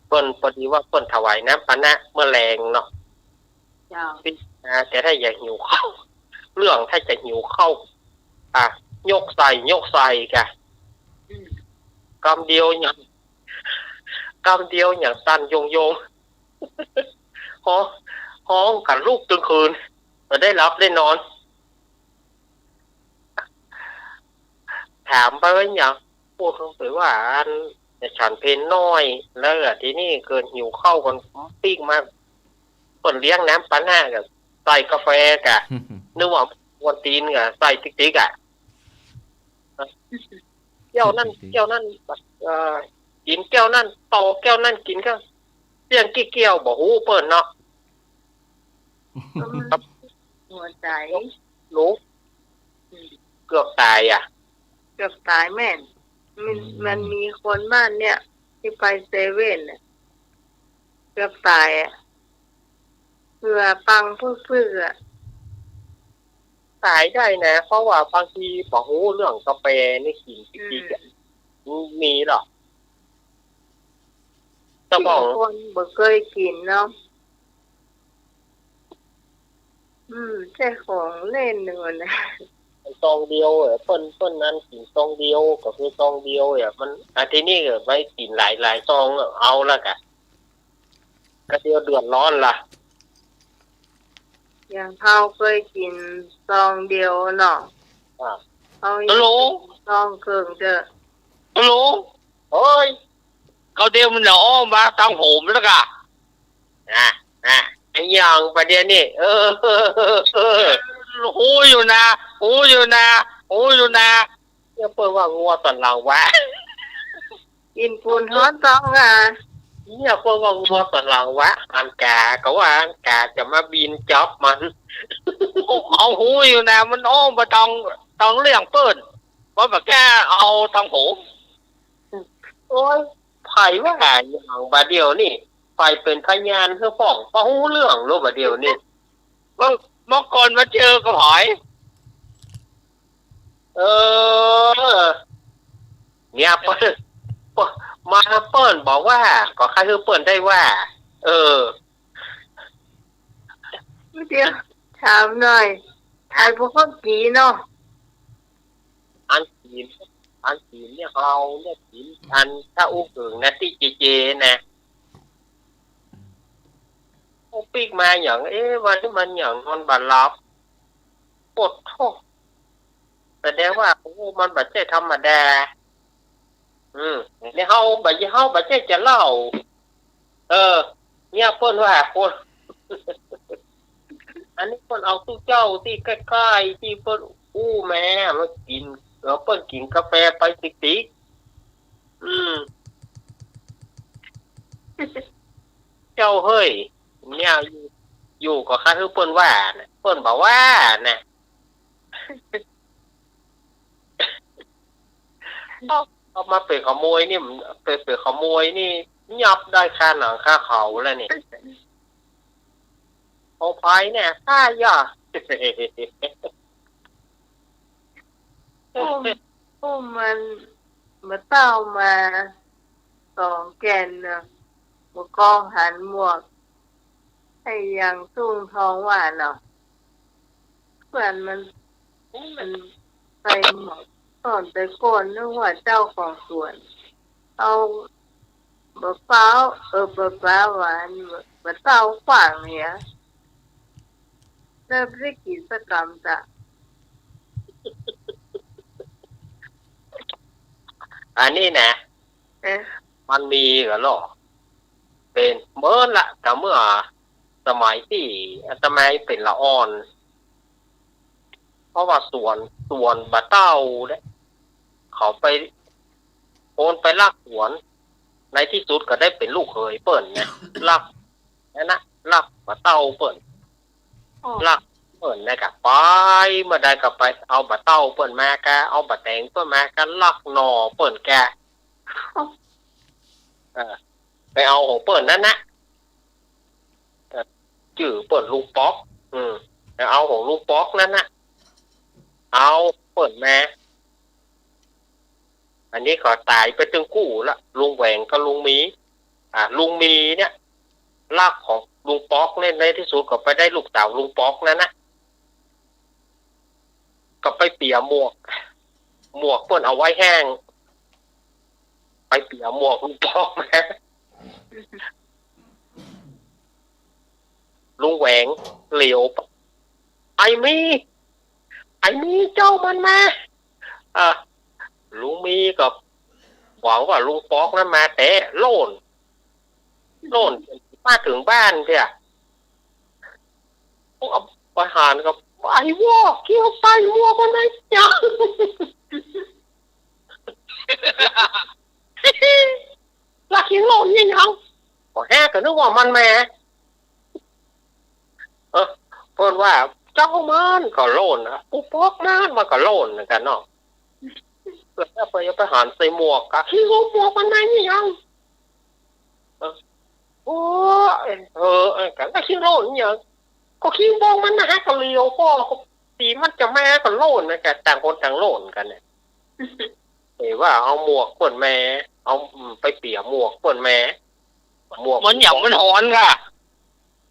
เปิ้น พอดีว่าเปิ้นถวายน้ำปานะเมื่อแลงเนาะ เจ้า อ่า แต่ถ้าอยากหิวข้าว เรื่องถ้าจะหิวข้าว อ่ะ ยกใส่ ยกใส่กะ อืม กำเดียวหยัง กำเดียวหยังสั่นโยงๆ ฮ้อง ฮ้องกั๋นลุกตึงคืน บ่ได้หลับได้นอน ถามไปว่าหยัง พวกเขาไปว่าอันจะฉันเพลน้อย แล้วอะทีนี้เกิดหิวข้าวก่อนปิ๊กมา เปิ้นเลี้ยงน้ำปานะกะใส่กาแฟกะ นึกว่ากวนตีนกะ ใส่ติ๊กๆ อะ แก้วนั้น แก้วนั้น เอ่อ กิ๋นแก้วนั้น ต่อแก้วนั้น กิ๋นแก้ว เสี้ยงกี่แก้วบ่ฮู้เปิ้นเนาะ หัวใจ๋ ลูก อืม เกือบต๋ายอะ เกือบต๋ายแม่น มัน อืม มันมีคนบ้านเนี่ย ตี้ไปเซเว่นน่ะ เกือบต๋ายอะ เหื่อปังพึกๆ อะ ต๋ายได้นะ เพราะว่าบางทีบ่ฮู้เรื่องกาแฟนี่ กิ๋นติ๊กๆ อะ อืม มีเหรอ แต่บางคนบ่เกยกิ๋นเนาะ อืม ใจ้ของเล่นหนึ่งอะนะ ซองเดียวอะ เปิ้น เปิ้นนั้นกิ๋นซองเดียว ก็คือซองเดียวอะ มัน อ่ะ ทีนี้ก็ไปกิ๋นหลายๆ ซอง เอาละกะ ก็เดี๋ยวเดือดร้อนละ อย่างเฮาเกยกิ๋นซองเดียวเนาะ อ่า เฮา ฮัลโหล ซองเกิ่งเต๊อะ ฮัลโหล โอ๊ย เขาเดียวมันละอ้อมว่าตังผมแล้วกะ นะ นะ ไอ้หยังประเดี๋ยวนี้ เออ เออ เออ ฮู้อยู่นะ ฮู้อยู่นะ ฮู้อยู่นะ เนี่ยเปิ้นว่างัวตันหลังวะ กิ๋นปูนฮ้อนต้องอ่ะ เนี่ยเปิ้นว่างัวตันหลังวะ อันกา ก็ว่าอันกาจะมาบินจ๊อบมัน เขาฮู้อยู่นะ มันอ้อมไปตอง ตองเรื่องเปิ้น ว่าบ่กล้าเอาตองผม โอ๊ย ใผว่าหยังบ่าเดี่ยวนี้ ใผเป๋นพยานหื้อพ่อง บ่ฮู้เรื่องโลบ่าเดี่ยวนี้ เมื่อ เมื่อก่อนมาเจอกับใผ เออ เนี่ยเปิ้น เปิ้น มาเปิ้นบอกว่า ก็ใค่หื้อเปิ้นได้ว่า เออ เดี๋ยว ถามหน่อย ใผบ่ฮู้กีเนาะ อันกิ๋น อันกิ๋นเนี่ย เฮาเนี่ยกิ๋น อันถ้าอู้เกิ่งนะ ตี้เจๆ นะ โอ้ ปิ๊กมาหยัง เอ๊ะ วันนี้มันหยังนอนบ่หลับ อ้โธ่ แสดงว่า โอ้ มันบ่ใจ้ธรรมดา อืม นี่เฮาบ่ เฮาบ่ใจ้จะเล่า เออ เนี่ยเปิ้นว่าคน อันนี้เปิ้นเอาตุ๊เจ้าตี้ใก้ๆ ตี้เปิ้นอู้มา มากิ๋น เออ เปิ้นกิ๋นกาแฟไปติ๊กๆ อืม เจ้าเฮ้ย เนี่ย อยู่ อยู่ก็คันหื้อเปิ้นว่านะ เปิ้นบ่ว่านะ เอา เอามาเป๋นขโมยนี่ เป๋น เป๋นขโมยนี่ ยับได้คาหนังคาเขาแล้วนี่ ของใผเนี่ย ข้าย่อ อุ้ม อุ้มมัน บ่าเต้ามาสองแก่นเนาะ บ่ากองหันหมวก ไอ้หยัง ตุ้งทองหวานเนาะ เปื้อนมัน มันใส่หมวก ต๋อนแต่ก่อนนึกว่าเจ้าของสวน เอาบ่าเป้า เออ บ่าเป้าหวาน บ่าเต้าขว้างเนี่ย แล้วบ่ได้กิ๋นสักกำจ้ะ อันนี้นะ เอ๊ะ มันมีกั๋นเหรอ เป๋นเมินละ แต่เมื่อสมัยตี้อาตมาเป๋นละอ่อน เพราะว่าสวน สวนบ่าเต้าเนี่ย เขาไป คนไปลักสวน ในตี้สุดก็ได้เป๋นลูกเขยเปิ้นไง ลัก นั่นนะ ลักบ่าเต้าเปิ้น อ๋อ ลักเปิ้นนะกะ ไปเมื่อใดก็ไปเอาบ่าเต้าเปิ้นมากะ เอาบ่าแตงเปิ้นมากะ ลักหน่อเปิ้นกะ เออ ไปเอาของเปิ้นนั่นนะ เออ จื้อเปิ้นลุงป๊อก อืม ไปเอาของลุงป๊อกนั่นนะ เอาเปิ้นมา อันนี้ก็ต๋ายไปตึงกู้ละ ลุงแหวงกับลุงมี อ่า ลุงมีเนี่ย ลักของลุงป๊อกเนี่ย ในตี้สุดก็ไปได้ลูกสาวลุงป๊อกนั่นนะ ก็ไปเปียหมวก หมวกเปิ้นเอาไว้แห้ง ไปเปียหมวกลุงป๊อกมา ลุงแหวงเหลียว ไอ้มี ไอ้มีเจ้ามันมา อ่ะ ลุงมีก็หวังว่าลุงป๊อกนั้นมาแต๊ โล่น โล่น มาเถิงบ้านเตี้ย พวกไปหันก็ ไอ้วอก เคี้ยวใส่หมวกมันได้ยัง ละเคี้ยวโล่นเนี่ยยัง ก็แฮก็นึกว่ามันแม่ เออ เปิ้นว่าเจ้ามันก็โล่นนะ ผู้ป๊อกมัน มันก็โล่นเหมือนกั๋นเนาะ แล้วไป ไปหันใส่หมวกกะ เคี้ยวหมวกมันแม่นี่ยัง เออ โอ้ เออ เออ กะ กะเคี้ยวโล่นเนี่ยยัง ก็เคี้ยวหมวกมันนะฮะ ก็เหลียว ก็ ก็ ตี้มันจะแม่ก็โล่นนะ กะต่างคนต่างโล่นกั๋นเนี่ย แต่ว่าเอาหมวกเปิ้นแม่ เอา อืม ไปเปียหมวกเปิ้นแม่ หมวก มันหยัง มันฮ้อนก่ะ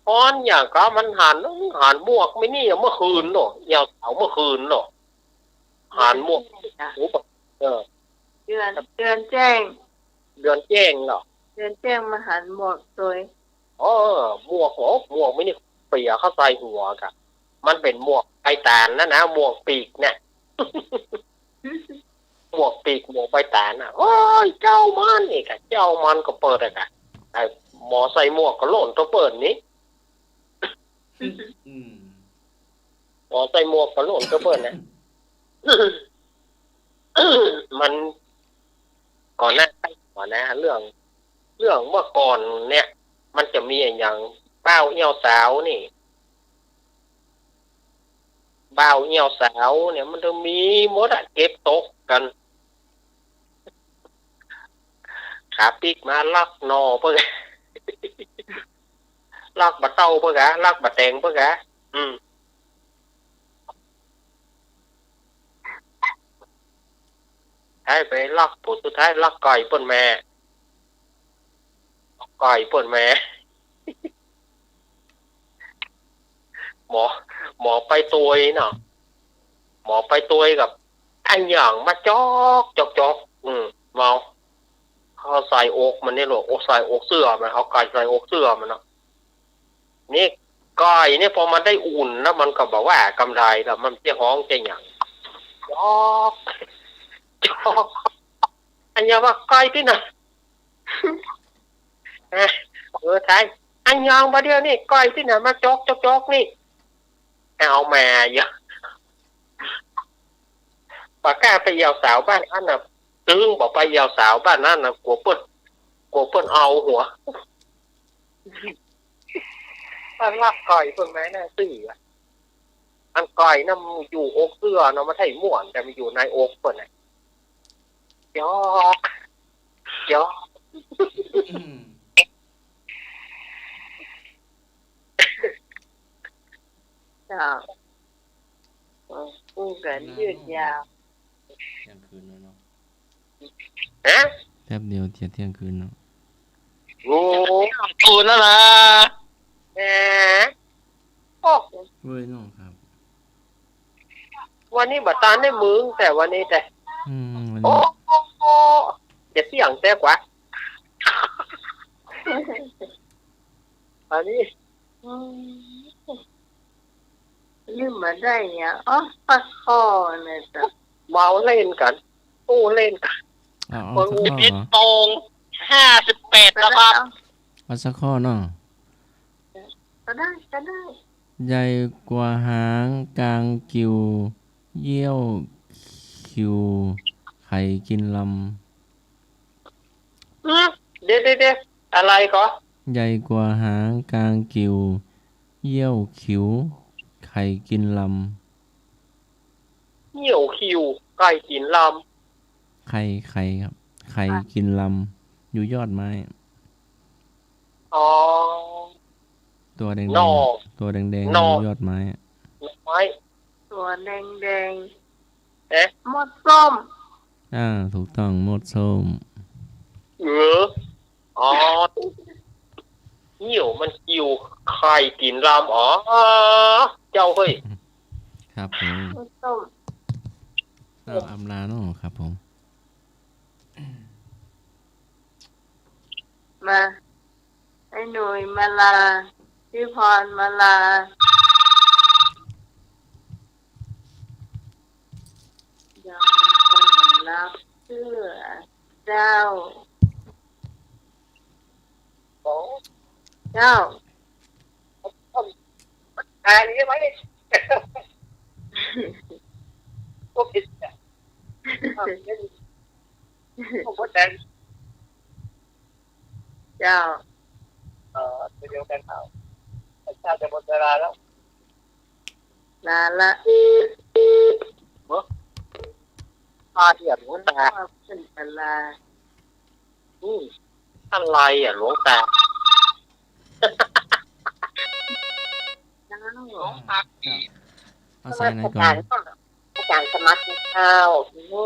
ฮ้อนหยังก่ะ มันหัน หันหมวกไม่นี่เมื่อคืนเนาะ เอี้ยวเสาร์เมื่อคืนเนาะ หันหมวก โอ้ เออ เดือน เดือนแจ้ง เดือนแจ้งเนาะ เดือนแจ้งมาหันหมวกตวย เออ หมวก โอ้ หมวกไม่นี่เปียเขาใส่หัวก่ะ มันเป๋นหมวกใบตาลนะนะ หมวกปีกเนี่ย หมวกปีก หมวกใบตาลน่ะ โอ้ย เจ้ามันนี่กะ เจ้ามันก็เปิ้นอะกะ ไอ้หมอใส่หมวกก็โล่นตวยเปิ้นนี่ อืม หมอใส่หมวกก็โล่นตวยเปิ้นนะ มัน ก่อนหน้า ก่อนนะ เรื่อง เรื่องเมื่อก่อนเนี่ย มันจะมีอะหยัง บ่าวเอี้ยวสาวนี่ บ่าวเอี้ยวสาวเนี่ย มันจะมีหมดอะ เก็บตกกั๋น ขาปิ๊กมาลักหน่อเปิ้น ลักบ่าเต้าเปิ้นกะ ลักบ่าแตงเปิ้นกะ อืม ไอ้ไปลัก ผู้สุดท้ายลักก้อยเปิ้นแม่ ก้อยเปิ้นแม่ หมอ หมอไปตวยเนาะ หมอไปตวยกับ ไอ้หยังมาจอก จอก จอก อืม เมา เขาใส่อกมันนี่ลูก โอ้ ใส่อกเสื้อมัน เอาก้อยใส่อกเสื้อมันเนาะ นี่ ก้อยเนี่ย พอมันได้อุ่นแล้ว มันก็บ่ว่ากำไรแล้ว มันจะฮ้องจะหยัง จอก จอก อันยาว่าก้อยตี้น่ะ เออ ไทย อันยองบ่าเดี่ยวนี้ ก้อยตี้น่ะ มาจอก จอก จอกนี่ เอามาเยอะ บ่กล้าไปเอี่ยวสาวบ้านอั้นน่ะ ตึงบ่ไปเอี่ยวสาวบ้านนั้นน่ะ กั๋วเปิ้น กั๋วเปิ้นเอาหัว มันลักก้อยเปิ้นมาหน้าซื่ออะ อันก้อยนั้นอยู่อกเตื้อเนาะ มันไถ่ม่วน แต่มันอยู่ในอกเปิ้นน่ะ จอก จอก อืม เจ้า เออ อู้กั๋นยืดยาว เที่ยงคืนแล้วเนาะ ฮะ แป๊บเดียวจะเที่ยงคืนเนาะ โอ้ เที่ยงคืนแล้วนะ แหม โอ้ เว้ยน้องครับ วันนี้บ่ตานได้มึง แต่วันนี้แต่ อืม วันนี้ โอ้ โอ้ โอ้ เดี๋ยวเสี่ยงแต๊กว่า อันนี้ อืม ลืมบ่ได้เนี่ย อ๋อ ปลาข้อเนี่ยจ้ะ เมาเล่นกั๋น อู้เล่นกั๋น เอา เอาสักข้อเหรอ สิบเอ็ดโมงห้าสิบแปดแล้วครับ เอาสักข้อเนาะ ก็ได้ ก็ได้ ใหญ่กว่าหางกางกิ่ว เยี่ยวขิว ไข่กินลำ อืม เดี๋ยว เดี๋ยว เดี๋ยว อะไรก่อ ใหญ่กว่าหางกางกิ่ว เยี่ยวขิว ไข่กินลำ เยี่ยวขิว ไข่กิ๋นลำ ไข่ ไข่ครับ ไข่กิ๋นลำ อยู่ยอดไม้ อ๋อ ตัวแดงๆ หน่อ ตัวแดงๆ หน่อ อยู่ยอดไม้ หน่อไม้ ตัวแดงๆ เอ๊ะ มดส้ม อ่า ถูกต้อง มดส้ม เออ อ๋อ เยี่ยวมันขิว ไข่กิ๋นลำ อ๋อ เจ้าเฮ้ย ครับผม มดส้ม ก็อำลาเนาะ ครับผม มา ไอ้หนุ่ยมาลา พี่พรมาลา ยังคงรับเสื้อเจ้า เจ้า อันนี้ไหม พวกผิดเนี่ย ผมก็แทน เจ้า เอ่อ เดียวกันเอา น่าจะหมดเวลาแล้ว ลาละ เนอะ พาเถียงกันมา ขอบคุณเวลา อืม อะไรอ่ะ หลวงตา เจ้า หลวงตา เอาสายไหนก่อน อาจารย์สมัติเจ้า โอ้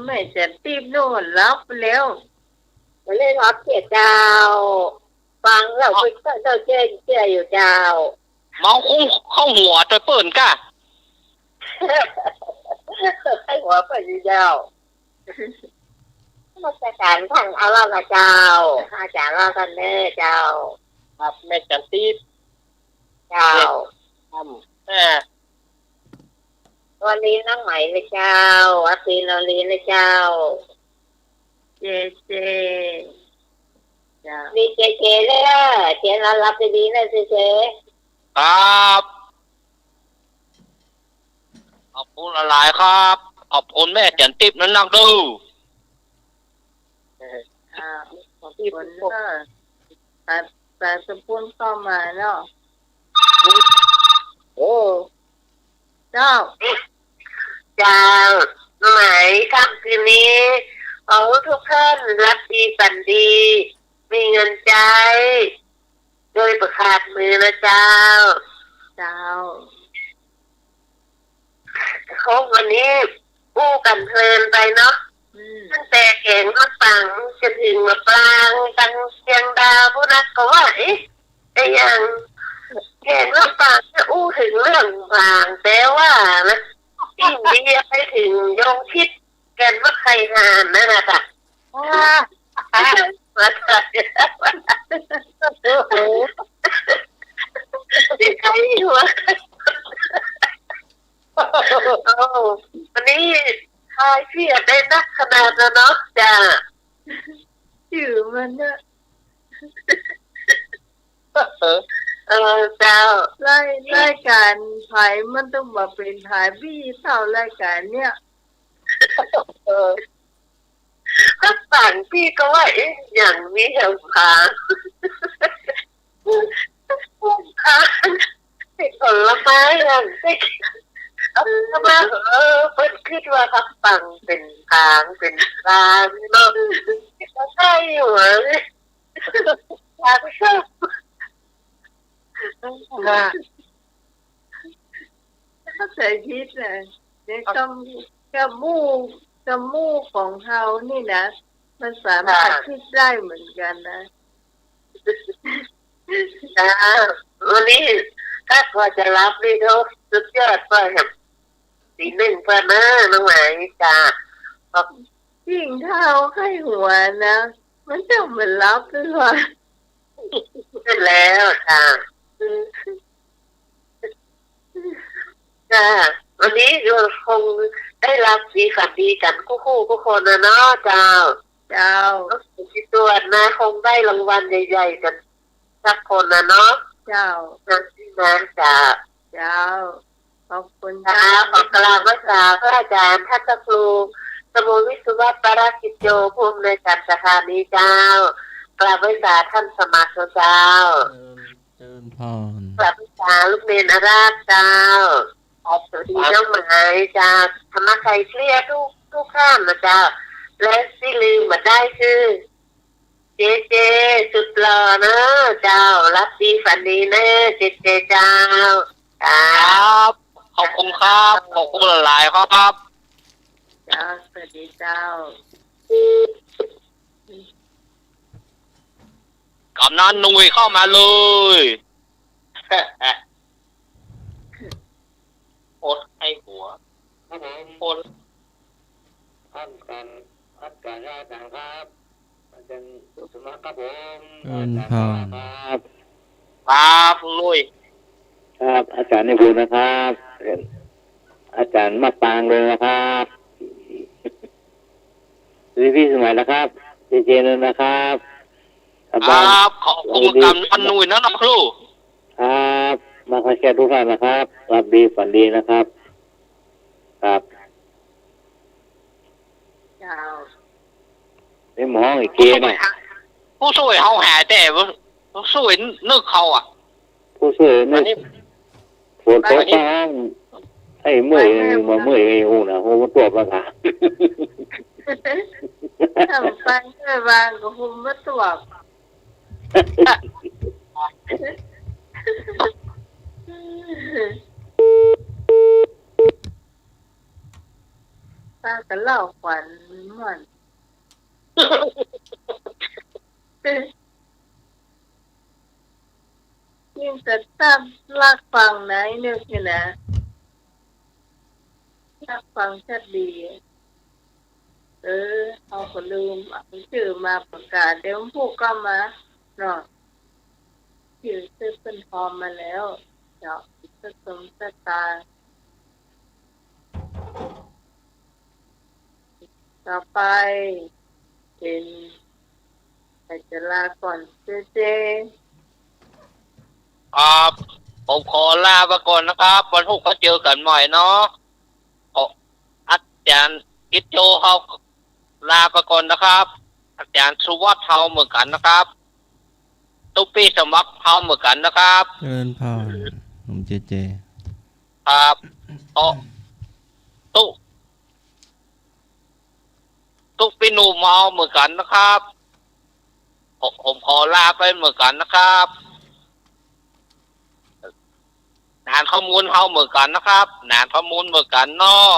แม่จันติ๊บโน่นหลับไปแล้ว บ่ได้หลับเสียเจ้า ฟังแล้วเปิ้นก็เจ้าแจ้งเสียอยู่เจ้า เมาเข้าหัวตวยเปิ้นก้า ใคร่หัวเปิ้นอยู่เจ้า นมัสการต้านอาจารย์นะเจ้า อาจารย์ลาต้านเน่อเจ้า ครับ แม่จันติ๊บ เจ้า แม่ อ่า วลีนางไหมนะเจ้า อาตีนวลีนะเจ้า เจเจ เจ้า มีเจเจเน่อ เจนอนหลับดีๆ นะเจเจ ครับ ขอบคุณหลายๆ ครับ ขอบคุณแม่จันติ๊บนักๆ เด้อ เออ อ่า ขอบคุณเด้อ สาย สายสะพุนเข้ามาแล้ว โอ้ เจ้า เจ้า ไหมค่ำคืนนี้ ขอให้ทุกท่านหลับดีฝันดี มีเงินใจ๊ โดยบ่ขาดมือนะเจ้า เจ้า โอ้ วันนี้อู้กั๋นเพลินไปเนาะ อืม ตั้งแต่แขวงลำปางจ๋นเถิงลำปาง ตังเชียงดาวปู้นนะ ก็ว่า เอ๊ะ ไอ้อย่าง แขวงลำปางจะอู้เถิงเรื่องบาง แต่ว่านะ อินเดียไปเถิงยงคิดกั๋นว่าใค่หาญนั่นน่ะจ้ะ อ่า มาถ่าย ใครหัว โอ้ วันนี้ทายเสียได้นักขนาดนั้นเนาะ จ้า จื้อมันนะ เออ เออ เจ้า ราย รายก๋านใผมันต้องมาเป๋นทายปี้เต้ารายก๋านเนี่ย เออ ฮักปังปี้ก็ว่า เอ๊ะ อย่างมีแหมผา ผา เป๋นผลไม้อย่างเด็ก เอามา เออ เปิ้นกึ๊ดว่าฮักปังเป๋นผาง เป๋นผางเนาะ ใช่หัวเลย ผางส้ม ค่ะ เข้าใจ๋ผิดน่ะ ในกำ กำหมู่ กำหมู่ของเฮานี่นะ มันสามารถ ค่ะ กึ๊ดได้เหมือนกั๋นนะ จ้า วันนี้ถ้าพอจะหลับนี่ก็สุดยอดกว่าแหม ตีหนึ่งเปิ้นนะ น้องไหม จ้า ยิ่งถ้าเฮาใค่หัวนะ มันจะบ่หลับเลยว่ะ ใช่แล้วจ้า จ้า วันนี้ก็คงได้หลับดีฝันดีกั๋นกู้คู่กู้คนน่ะเนาะ เจ้า เจ้า ก็คิดว่านะ คงได้รางวัลใหญ่ๆ กั๋นสักคนน่ะเนาะ เจ้า นะ นะ จ้า เจ้า ขอบคุณ ค่ะ เจ้า ขอกราบไหว้สาพระอาจ๋ารย์ ท่านพระครู สมุญวิศวะ ปารากิจโจ ผู้อำนวยการสถานีเจ้า กราบไหว้สาท่านสมัครเจ้า เจริญ เจริญพร กราบไหว้สาลูกเณรอาราธเจ้า ครับ สวัสดีน้องไหมเจ้า ธรรมะไขเครียดทุก ทุกท่านนะเจ้า และตี้ลืมบ่ได้คือ เจเจ สุดหล่อเนอะเจ้า หลับดีฝันดีเนอะเจเจเจ้า ครับ ขอบคุณครับ ขอบคุณหลายๆ ครับ เจ้า สวัสดีเจ้า กำนันหนุ่ยเข้ามาเลย อดไข้หัว ครับผม อด ครับ อาจ๋ารย์ อาจ๋ารย์ครับ อาจ๋ารย์สมัครครับผม เจริญพร อาจ๋ารย์ครับ ครับ ลุงลุย ครับ อาจ๋ารย์ไพบูลย์นะครับ อาจ๋ารย์มะปรางเลยนะครับ สวัสดีพี่สมัยนะครับ เจเจเลยนะครับ ครับ ครับ ขอบคุณ สวัสดี กำนันหนุ่ยนะครับครู ครับ มาขอเชิญทุกท่านนะครับ หลับดีฝันดีนะครับ ครับ เจ้า นี่หมออีกทีนะ ผู้ช่วยเฮาหายแต่ ผู้ช่วยนึกเขาอะ ผู้ช่วยนึก อันนี้ ฝนตก อันนี้ มา ไอ้เมื่อย มาเมื่อย ไอ้หูนะ หูมันตวบแล้วค่ะ ทำไปเมื่อยวานก็หูมันตวบ พากั๋นเล่าขวัญม่วน ยิ่งจะตั้งลักฟังไหนนึกนี่นะ ลักฟังชัดดี เออ เฮาก็ลืมเอาจื้อมาประกาศ เดี๋ยวผู้ก็มาเนาะ จื้อ จื้อเปิ้นพร้อมมาแล้ว เจ้า เปิ้นสมสตางค์ ต่อไปเป๋น ใผจะลาก่อน เจเจ ครับ ผมขอลาไปก่อนนะครับ วันพุธก็เจอกั๋นใหม่เนาะ ขอ อาจ๋ารย์กิจโจเฮาลาไปก่อนนะครับ อาจ๋ารย์สุวัฒน์เฮาเหมือนกั๋นนะครับ ตุ๊ปี้สมัครเฮาเหมือนกั๋นนะครับ เจริญพร หนุ่มเจเจ ครับ เอ้อ ตุ๊ ตุ๊ปี้หนุ่มเฮาเหมือนกั๋นนะครับ ผม ผมขอลาไปเหมือนกั๋นนะครับ หนานข้าวมูลเฮาเหมือนกั๋นนะครับ หนานข้าวมูลเหมือนกั๋นเนาะ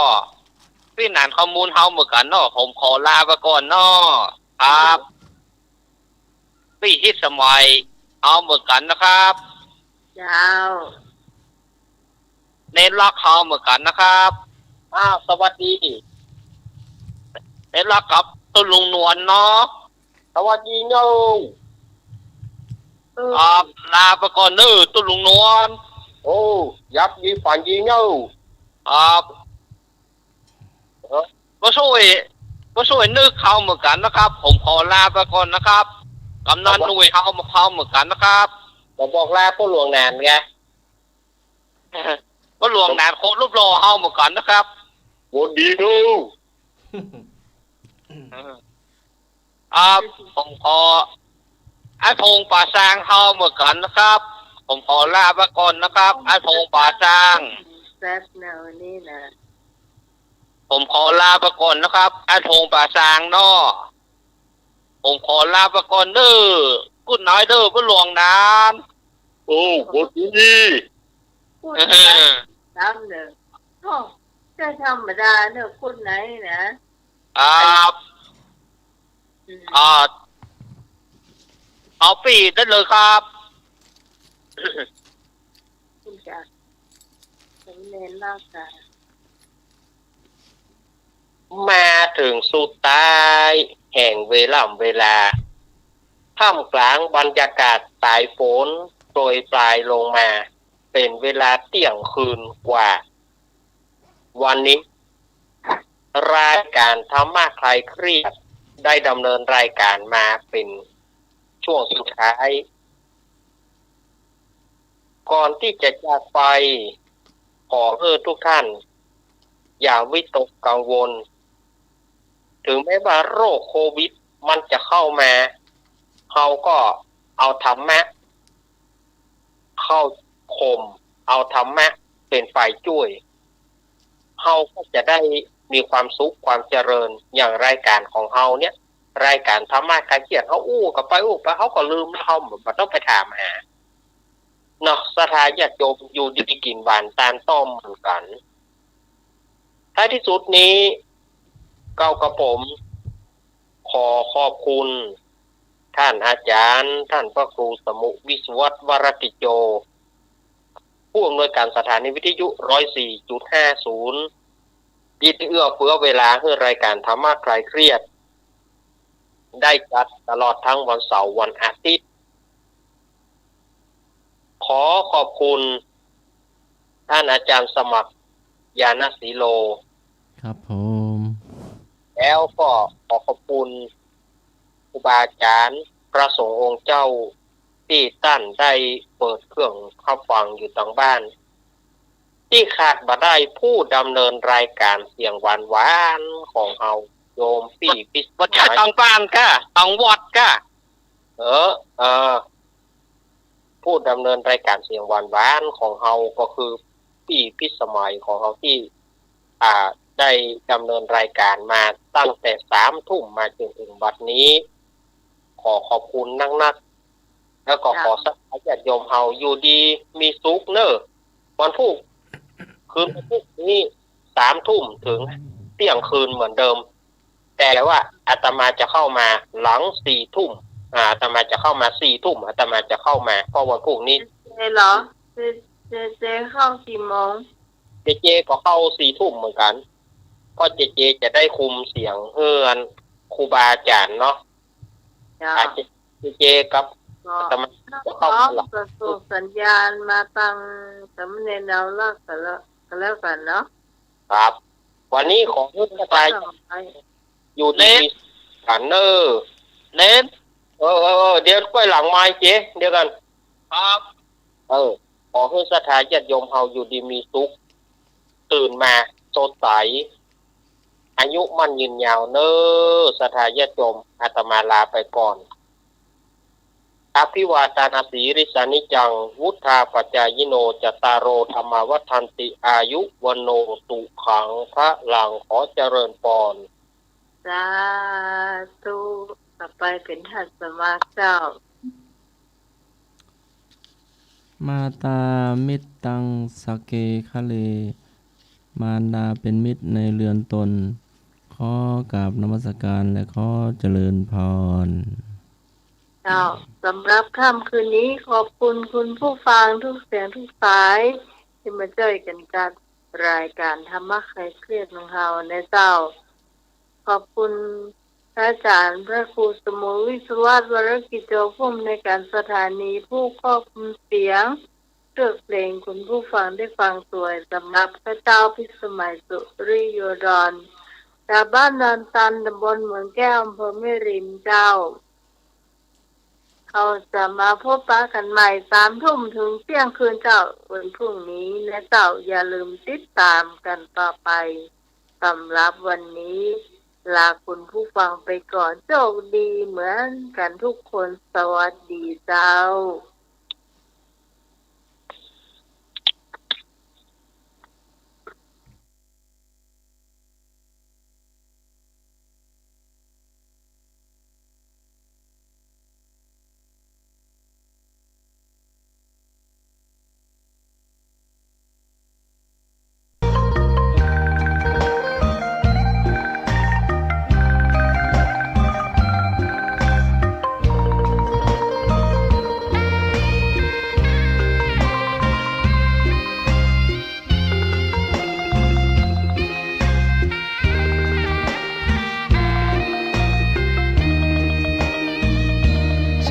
ปี้หนานข้าวมูลเฮาเหมือนกั๋นเนาะ ผมขอลาไปก่อนเนาะ ครับ ปี้ฮิตสมัยเฮาเหมือนกั๋นนะครับ เจ้า เนตรรักเฮาเหมือนกั๋นนะครับ อ้าว สวัสดี เนตรรักกับตุ๊ลุงนวลเนาะ สวัสดีโยม อ ครับ ลาไปก่อนเน่อตุ๊ลุงนวล โอ้ หลับดีฝันดีเน่อ ครับ เออ ก็ช่วย ก็ช่วยนึกเฮาเหมือนกั๋นนะครับ ผมขอลาไปก่อนนะครับ กำนันหนุ่ยเฮา เฮาเหมือนกั๋นนะครับ บ่บอกลาป้อหลวงหนานไง ป้อหลวงหนานคนรูปหล่อเฮาเหมือนกั๋นนะครับ หวัดดีเน่อ ครับ ผมขอ ไอ้พงษ์ป่าซางเฮาเหมือนกั๋นนะครับ ผมขอลาไปก่อนนะครับ ไอ้พงษ์ป่าซาง แซ่บแนวนี้นะ ผมขอลาไปก่อนนะครับ ไอ้พงษ์ป่าซางเนาะ ผมขอลาไปก่อนเน่อ กู๊ดไนท์เน่อ ป้อหลวงหนาน โอ้ หวัดดี พูด เออ ซ้ำเน่อ โอ้ ก็ธรรมดาเน่อ กู๊ดไนท์นะ ครับ อืม อ่า เอาปี้ได้เลยครับ คุณจ๋า สำเร็จแล้วค่ะ มาเถิงสุดท้ายแห่งเวล่ำเวลา ท่ามกลางบรรยากาศสายฝนโปรยปรายลงมา เป๋นเวลาเตี้ยงคืนกว่า วันนี้ รายก๋านธรรมะคลายเครียดได้ดำเนินรายก๋านมาเป๋นช่วงสุดท้าย ก่อนตี้จะจากไป ขอหื้อทุกท่าน อย่าวิตกกังวล ถึงแม้ว่าโรคโควิดมันจะเข้ามา เฮาก็เอาธรรมะเข้าข่ม เอาธรรมะเป๋นฝ่ายจ้วย เฮาก็จะได้มีความสุขความเจริญ อย่างรายก๋านของเฮาเนี่ย รายก๋านธรรมะคลายเครียด เฮาอู้กั๋นไปอู้ไป เฮาก็ลืม เฮาบ่ต้องไปถามหา เนาะ ศรัทธาญาติโยมอยู่ดีกิ๋นหวานตานต้อมเหมือนกั๋น ท้ายที่สุดนี้ เก้ากระผม ขอขอบคุณ ท่านอาจ๋ารย์ ท่านพระครูสมุห์ วิศวัตร วรติโจ ผู้อำนวยการสถานีวิทยุ ร้อยสี่จุดห้าศูนย์ ตี้ได้เอื้อเฟื้อเวลาหื้อรายก๋านธรรมะคลายเครียด ได้จัดตลอดตึงวันเสาร์วันอาทิตย์ ขอขอบคุณ ท่านอาจ๋ารย์สมัคร ญาณสีโล ครับผม แล้วก็ขอขอบคุณ ครูบาอาจ๋ารย์ พระสงฆ์องค์เจ้า ตี้ต้านได้เปิดเครื่องฮับฟังอยู่ตางบ้าน ตี้ขาดบ่ได้ผู้ดำเนินรายก๋านเสียงหวานๆ ของเฮา โยมปี้พิสมัย บ่ใจ้ตางบ้านก้า ตางวัดก้า เออ เออ ผู้ดำเนินรายก๋านเสียงหวานๆ ของเฮาก็คือปี้พิสมัยของเฮาตี้ อ่า ได้ดำเนินรายก๋านมาตั้งแต่สามทุ่มมาจนเถิงบัดนี้ ขอขอบคุณนักๆ แล้วก็ขอศรัทธาญาติโยมเฮาอยู่ดีมีสุขเน่อ วันพูก คืนวันพูกนี้ สามทุ่มเถิงเตี้ยงคืนเหมือนเดิม แต่ว่าอาตมาจะเข้ามาหลังสี่ทุ่ม อ่า อาตมาจะเข้ามาสี่ทุ่ม อาตมาจะเข้ามา เพราะวันพูกนี้ เจเจเหรอ เจ เจ เจเข้ากี่โมง เจเจก็เข้าสี่ทุ่มเหมือนกั๋น เพราะเจเจจะได้คุมเสียงหื้อครูบาอาจ๋ารย์เนาะ เจ้า อ่า เจ เจเจกับ ก็ อาตมา ก็ จะเข้ามาหลัง ก็ส่งสัญญาณมาตางสามเณรเอาละก็แล้ว ก็แล้วกั๋นเนาะ ครับ วันนี้ขอหื้อศรัทธาอยู่ดีมีสุขกั๋นเน่อ เณร เออ เออ เออ เดี๋ยวก้อยหลังไมค์เจ เดี๋ยวกั๋น ครับ เออ ขอหื้อศรัทธาญาติโยมเฮาอยู่ดีมีสุข ตื่นมาสดใส อายุมั่นยืนยาวเน่อ ศรัทธาญาติโยม อาตมาลาไปก่อน อภิวาทานาสีลิสสานิจัง วุฑฒาปจายิโน จัตตาโร ธัมมา วัฑฒันติ อายุ วัณโณ สุขัง พลัง ขอเจริญปอน สาธุ ต่อไปเป๋นท่านสมัครเจ้า มาตามิตตัง สะเก คะเล มารดาเป็นมิตรในเรือนตน ขอกราบนมัสการและขอเจริญพร เจ้า สำหรับค่ำคืนนี้ขอบคุณคุณผู้ฟังทุกเสียงทุกสาย ตี้มาจ้อยกั๋นจัดรายก๋านธรรมะคลายเครียดของเฮานะเจ้า ขอบคุณ อาจารย์พระครูสมุทรวิศวัตร วรกิจโจ ผู้อำนวยการสถานี ผู้ควบคุมเสียง เลือกเพลงคุณผู้ฟังได้ฟังสวย สำหรับข้าเจ้าพิสมัย สุริโยดร จากบ้านดอนตัน ตำบลเหมืองแก้ว อำเภอแม่ริมเจ้า เฮาจะมาพบปะกั๋นใหม่ สามทุ่มเถิงเตี้ยงคืนเจ้า วันพรุ่งนี้นะเจ้า อย่าลืมติดต๋ามกั๋นต่อไป สำหรับวันนี้ ลาคุณผู้ฟังไปก่อน โชคดีเหมือนกั๋นทุกคน สวัสดีเจ้า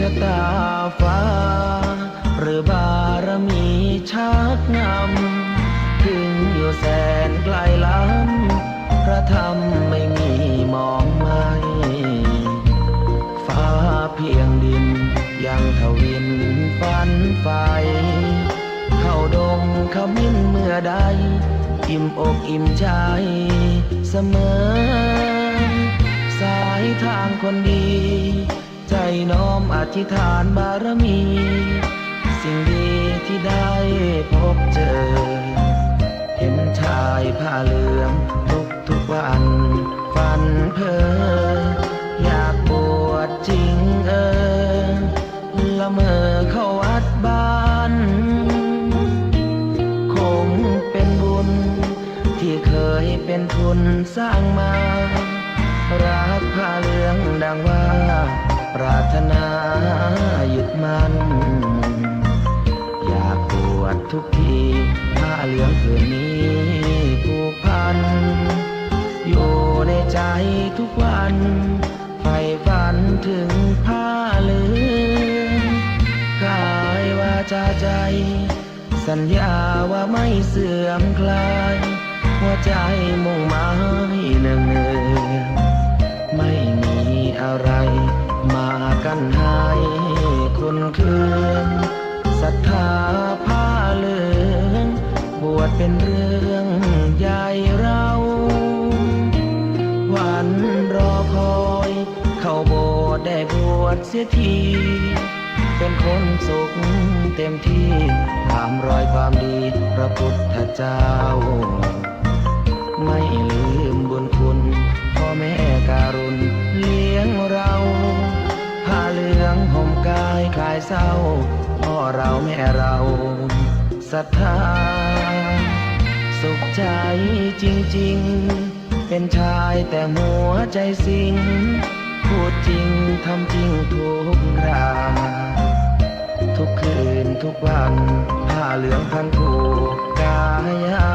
ชะต๋าฟ้าหรือบารมีชักนำ เถิงอยู่แสนไกลล้ำ พระธรรมไม่มีหมองไหม้ ฟ้าเพียงดินยังทวินฝันใฝ่ เข้าดงขมิ้นเมื่อใด อิ่มอกอิ่มใจเสมอ สายทางคนดี ใจ๋น้อมอธิษฐานบารมี สิ่งดีที่ได้พบเจอ เห็นชายผ้าเหลืองทุกๆ วัน ฝันเพ้อ อยากบวชจริงเออ ละเมอเข้าวัดบ้าน คงเป็นบุญ ที่เคยเป็นทุนสร้างมา รักผ้าเหลืองดังว่า ปรารถนายึดมั่น อยากบวชทุกที ผ้าเหลืองผืนนี้ผูกพัน อยู่ในใจทุกวัน ใฝ่ฝันเถิงผ้าเหลือง กายวาจาใจ สัญญาว่าไม่เสื่อมคลาย หัวใจมุ่งหมายเนืองๆ ไม่มีอะไรมากั้นให้คลอนเคลือน ศรัทธาผ้าเหลือง บวชเป็นเรื่องใหญ่เรา วันรอคอย เข้าโบสถ์ได้บวชเสียที เป็นคนสุขเต็มที่ ต๋ามรอยความดีพระพุทธเจ้า ไม่ลืมบุญคุณพ่อแม่การุณเลี้ยงเรา ผ้าเหลืองห่มกายคลายเศร้า พ่อเราแม่เราศรัทธา สุขใจจริงๆ เป็นชายแต่หัวใจสิง พูดจริงทำจริงทุกครา ทุกคืนทุกวัน ผ้าเหลืองพันผูกกายา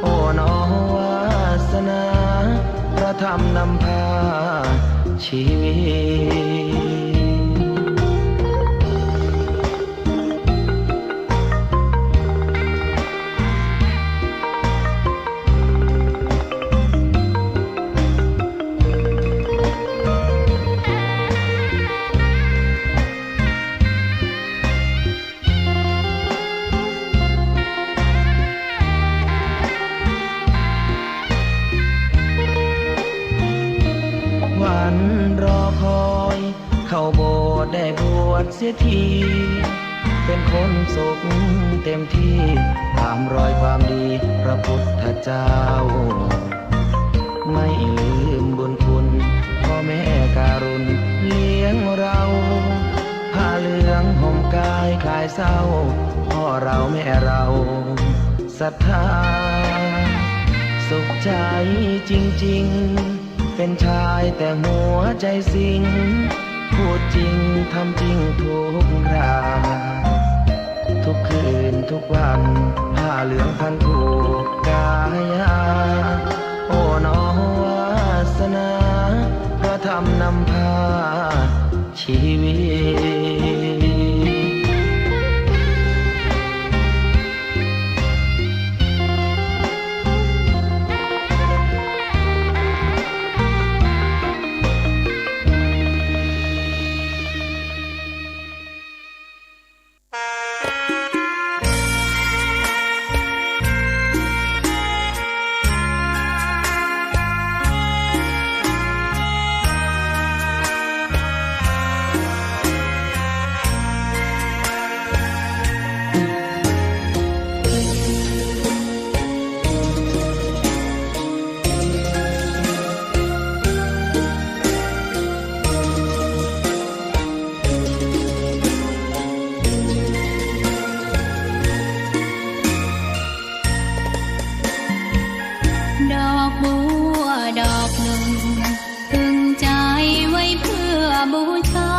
โอ้หนอวาสนา พระธรรมนำพาชีวิต วันรอคอย เข้าโบสถ์ได้บวชเสียที เป็นคนสุขเต็มที่ ต๋ามรอยความดีพระพุทธเจ้า ไม่ลืมบุญคุณพ่อแม่การุณเลี้ยงเรา ผ้าเหลืองห่มกายคลายเศร้า พ่อเราแม่เราศรัทธา สุขใจจริงๆ เป็นชายแต่หัวใจสิง พูดจริงทำจริงทุกครา ทุกคืนทุกวัน ผ้าเหลืองพันผูกกายา โอ้หนอวาสนา พระธ ำพาชีวิต ดอกบัวดอกหนึ่ง ตึงใจ๋ไว้เพื่อบูชา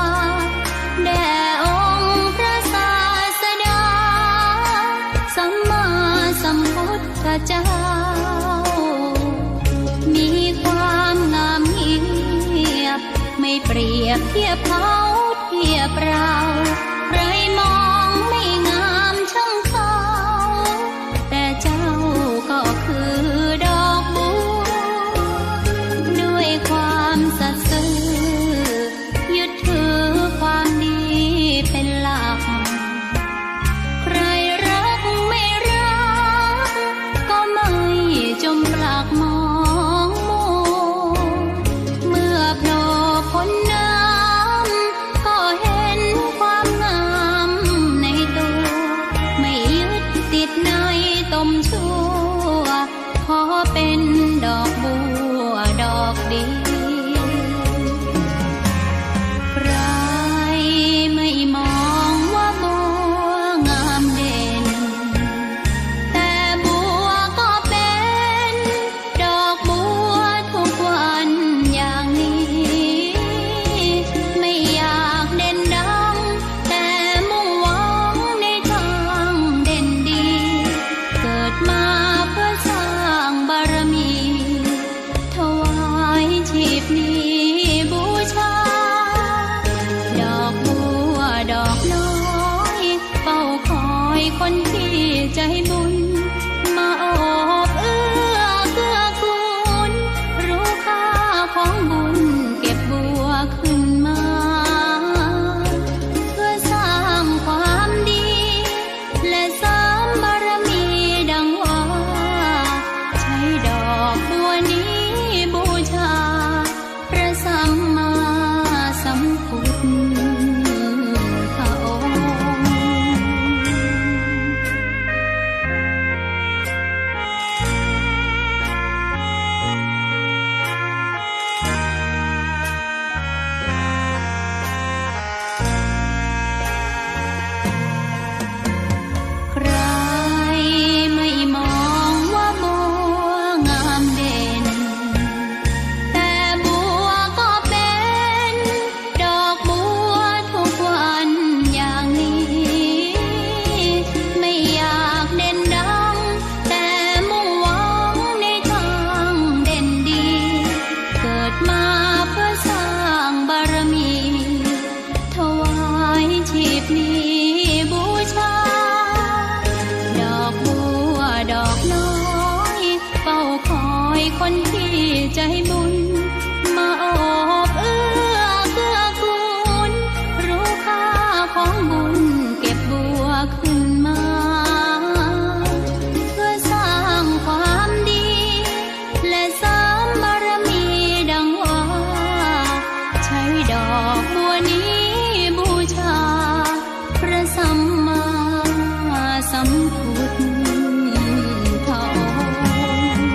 แด่องค์พระศาสดา สัมมาสัมพุทธเจ้า มีความงามเงียบ ไม่เปรียบเทียบเขาเทียบเรา ใครมองไม่งามช่างเขา แต่เจ้าก็คือดอกบัว ด้วยความสัตย์ซื่อ ยึดถือความดีเป็นหลัก ใครรักไม่รัก ก็ไม่จมปลักมองมัว เมื่อโผล่พ้นน้ำ ก็เห็นความงามในตัว ไม่ยึดติดในตมชั่ว ขอเป็นดอกบัวดอกเดียว ใครไม่มองว่าบัวงามเด่น แต่บัวก็เป็นดอกบัวทุกวันอย่างนี้ ไม่อยากเด่นดัง แต่มุ่งหวังในทางเด่นดี เกิดมาเพื่อสร้างบารมี ถวายชีพนี้บูชา ดอกบัวดอกน้อย เฝ้าคอยคนที่ใจบุญ มาโอบเอื้อเกื้อกูล รู้ค่าของบุญเก็บบัวขึ้นมา เพื่อสร้างความดี และเสริมบารมีดังว่า ใช้ดอกบัวนี้บูชา พระสัมมาสัมพุทธองค์ ใครไม่มองว่าบัวงามเด่น แต่บัวก็เป็นดอกบัวทุกวันอย่างนี้ ไม่อยากเด่นดัง แต่มุ่งหวังในทางเด่นดี เกิดมาเพื่อสร้างบารมี ถวายชีพนี้บูชา ดอกบัวดอกน้อย เฝ้าคอยคนที่ใจบุญ มาโอบเอื้อเกื้อกูล รู้ค่าของบุญเก็บบัวขึ้นมา เพื่อสร้างความดี และเสริมบารมีดังว่า ใช้ดอกบัวนี้บูชา พระสัมมาสัมพุทธองค์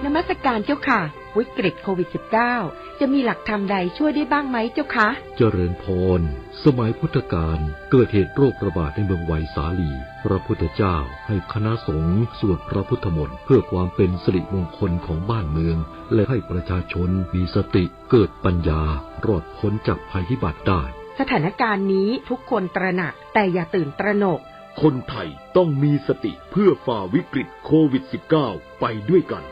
นมัสการเจ้าค่ะ วิกฤตโควิด สิบเก้า จะมีหลักธรรมใดช่วยได้บ้างไหมเจ้าคะ เจริญพร สมัยพุทธกาลเกิดเหตุโรคระบาดในเมืองไวสาลี พระพุทธเจ้าให้คณะสงฆ์สวดพระพุทธมนต์เพื่อความเป็นสิริมงคลของบ้านเมือง และให้ประชาชนมีสติเกิดปัญญารอดพ้นจากภัยพิบัติได้ สถานการณ์นี้ทุกคนตระหนัก แต่อย่าตื่นตระหนก คนไทยต้องมีสติเพื่อฝ่าวิกฤตโควิดสิบเก้าไปด้วยกัน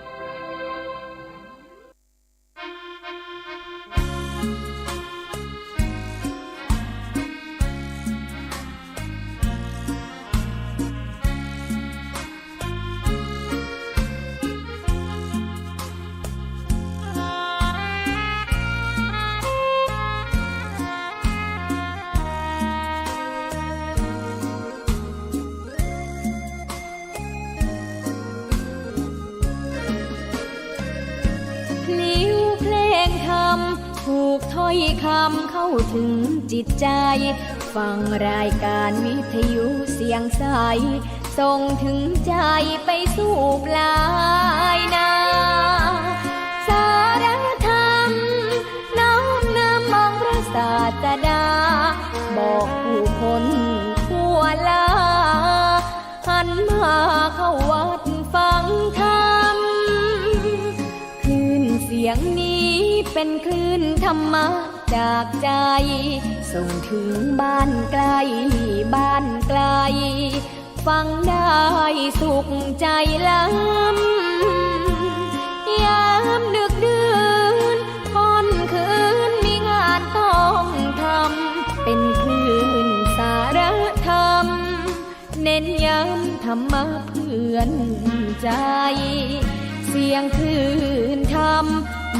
พลิ้วเพลงธรรม ผูกถ้อยคำเข้าถึงจิตใจ ฟังรายการวิทยุเสียงใส ส่งถึงใจไปสู่ปลายนา สารธรรม น้อมนำองค์พระศาสดา บอกผู้คนทั่วลา หันมาเข้าวัดฟังธรรม คลื่นเสียงนี้เป็นคลื่นธรรมะจากใจ ส่งถึงบ้านไกลบ้านไกล ฟังได้สุขใจล้ำ ยามดึกดื่นค่ำคืนมีงานต้องทำ เป็นคลื่นสารธรรม เน้นย้ำธรรมะเพื่อนใจ เสียงคลื่นธรรม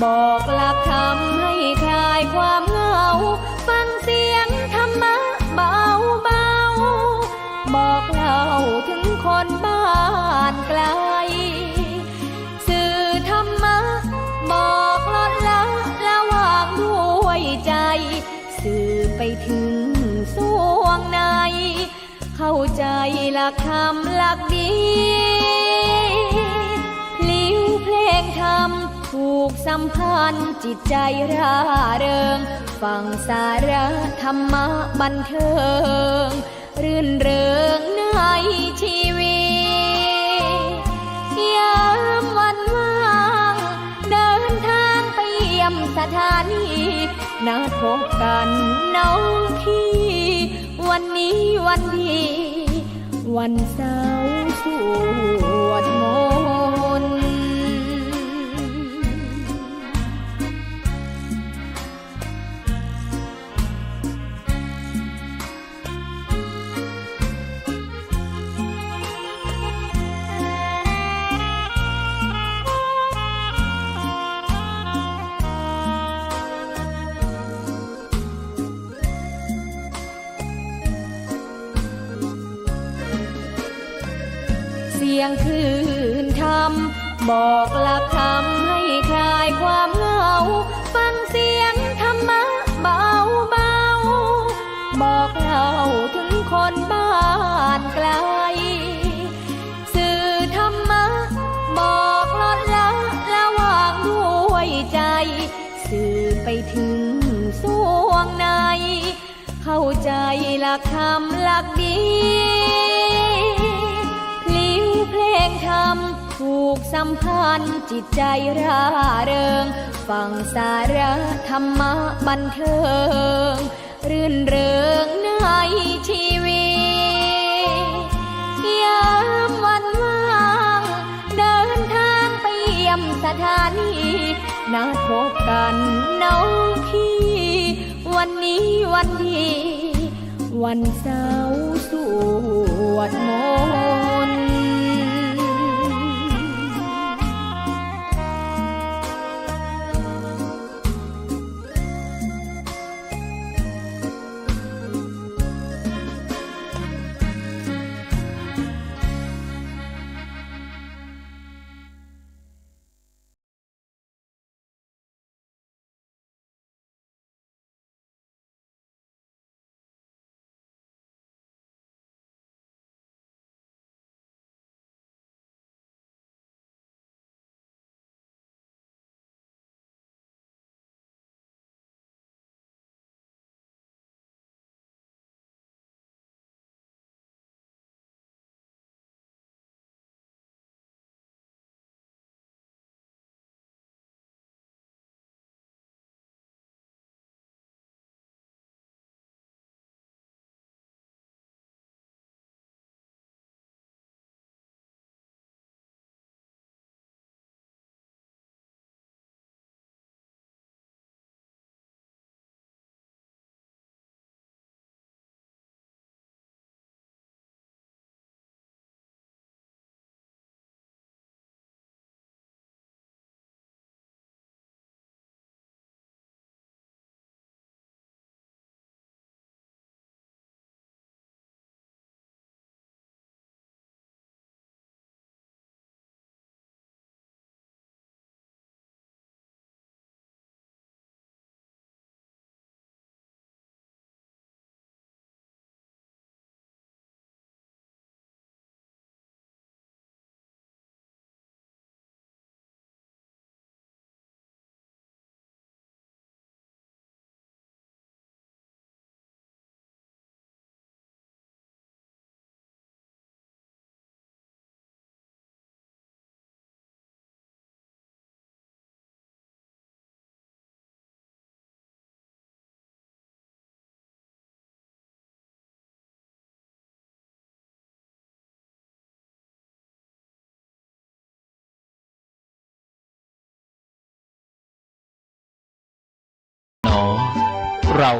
บอกหลักธรรมให้คลายความเหงา ฟังเสียงธรรมะเบาๆ บอกเล่าถึงคนบ้านไกล สื่อธรรมะ บอกลดละละวางด้วยใจ สื่อไปถึงส่วงใน เข้าใจหลักธรรมหลักดี พลิ้วเพลงธรรม ผูกสัมพันธ์จิตใจร่าเริง ฟังสาระธรรมะบันเทิง รื่นเริงในชีวิต ยามวันว่าง เดินทางไปเยี่ยมสถานี นัดพบกันน้องพี่ วันนี้วันดี วันเสาร์สวดมนต์ เสียงคลื่นธรรม บอกหลักธรรมให้คลายความเหงา ฟังเสียงธรรมะเบาๆ บอกเล่าถึงคนบ้านไกล สื่อธรรมะ บอกลดละละวางด้วยใจ สื่อไปถึงส่วงใน เข้าใจหลักธรรมหลักดี พลิ้วเพลงธรรม ผูกสัมพันธ์จิตใจร่าเริง ฟังสาระธรรมะบันเทิง รื่นเริงในชีวิต ยามวันว่าง เดินทางไปเยี่ยมสถานี นัดพบกันน้องพี่ วันนี้วันดี วันเสาร์สวดมนต์ เรา